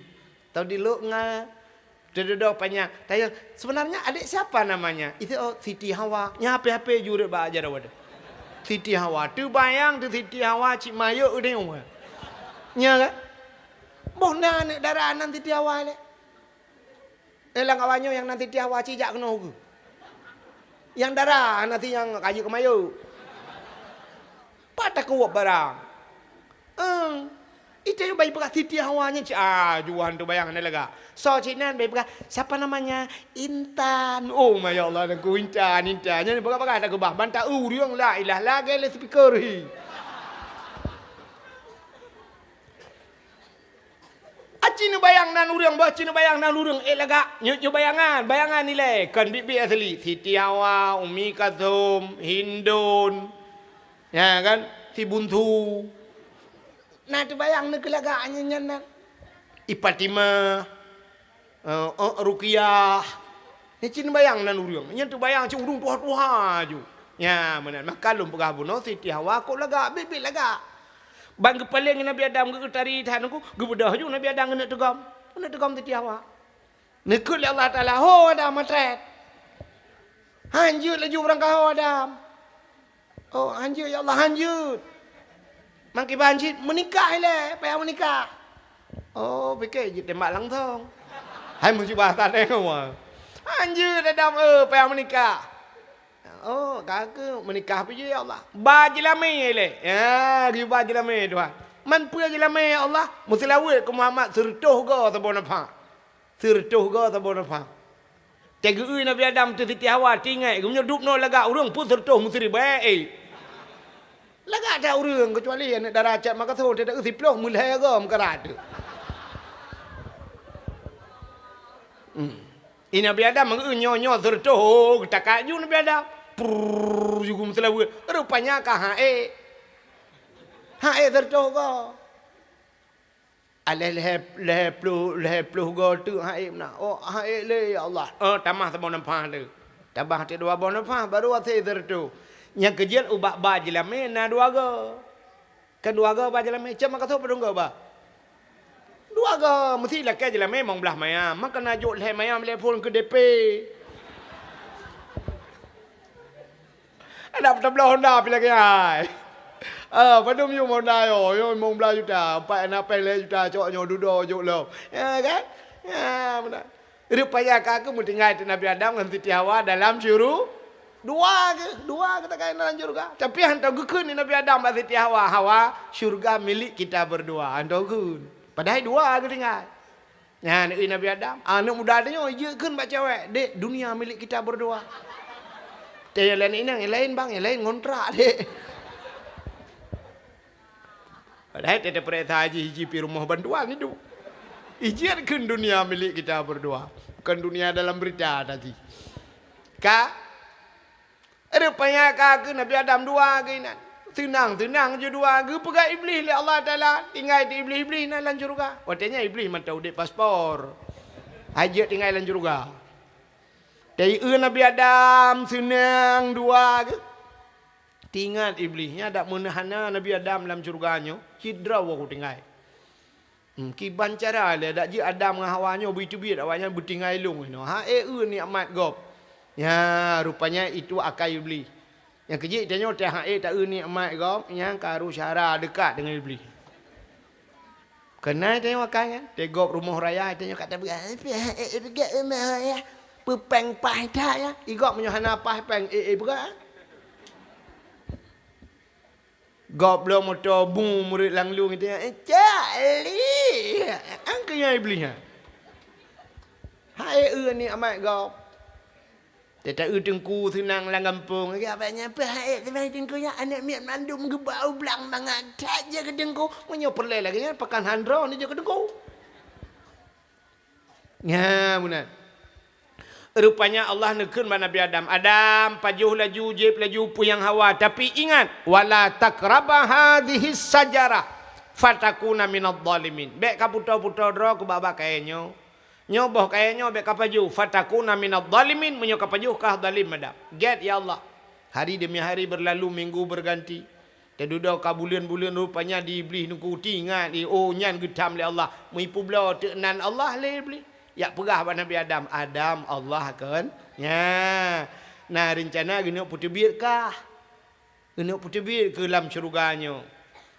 Tau di Lok Nga, teududoe panyang. Tanyong, "Sebenarnya adik siapa namanya?" "Itu, oh, Siti Hawa." Nyan hape-hape jureuet bak jaroe. Siti Hawa. Teubayang teuh Siti Hawa cit mayok udeue. Nya kan? Boh na aneuk dara nan Siti Hawa lé. Eh, lam awaknyoe nyang nan Siti Hawa cit jak keunoe keu. Nyang dara na si nyang kajeuet keu mayok. Pat takot barang. Eh, itu nyang bai peugah Siti Hawa nyan cit, ah, juan teubayang hana lagak. Soe cit nan bai peugah, "Siapa namanya?" "Intan." Oh, masya Allah, Teungku, Intan, Intan. Nyan peugah-peugah takeubah. Ban ta-eu ureueng la ilah lagée lé speaker hi. Aci neubayang nan ureueng, bah ci neubayang nan ureueng, eh, lagak. Nyoe, nyoe bayangan, bayangan ilée. Kon biet-biet asli. Siti Hawa, Umi Kalsum, Hindun. Ya kan? Si Bunsu. Na teubayang neukheun lagak nyan, nyan nan. I Fatimah, eh, eh, Ruqyah. Nyan ci neubayang nan ureueng. Nyan teubayang cit ureueng tuha-tuha ju. Nya, meunan. Maka lôn peugah bunoe Siti Hawa kok lagak, biet-biet lagak. Ban geupaleng Nabi Adam geu-, geutari that Teungku, geubeudôh ju Nabi Adam keuneuk teugom. Keuneuk teugom Siti Hawa. Neukheun lé Allah Taala, "Ho Adam, matrét." Han jeuet laju barangkaho Adam. "Oh, han jeuet, ya Allah, han jeuet." Mangkiban cit, "Meunikah ilée, payah meunikah." Oh, pike jitembak langsong. Hai meucuba saléh ngon. "Han jeuet Adam, eh, payah meunikah." Oh, ka keuh meunikah pih jih, ya Allah. Ba jeulamé ilée. Ya, geuba jeulamé Tuhan. Man peue jeulamé, ya Allah? Meuseulaweuet keu Muhammad seureutôh goe saboh nafah. Seureutôh goe saboh nafah. Teugeue Nabi Adam teuh Siti Hawa, teuingat, geumeunyoe dub noe lagak ureueng pun seureutôh meusiribée, eh. Lagak that ureueng, keucuali aneuk dara Cat Makassar, teuh siplôh meulhée goe meukarat teuh. Hmm. I Nabi Adam meugeue nyoe-nyoe seureutôh, oh, geutakat ju Nabi Adam. Prrrr, ju geumeuseulaweuet. Rupanya ka haék. Haék seureutôh goe. Aléh lhée, lhée ploh, lhée ploh goe teuk haék meunan. Oh, haék lé, ya Allah. Oh, tamah saboh nafah lé. Tabang teuk dua boh nafah, baru asai seureutoh. Nyang keujeuet ubak ba jeulamé na dua goe. Kan dua goe ba jeulamé, cit meukasoe padum goe ba? Dua goe, meusti lakée jeulamé limong blaih mayam. Maka na jok lhée mayam lé phon keu D P. Adak tabloe honda pi lagée hai. Ah, padum yum honda yo, yo limong blaih juta, empat na péng lhée juta, cok nyoe dudoe jok lom. Ya kan? Ya, beuna. Rupanya ka keuh meutinggai teuk Nabi Adam ngon Siti Hawa dalam syuru-, dua keuh, dua keuh tinggai dalam syeuruga. Tapi hantom geukheun lé Nabi Adam bak Siti Hawa, "Hawa, syeuruga milék kita berdua." Hantom geukheun. Padahai dua keuh tinggai. Nyan, eh, Nabi Adam, aneuk muda tanyoe jeuet kheun bak cewek, "Dek, dunia milik kita berdua." Teu nyang laén inong, nyang laén bang, nyang laén ngontrak, Dek. Padahai teupeuriksa jih, jih pi rumoh bantuan idup. Ijeuet kheun dunia milik kita berdua. Bukan dunia dalam berita tadi. Ka? Rupanya ka keuh Nabi Adam dua geuh inan. Seunang-seunang ju dua geuh, geupeugah Iblih lé Allah Taala, tinggai di Iblih, Iblih na lam syeuruga. Watée nyan Iblih mantong udeb paspor. Hajat tinggai lam syeuruga. Teu Nabi Adam seunang dua geuh. Teuingat Iblih, nyan dak meuhana Nabi Adam lam syeuruga nyoe, cit droe ku tinggai. Hmm, kiban cara lé dak jeuet Adam ngon Hawa nyoe beuteubiet awaknyan beutinggai lôn inoe. Ha, eh, eu nikmat gob. Ya, rupanya itu akai Iblih. Nyang keujeuet tanyoe teuh ha, eh, ta eu nikmat gob, nyang karu syara dekat dengan Iblih. Keunan tanyoe akai nyan, teuh gob rumoh raya tanyoe ka tapeugah, eh, eh, eh, peugah rumoh raya. Peupeng paih that ya. Igob meunyoe hana paih peng, eh, eh, peugah. Gob bloe moto bu murit lam lueng itu, "Eh, cak li!" Angkeu nyan Iblih nyan. Hai eu nikmat gob. Teuta eu teungku seunang lam gampông. Lagi apa nyan, "Peuhai teuma teungku nyan, aneuk miet mandum geubau blang mangat." That jeuet keu teungku. Meunyoe peureulée lagée nyan, pakan handro ni jeuet keu teungku. Nya, meunan. Rupanya Allah neukheun bak Nabi Adam, "Adam, pajoh laju, jieb laju peue nyang hawa. Tapi ingat, wala taqraba hadhihi syajarah, fatakuna minadh dhalimin." Bék ka puto-puto droe keu babah kayée nyoe. Nyoe boh kayée nyoe bék ka pajoh, fatakuna minadh dhalimin, meunyoe ka pajoh ka dhalim Adam. Gét, ya Allah. Hari demi hari berlalu, minggu berganti. Teududoe ka buleuen-buleuen rupanya di Iblih nungku teuingat, oh, nyan geutham lé Allah. Meupubloe teuk nan Allah lé Iblih. Jak peugah bak Nabi Adam, "Adam, Allah kon." Nya. Nah, reuncana geuneuk peuteubiet kah. Geuneuk peuteubiet keu lam syeuruga nyoe.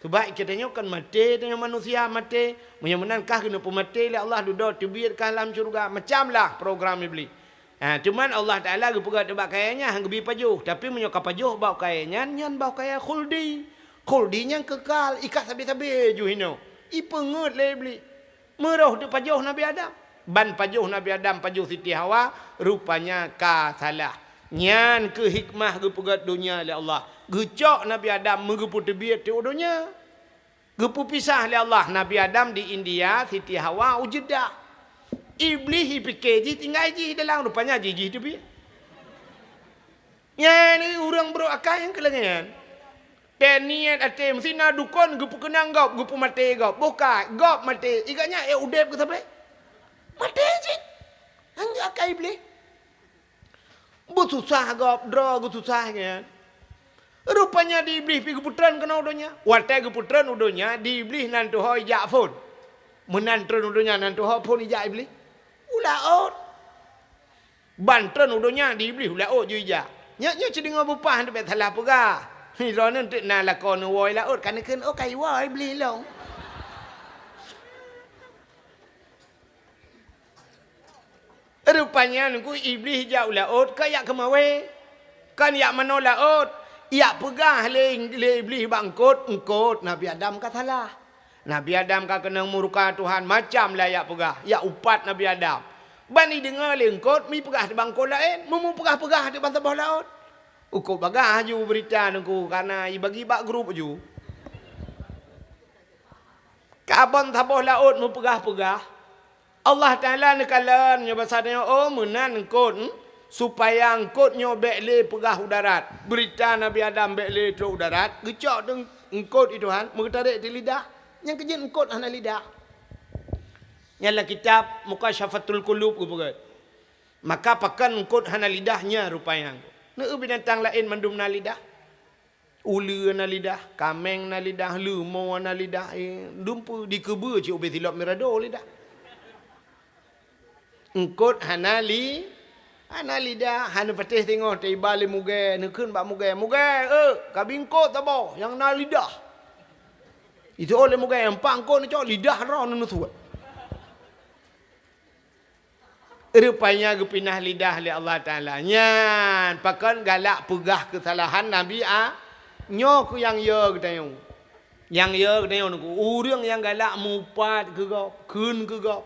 Sabab geutanyoe kon maté, tanyoe manusia maté. Meunyoe meunan kah geuneuk peumaté lé Allah, dudoe teubiet kah lam syeuruga. Macam lah program Iblih. Ha, cuman Allah Taala geupeugah teuh bak kayée nyan han geubi pajoh, tapi meunyoe ka pajoh bak kayée nyan, nyan bak kayée khuldi. Khuldi nyang kekal, i ka sabe-sabe ju hinoe. Ipeungeuet lé Iblih. Meurôh teupajoh Nabi Adam. Ban pajoh Nabi Adam, pajoh Siti Hawa, rupanya ka salah. Nyan keuh hikmah geupeugét donya lé Allah. Geucok Nabi Adam meugeupeuteubiet teuh u donya. Geupeupisah lé Allah Nabi Adam di India, Siti Hawa u Jeddah. Iblih ipike jih tinggai jih dalam, rupanya jih, jih teubiet. Nyan ureuëng brok akai nyang keu lagée nyan. Teuh niet até meusti na dukon geupeukeunang gob, geupeumaté gob. Boh ka, gob maté, i gobnyan ék udeb keu sabe? Maté cit. Nyan akai Iblih. Beususah gob, droe geususah nyan. Rupanya di Iblih pi geupeutreun keunoe u donya. Watée geupeutreun u donya, di Iblih nan tuho ijak phon. Meunan treun u donya nan tuho phon ijak Iblih. U laôt. Ban treun u donya di Iblih u laôt ju ijak. Nyoe, nyoe cit deungoe beupah teuh bék salah peugah. Droeneuh teuk na lakoe neuwoe laôt, ka neukheun, "Oh, ka iwoe Iblih lom." Rupanya nungku Iblih jak u laôt, ka jak keumawé. Kan jak manoe laôt, jak peugah lé, lé Iblih bak eungkôt, "Eungkôt, Nabi Adam ka salah. Nabi Adam ka keunong murka Tuhan, macam lah jak peugah, jak upat Nabi Adam." Ban jideungoe lé eungkôt, meupeugah teuk bak eungkôt laén, meumeupeugah-peugah teuk ban saboh laôt. Eungkôt bagah ju beurita nungku, kana jibagi bak grup ju. Ka ban saboh laôt meupeugah-peugah. Allah Taala neukalon nyoe basa tanyoe, "Oh, meunan eungkôt, hmm? Supaya eungkôt nyoe bék lé peugah u darat. Beurita Nabi Adam bék lé trok u darat, geucok teuk eungkôt i Tuhan, meugeutarek di lidah." Nyang keujeuet eungkôt hana lidah. Nyan lam kitab Mukasyafatul Qulub geupeugah. Maka pakon eungkôt hana lidah, nyan rupanya. Neu binatang laén mandum na lidah. Uleue na lidah, kaméng na lidah, leumo na lidah, eh, dumpeue dikeubeu cit ubé silop mirado lidah. Eungkôt hana li-, hana lidah, hana patéh singoh teuiba lé mugée, neukheun bak mugée, "Mugée, eu, ka bi eungkôt saboh nyang na lidah." Itu lé mugée, "Empat eungkôt neucok lidah droe neusuet." Rupanya geupinah lidah lé Allah Taala. Nyan pakon galak peugah keusalahan Nabi A-, nyoe keuh nyang yo geutanyoe. Nyang yo geutanyoe nyoe keuh, ureuëng nyang galak mupat keu gob, kheun keu gob.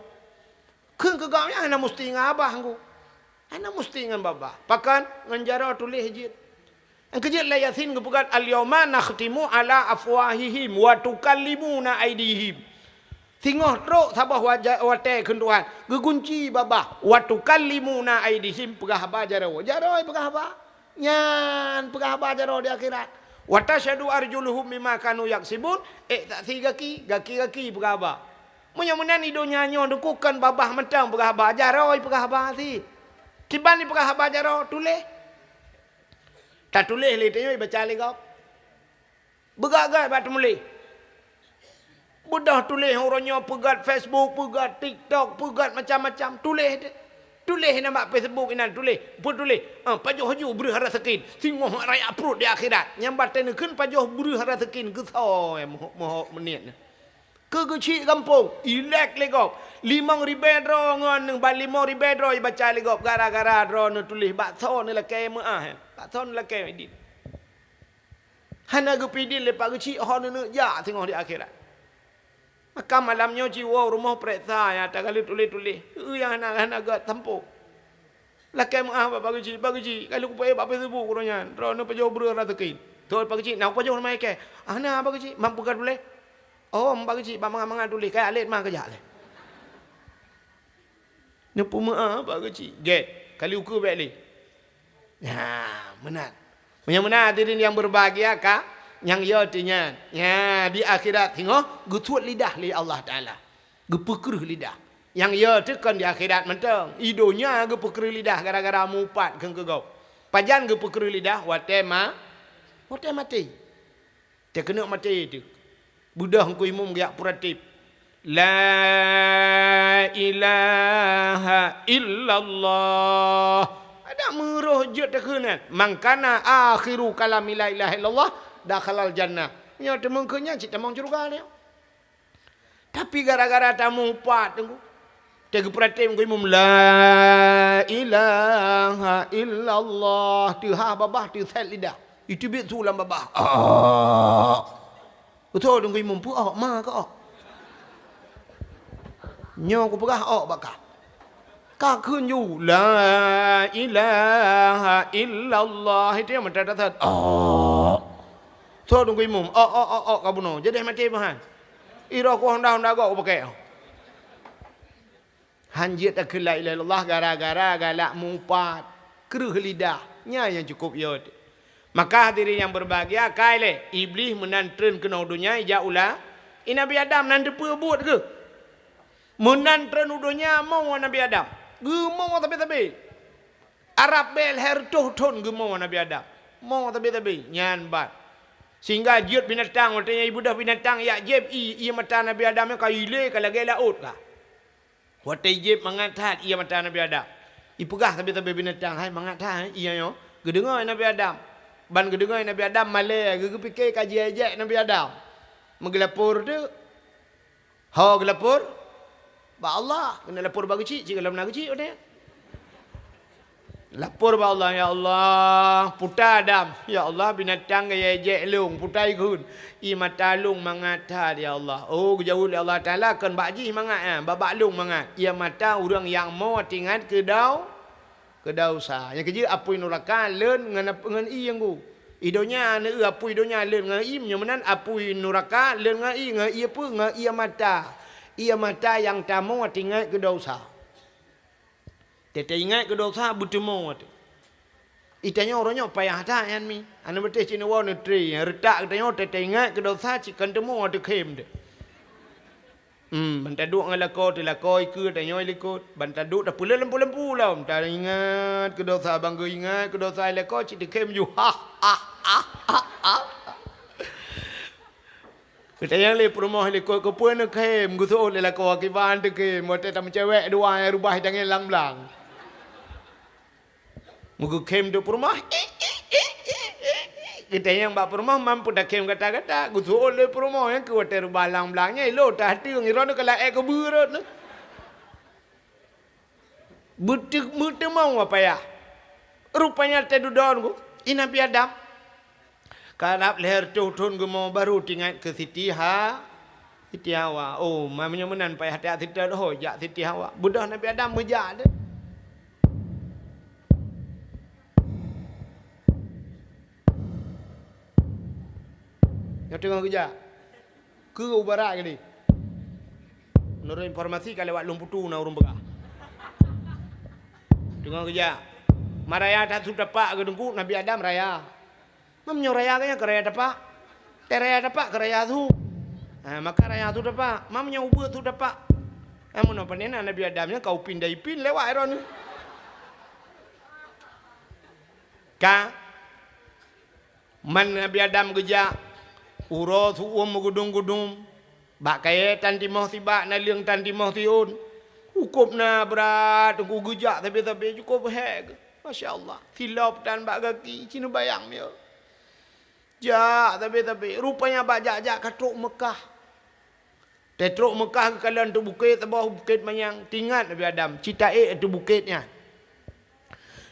Kheun keu gob nyan hana musti ngon abah ngku. Hana musti ngon babah. Pakon? Ngon jaroe tuléh jeuet. Nyang keujeuet lam Yasin geupeugah, "Al-yauma nakhtimu ala afwahihim wa tukallimuna aidihim." Singoh trok saboh waja-, watée kheun Tuhan, geugunci babah, "Wa tukallimuna aidihim," peugah haba jaroe. Jaroe peugah haba. Nyan peugah haba jaroe di akhirat. "Wa tasyhadu arjuluhum bima kanu yaksibun," ék saksi gaki, gaki-gaki peugah haba. Meunyoe meunan di donya nyoe dukukon babah mantong peugah haba, jaroe peugah haba cit. Kiban jipeugah haba jaroe, tuléh. Tatuléh lé tanyoe baca lé gob. Beugét-gét bak teumuléh. Beudôh tuléh uroe nyoe peugét Facebook, peugét TikTok, peugét macam-macam. Tuléh deh. Tuléh inan bak Facebook inan tuléh. Peue tuléh? Ah, pajoh laju breueh raseukin. Singoh raya pruet di akhirat. Nyang batée neukheun pajoh breueh raseukin keu soe moh-, mohok meuniet nyan. Keu geuchik gampông, ilek lé gob. Limong ribée droe ngon bak limong ribée droe ibaca lé gob gara-gara droe neutuléh bak soe neulakée meuáh, bak soe neulakée idin. Hana geupidin lé Pak Geuchik ho neuneuk jak singoh di akhirat. Maka malam nyoe ci woe rumoh peuriksa nyang takaleuet tuléh-tuléh. Peue nyang hana, hana gét sampôh. Lakée meuáh bak Pak Geuchik, "Pak Geuchik, ka lheueh kupeuék bak Facebook uroe nyan, droeneuh pajoh breueh raseukin." Thôn Pak Geuchik, "Na kupajoh rumoh ikée?" "Ah, na Pak Geuchik, mam peugah tuléh." "Oh, Pak Geuchik, bak mangat-mangat tuléh, kajak lé teuma kajak lé." Neupeumeuáh Pak Geuchik, gét, kali ukeue bék lé. Nyan, meunan. Meunyoe meunan hadirin nyang berbahagia ka, nyang yo teuh nyan. Nyan, di akhirat singoh geusuet lidah lé Allah Taala. Geupeukreueh lidah. Nyang yo teuh kon di akhirat mantong. I donya geupeukreueh lidah gara-gara mupat kheun keu gob. Pajan geupeukreueh lidah? Watée ma-, watée maté. Teuh keuneuk maté teuh. Beudôh Teungku Imum geujak peuratéb. La ilaha illallah. Adak meurôh jeuet takheun nyan. Man kana akhiru kalami la ilaha illallah dakhalal jannah. Nyoe teumeung kheun nyan cit tamong syeuruga nyoe. Tapi gara-gara tamupat Teungku, teuh geupeuratéb Teungku Imum, "La ilaha illallah," teuhah babah teusét lidah. Iteubiet su lam babah. Ah. Beutôi Teungku Imum, peue ôk, ma keu ôk. Nyoe kupeugah ôk bak kah. Ka kheun ju, "La ilaha illallah," itu nyang meuteumé that. Oh. Soe Teungku Imum? Oh, oh, oh, oh, ka bunoe. Jadi maté meuhan. Iroh ku honda-honda gok pakèk. Han jeuet takheun la ilaha illallah gara-gara galak mupat, kreueh lidah. Nyan nyang cukup yot. Maka hadirin yang berbahagia, kai lé, Iblih meunan treun keunoe donya ijak ula i Nabi Adam nan teupeu buet geuh. Meunan treun u donya mo Nabi Adam. Geumo sabe-sabe. Arab bèe lhèe reutôh thon geumo Nabi Adam. Mo sabe-sabe nyan ban. Sehingga jeuet binatang, watèe nyan ibeudôh binatang ijak jieb ié, ié mata Nabi Adam nyan ka ilé ka lagèe laôt ka. Watèe ijieb mangat that ié mata Nabi Adam. Ipeugah sabe-sabe binatang, "Hai, mangat that ié nyoe." Geudeungö Nabi Adam. Ban geudeungö Nabi Adam malèe, geu-, geupike ka jiék-jék Nabi Adam. Meugeulapor teuk. Ho geulapor? Bak Allah. Keuneuk lapor bak geuchik, cit gohlom na geuchik watèe nyan. Lapor bak Allah, "Ya Allah, puta Adam. Ya Allah, binatang ka jiék-jék lôn, puta ikheun. Ié mata lôn mangat that, ya Allah." Oh, geujaweueb lé Allah Taala, "Kon bak jih mangat nyan, bak, bak lôn mangat. Ié mata ureueng nyang mo teuingat keu dau-, keu desya." Nyang keujeuet apui nuraka leuen ngon ap-, ngon ié ngon. I donya na apui donya leuen ngon ié, meunyoe meunan apui nuraka leuen ngon ié, ngon ié peue? Ngon ié mata. Ié mata nyang tamo teuingat keu desya. Teuingat keu desya beuteumo teuh. I tanyoe uroe nyoe payah that nyan mi. Aneuk beuteh cit neuwoe neutri, reutak geutanyoe teuingat keu desya cit kon teumo teuh khém teuh. Hmm, ban taduek ngon lakoe, teulakoe ikeue, tanyoe likot. Ban taduek tapeuleueh lampu-lampu lom. Taingat keu dosa, ban geuingat keu dosa lakoe, cit teukhém ju. Ha, ha, ha, ha, ha. Geutanyong lé peurumoh likot, keupeue neukhém, geuseuôt lé lakoe, kiban teukhém, watèe tameucewek dua nyang rubah tangieng lam blang. Meugeukhém teuk peurumoh. Geutanyong bak peurumoh, "Man peue takhém gata-gata?" Geuseuôt lé peurumoh, nyang keu watèe rubah lam blang nyan, ilôn tahateueng, droeneuh ka laén keubeue rot neuh. Beuteu-, beuteumong wapayah. Rupanya teududoe ngon, "Ih, Nabi Adam." Karab lhèe reutôh thôn geumo barô teuingat keu Siti Ha-, Siti Hawa. Oh, ma meunyoe meunan payah that Siti Hawa, ho jak Siti Hawa. Beudôh Nabi Adam meujak deh. Nyoe teungoh geujak. Keu u barat kali. Meunurot informasi ka lewat Lôn Putu na ureueng peugah. Teungoh geujak. Ma raya that su tapak keu Teungku Nabi Adam raya. Ma meunyoe raya geuh nyan keu raya tapak. Teuh raya tapak keu raya su. Ha, maka raya su tapak. Ma meunyoe ubeut su tapak. Ha, meunoe pane na Nabi Adam nyan ka upin dan ipin lewat droeneuh. Ka. Man Nabi Adam geujak, uroe su uem meugudum-gudum, bak kayèe tan timoh sibak, naleueng tan timoh siôn. Cukôp na brat, Teungku, geujak sabe-sabe, cukôp hék. Masya Allah, silop tan bak gaki, ci neubayang miyueb. Jak sabe-sabe, rupanya bak jak-jak ka trok Meukah. Teutrok Meukah geukalon ateueh bukét, saboh bukét manyang. Teuingat Nabi Adam, ci taék ateueh bukét nyan.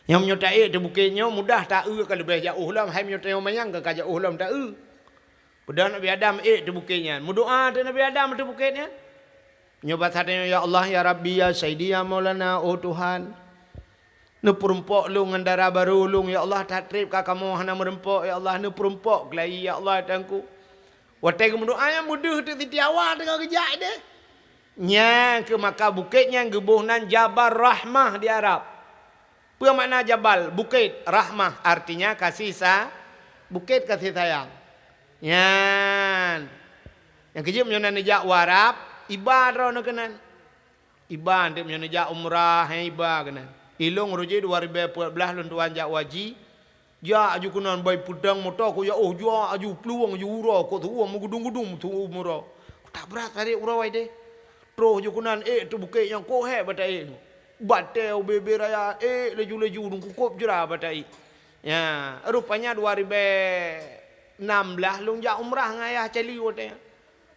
Nyang meunyoe taék ateueh bukét nyoe mudah, taeu ka leubeh jiôh lom, hai meunyoe tanyoe manyang ka, ka jiôh lom taeu. Beudôh Nabi Adam ék ateueh bukét nyan. Meudoá teuk Nabi Adam ateueh bukét nyan. Nyoe basa tanyoe, "Ya Allah, ya Rabbi, ya Sayyidi, ya Maulana, oh Tuhan." Neupeurumpok lôn ngon dara barô lôn, ya Allah, that treb ka kamoe hana meurumpok, ya Allah, neupeurumpok keulayi, ya Allah, Tuhanku. Watèe geumeudoá nyan meudeuh teuk Siti Hawa teungoh geujak deh. Nyan keuh maka bukét nyan geuboh nan Jabal Rahmah di Arab. Peue makna jabal? Bukét. Rahmah artinya kasih sa-, bukét kasih sayang. Nyan. Nyang keujeuet meunyoe na neujak u Arab, iba droeneuh keunan. Iba, teuk meunyoe neujak umrah, hé, iba keunan. Ilôn roh jih dua ribèe peuet blah lôn tuan jak haji, jak aju keunan bai peudang moto kujak, oh, jak aju plueng aju uroe, kok tuwoe meugudum-gudum tuwoe uroe. Kutak brat tarék uroe deh. Troh aju keunan ék ateueh bukét nyang kok hék bak taék. Batèe ubé-bé raya, ék laju-laju dong kukôb jra bak taék. Ya, rupanya dua ribèe nam blah lôn jak umrah ngon ayah cali watèe nyan.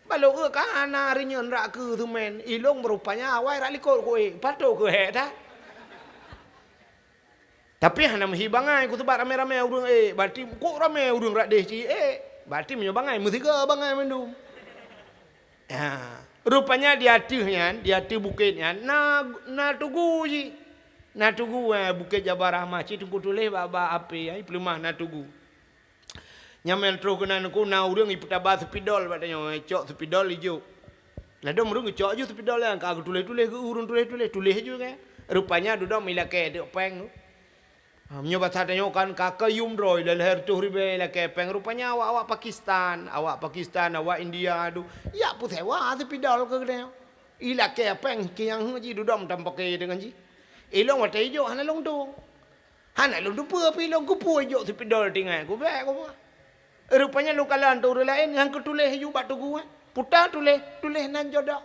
Balo eu ka hana rinyeun rak keu seumén, ilôn rupanya awai rak likot ku ék, patot keu hék that. Tapi hana meuhi bangai kusebat ramé-ramé ureueng ék, berarti kok ramé ureueng rak déh ci ék, berarti meunyoe bangai meusigoe bangai mandum. Ha, rupanya di ateueh nyan, di ateueh bukét nyan na, na tugu jih. Na tugu, eh, Bukét Jabal Rahmah, ci Teungku tuléh bak, bak H P, ai peuleumah na tugu. Nyan meunan troh keunan Teungku na ureueng ipeutaba seupidol bak tanyoe, cok seupidol ijok. Ladôm ureueng geucok aju seupidol nyan, ka geutuléh-tuléh, geu ureueng tuléh-tuléh, tuléh aju kan. Rupanya dudoe ilakèe ateueh péng tu. Ha, meunyoe basa tanyoe kan ka kayum droe, lhèe reutôh ribèe ilakèe péng. Rupanya awak-awak Pakistan, awak Pakistan, awak India tu, jak peusewa seupidol keu geutanyoe. Ilakèe péng keu nyang heueh jih dudoe tampakè deungon jih. Ilôn watèe ijok hana lôn dong. Hana lôn teupeue pih lôn keupeue ijok seupidol tinggai kubèe kupeue. Rupanya lôn kalon ateueh ureueng laén nyang keutuléh aju bak tugu nyan. Peue tuléh, tuléh nan jodoh.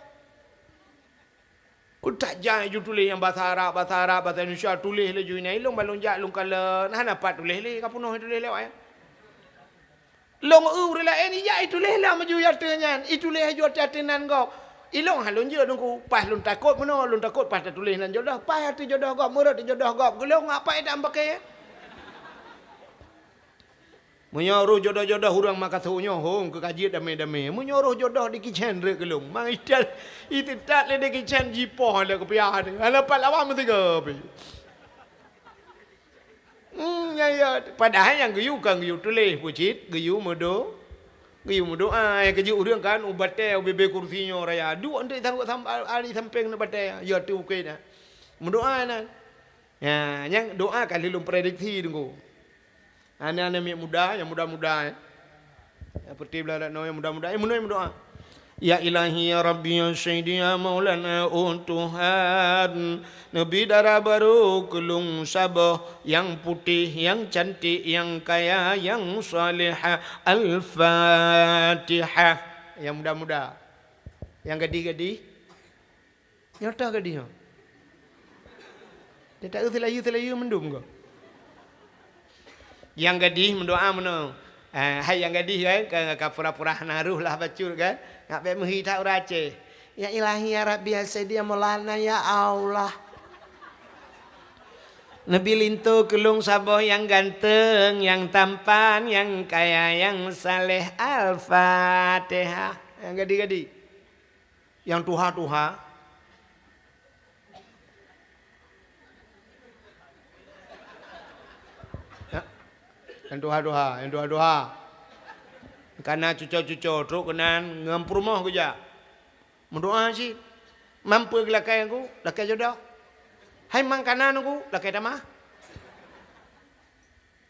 Kutak jai aju tuléh nyang basa Arab, basa Arab, basa Indonesia tuléh laju inan. Ilôn ban lôn jak lôn kalon, hana pat tuléh lé, ka peunoh tuléh lé awak nyan. Lôn eu ureueng laén ijak ituléh lam aju ateueh nyan, ituléh aju ateueh, ateueh nan gob. Ilôn han lôn jeuet Teungku, paih lôn takot meunoe, lôn takot paih tatuléh nan jodoh, paih ateueh jodoh gob, meurot jodoh gob, geulôn apai dam pakè. Meunyoe roh jodoh-jodoh ureueng makaso nyoe hong keu ka jeuet damé-damé. Meunyoe roh jodoh di kicén rot keu lôn, mang itat, iteutat lé di kicén jipoh lé keupiah. Hana pat lawan meusigoe pih. Hmm, ya, ya. Padahai nyang geuyue kan geuyue tuléh bucit, geuyue meudo-, geuyue meudoa. Nyang keujeuet ureueng kan u batèe, u bibé kursi nyoe raya. Duek eunteuk sam-, sam-, ari sampéng ngon batèe, ya teuh ukét na. Meudoa nan. Ya, nyang doa ka lheueh lôn prediksi Teungku. Aneuk-aneuk miet muda, nyang muda-muda, eh. Nyang peuti blah lat noe, nyang muda-muda, eh, meunoe meudoa. Ya Ilahi, ya Rabbi, ya Sayyidi, ya Maulana, oh Tuhan, neubi dara barô keu lôn saboh, nyang putéh, nyang cantik, nyang kaya, nyang salihah. Al-Fatihah. Nyang muda-muda. Nyang gadih-gadih. Nyoe toh gadih nyoe. Dia tak seulayu-seulayu mendum ko. Nyang gadih meudoa meunoe. Eh, hai nyang gadih kan, ka, ka pura-pura hana roh lah bacut kan. Ngak bèk meuhi that ureueng Aceh. Ya Ilahi, ya Rabbi, ya Sayyidi, ya Maulana, ya Allah. Neubi linto keu lôn saboh nyang ganteng, nyang tampan, nyang kaya, nyang saleh. Al-Fatihah. Nyang gadih-gadih. Nyang tuha-tuha. Ya. Nyang tuha-tuha, nyang tuha-tuha. Kana cuco-cuco, trok keunan ngon peurumoh geujak. Meudoa cit. Man peue geulakèe ku, lakèe jodoh. Hai man kana ku, lakèe tamah.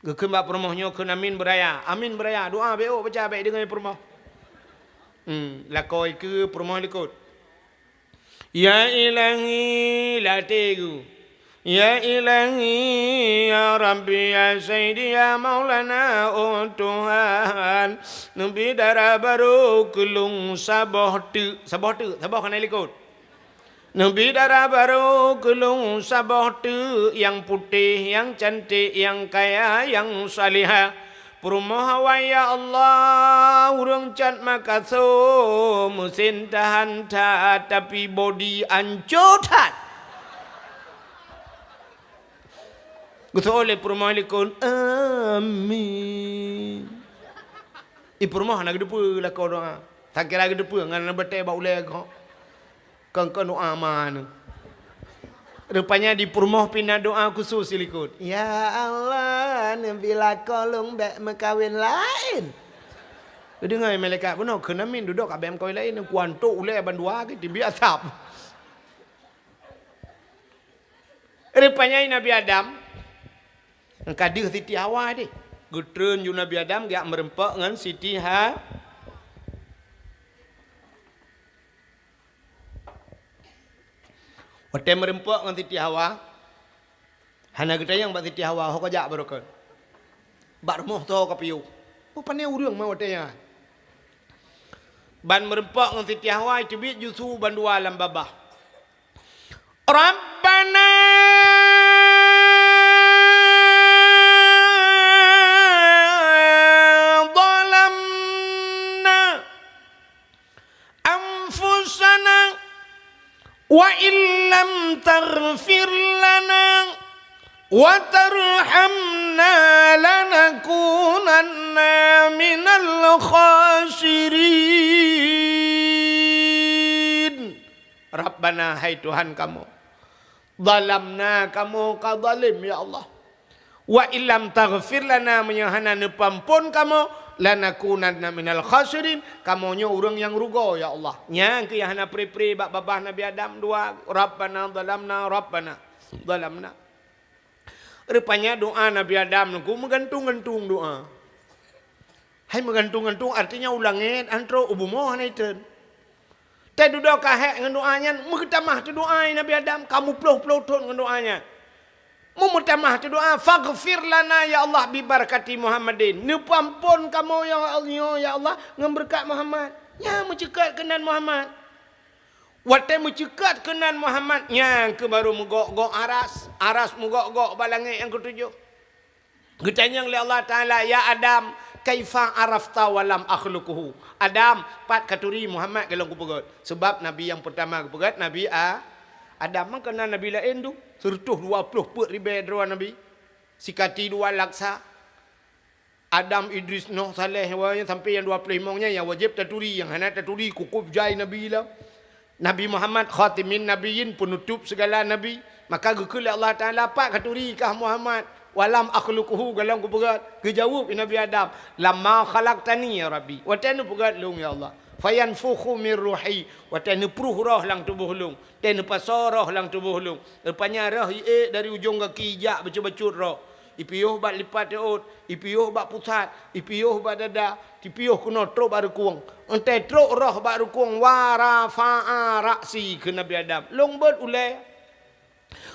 Geukheun bak peurumoh nyoe kheun amin beuraya. Amin beuraya. Doa bèk ôk baca bèk deungoe peurumoh. Hmm, lakoe keu peurumoh likot. Ya Ilahi, latèe geuh. Ya Ilahi, ya Rabbi, ya Sayyidi, ya Maulana, oh Tuhan, neubi dara barô keu lôn saboh teuk, saboh teuk, saboh keunan likot. Neubi dara barô keu lôn saboh teuk nyang putéh, nyang cantik, nyang kaya, nyang salihah. Peurumoh awai, ya Allah, ureueng cat makaso, meusen tahan that, tapi bodi anco that. Geuseuôt lé peurumoh likot, amin. I peurumoh hana geuteupeue lakoe doa. Sangkira geuteupeue ngon na batèe bak ulèe gob. Kon-kon doa ma nyoe. Rupanya di peurumoh pih na doa khusus silikot. Ya Allah, neubi lakoe lôn bèk meukawen laén. Geudeungoe malaikat bunoe kheun amin, dudoe ka bèk meukawen laén, kuantok ulèe bandua geuh tibiet asab. Rupanya Nabi Adam, ka deuh Siti Hawa deh. Geutreun ju Nabi Adam geujak meureumpok ngon Siti Ha-, Watèe meureumpok ngon Siti Hawa, hana geutanyong bak Siti Hawa, "Ho kajak baroe kön?" "Bak rumoh soe kapiôh." "Oh, pané ureueng ma watèe nyan." Ban meureumpok ngon Siti Hawa, iteubiet ju su bandua lam babah. Rabbana zalamna anfusana wa illam taghfir lana wa tarhamna lanakunanna minal khasirin. Rabbana, hai Tuhan kamoe, zalamna, kamoe ka zalim, ya Allah. Wa illam taghfir lana, meunyoe hana neupeuamphon kamoe, lanakunanna minal khasirin, kamoe nyoe ureueng nyang rugoe, ya Allah. Nyan keuh nyang hana pre-pre bak babah Nabi Adam dua, Rabbana zalamna, Rabbana zalamna. Rupanya doa Nabi Adam nyoe meugantung-gantung doa. Hai meugantung-gantung, artinya u langét han trok, u bumoe hana iteun. Teududoe ka hék ngon doa nyan, meutamah teudoa Nabi Adam, ka muplôh-plôh thon ngon doa nyan. Meumeutamah teudoa, "Faghfir lana ya Allah bi barakati Muhammadin." Neupeuamphon kamoe ya Allah, ya Allah, ngon beureukat Muhammad. Nyan meuceukat keunan Muhammad. Watèe meuceukat keunan Muhammad, nyan keuh barô meugok-gok aras, aras meugok-gok bak langét nyang keutujoh. Geutanyong lé Allah Taala, "Ya Adam, kaifa arafta wa lam akhluquhu?" "Adam, pat katuri Muhammad golom kupeugöt?" Sabab nabi nyang peurtama geupeugöt Nabi A-, Adam, meukeuna nabi laén tu, sireutôh dua plôh peuet ribèe droe nabi, sikati dua laksa. Adam, Idris, Noh, Saleh, wa-, sampoe nyang dua plôh limong nyan nyang wajéb taturi, nyang hana taturi kukôb jai nabi lom. Nabi Muhammad khatimin nabiyyin, peunutôp sigala nabi. Maka geukheun lé Allah Taala, "Pat katuri kah Muhammad? Wa lam akhluquhu, golom kupeugöt?" Geujaweueb Nabi Adam, "Lamma khalaqtani ya Rabbi." Watèe neupeugöt lôn ya Allah. "Fayanfukhu min ruhi." Watèe neupruh roh lam tuboh lôn. Watèe neupasoe roh lam tuboh lôn. Rupanya roh iék dari ujông gaki ijak bacut-bacut roh. Ipiôh bak lipat rhot, ipiôh bak pusat, ipiôh bak dada, ipiôh keunoe trôk bak rukung. Entée trôk roh bak rukung, "Wa rafa'a ra'si," kheun Nabi Adam. Lôn beuet ulée.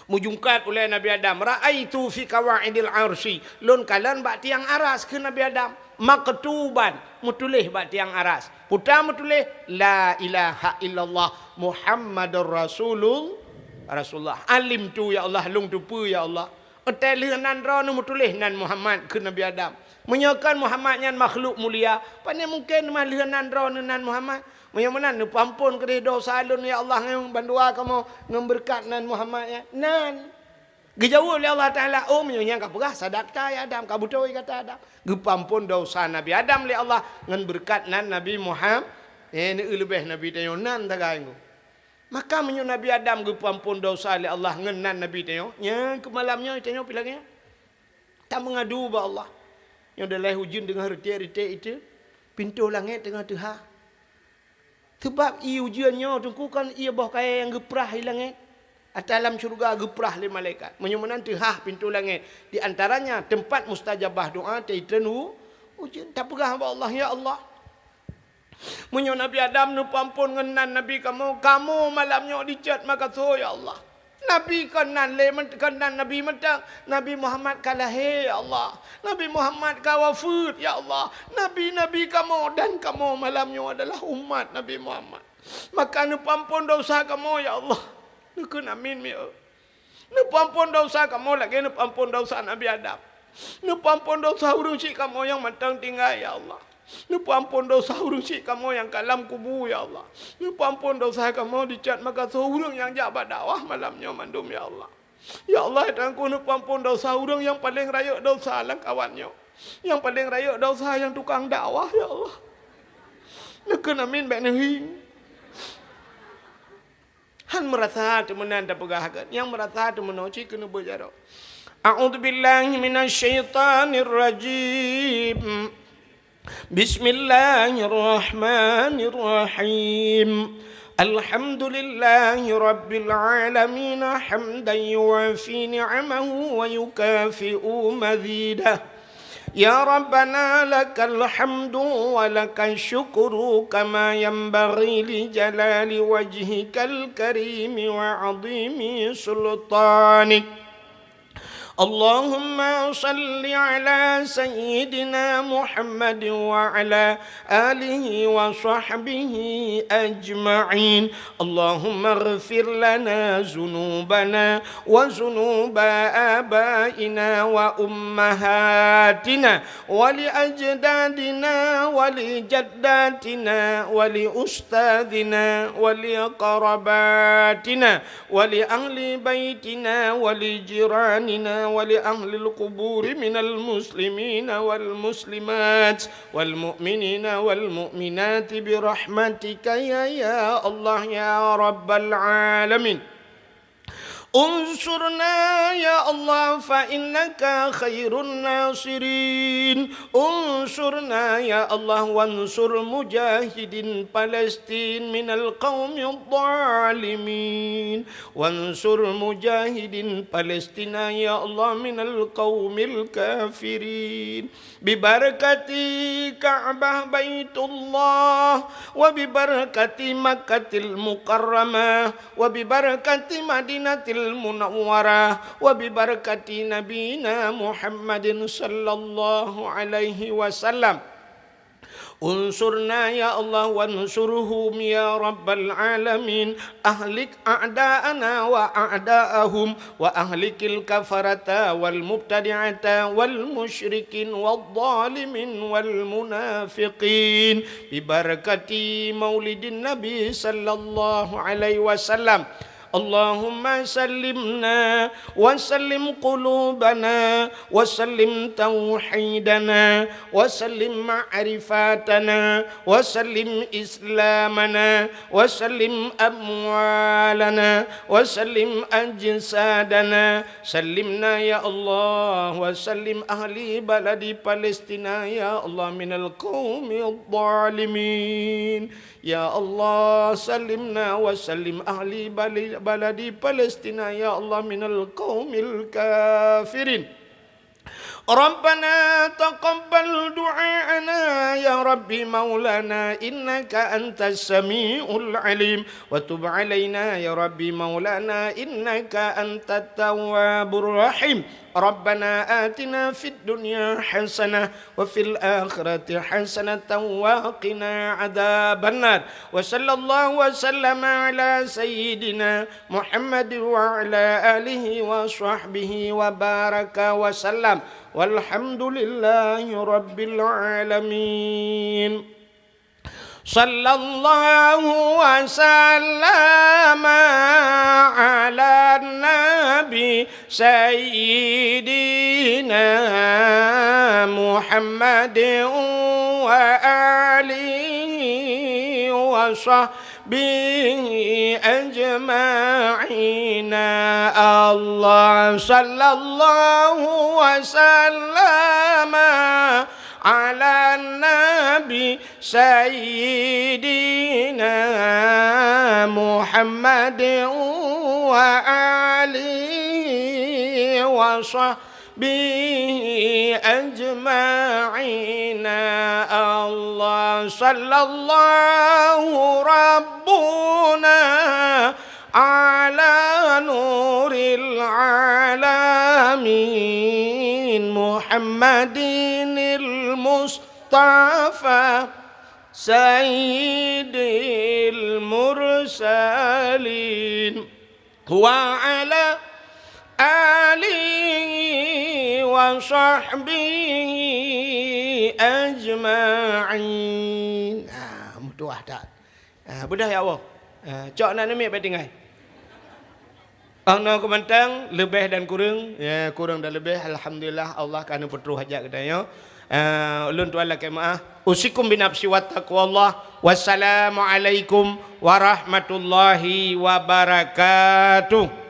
Meujungkat ulée Nabi Adam, "Ra'aitu fi qawaidil arsy," lôn kalon bak tiang aras, kheun Nabi Adam, "maktuban," meutuléh bak tiang aras. Peue meutuléh, "La ilaha illallah Muhammadur Rasulul-, Rasulullah." "Alimtu, ya Allah, lôn teupeue, ya Allah." "Entée lheueh nan droeneuh meutuléh nan Muhammad," kheun Nabi Adam. "Meunyoe kon Muhammad nyan makhluk mulia, pane mungken teuma lheueh nan droeneuh nan Muhammad?" Meunyoe meunan, neupeuamphon keudeh desya lôn, ya Allah, ngon bandua kamoe ngon beureukat nan Muhammad nyan. Nan. Geujaweueb lé Allah Taala, "Oh, meunyoe nyan ka peugah, sadaqta ya Adam, ka beutôi gata Adam." Geupeuamphon desya Nabi Adam lé Allah ngon beureukat nan Nabi Muhammad. Eh, neueu leubeh Nabi tanyoe nan tagai ngon. Maka meunyoe Nabi Adam geupeuamphon desya lé Allah ngon nan Nabi tanyoe, nyan keu malam nyoe tanyoe pih lagée nyan. Tameungadu bak Allah. Nyoe dalai ujeuen teungoh reutée-reutée itu, pintoe langét teungoh teuhah. Sabab ié ujeuen nyoe teungku kon ié boh kayée nyang geuprah di langét, atawa lam syeuruga geuprah lé malaikat. Meunyoe meunan teuhah pintoe langét, di antaranya teumpat mustajabah doa, teuitrön u-, ujeuen. Tapeugah bak Allah, "Ya Allah, meunyoe Nabi Adam neupeuamphon ngon nan Nabi kamoe, kamoe malam nyoe dicet meugasoe, ya Allah. Nabi kon nan lé meut-, kon nan Nabi mantong, Nabi Muhammad ka lahé, ya Allah. Nabi Muhammad ka wafeuet, ya Allah. Nabi-nabi kamoe dan kamoe malam nyoe adalah umat Nabi Muhammad. Maka neupeuamphon desya kamoe, ya Allah." Neukheun amin, mi-, Neupeuamphon desya kamoe lagée neupeuamphon desya Nabi Adam. Neupeuamphon desya ureuëng syik kamoe nyang mantong tinggai, ya Allah. Neupeuamphon desya ureuëng syik kamoe nyang ka lam kubu, ya Allah. Neupeuamphon desya kamoe dicet meugasoe ureuëng nyang jak bak dakwah malam nyoe mandum, ya Allah. Ya Allah, Tuhanku, neupeuamphon desya ureuëng nyang paleng rayeuk desya lam kawan nyoe. Nyang paleng rayeuk desya nyang tukang dakwah, ya Allah. Neukheun amin bék neuhieng. Han meurasa teumeunan tapeugah, nyang meurasa teumeunoe cit keuneuk beujaroe. A'udzubillahi minasyaitonirrajim. Bismillahirrahmanirrahim. Alhamdulillahi rabbil alamin, hamdan yuwafi ni'amahu wa yukafi'u mazidah. Ya Rabbana, lakal hamdu wa lakasy syukru kama yanbaghi li jalali wajhikal karimi wa 'azimi sultanik. Allahumma shalli 'ala sayyidina Muhammadin wa 'ala alihi wa sahbihi ajma'in. Allahumma ighfir lana dzunubana wa dzunuba abaina wa ummahatina wa li ajdadina wa li jaddatina wa li ustadzina wa li qarabatina wa li ahli baitina wa li jiranina wa li ahlil quburi minal muslimina wal muslimat wal mu'minina wal mu'minati bi rahmatika ya, ya Allah, ya Rabbal alamin. Unsurna ya Allah, fa innaka khairun nasirin. Unsurna ya Allah, wansur mujahidin Palestin minal qaumidh dhalimin. Wansur mujahidin Palestina ya Allah minal qaumil kafirin. Bibarakati Ka'bah Baitullah, wa bibarakati Makkatil Mukarramah, wa bibarakati Madinatil Munawwarah, wa bibarakati Nabina Muhammadin sallallahu alaihi wasallam. Unsurna ya Allah, wansurhum ya Rabbal alamin. Ahlik a'da'ana wa a'da'ahum. Wa ahlikil kafarata wal mubtadi'ata wal musyrikin wal zalimin wal munafiqin. Bibarakati maulidin Nabi sallallahu alaihi wasallam. Allahumma sallimna wa sallim qulubana wa sallim tauhidana wa sallim ma'rifatana wa sallim islamana wa sallim amwalana wa sallim ajsadana. Sallimna ya Allah wa sallim ahli baladi Palestina ya Allah minal qaumidh dhalimin. Ya Allah, sallimna wa sallim ahli bali-, baladi Palestina ya Allah minal qaumil kafirin. ربنا تقبل دعاءنا يا رب مولانا إنك أنت السميع العليم وتب علينا يا رب مولانا إنك أنت التواب الرحيم. ربنا آتنا في الدنيا حسنة وفي الآخرة حسنة وقنا عذاب النار. وصلى الله وسلم على سيدنا محمد وعلى آله وصحبه وبارك وسلم. والحمد لله رب العالمين. صلى الله وسلم على النبي سيدنا محمد وآله وصحبه أجمعين. الله صلى الله وسلم على النبي سيدنا محمد وآله وصحبه أجمعين. الله صلى الله ربنا على نور العالمين محمد المصطفى سيد المرسلين وعلى آله وصحبه أجمعين. Ah, meutuah that. Ah, beudah ya Allah. Ah, cok na neumik bak tinggai. Ang na keumantang, leubeh dan kureueng, ya, kureueng dan leubeh, alhamdulillah, Allah ka neupeutroh hajat geutanyoe. Ah, ulôn tuan lakée meuah. Usikum binafsi wa taqwallah. Wassalamualaikum warahmatullahi wabarakatuh.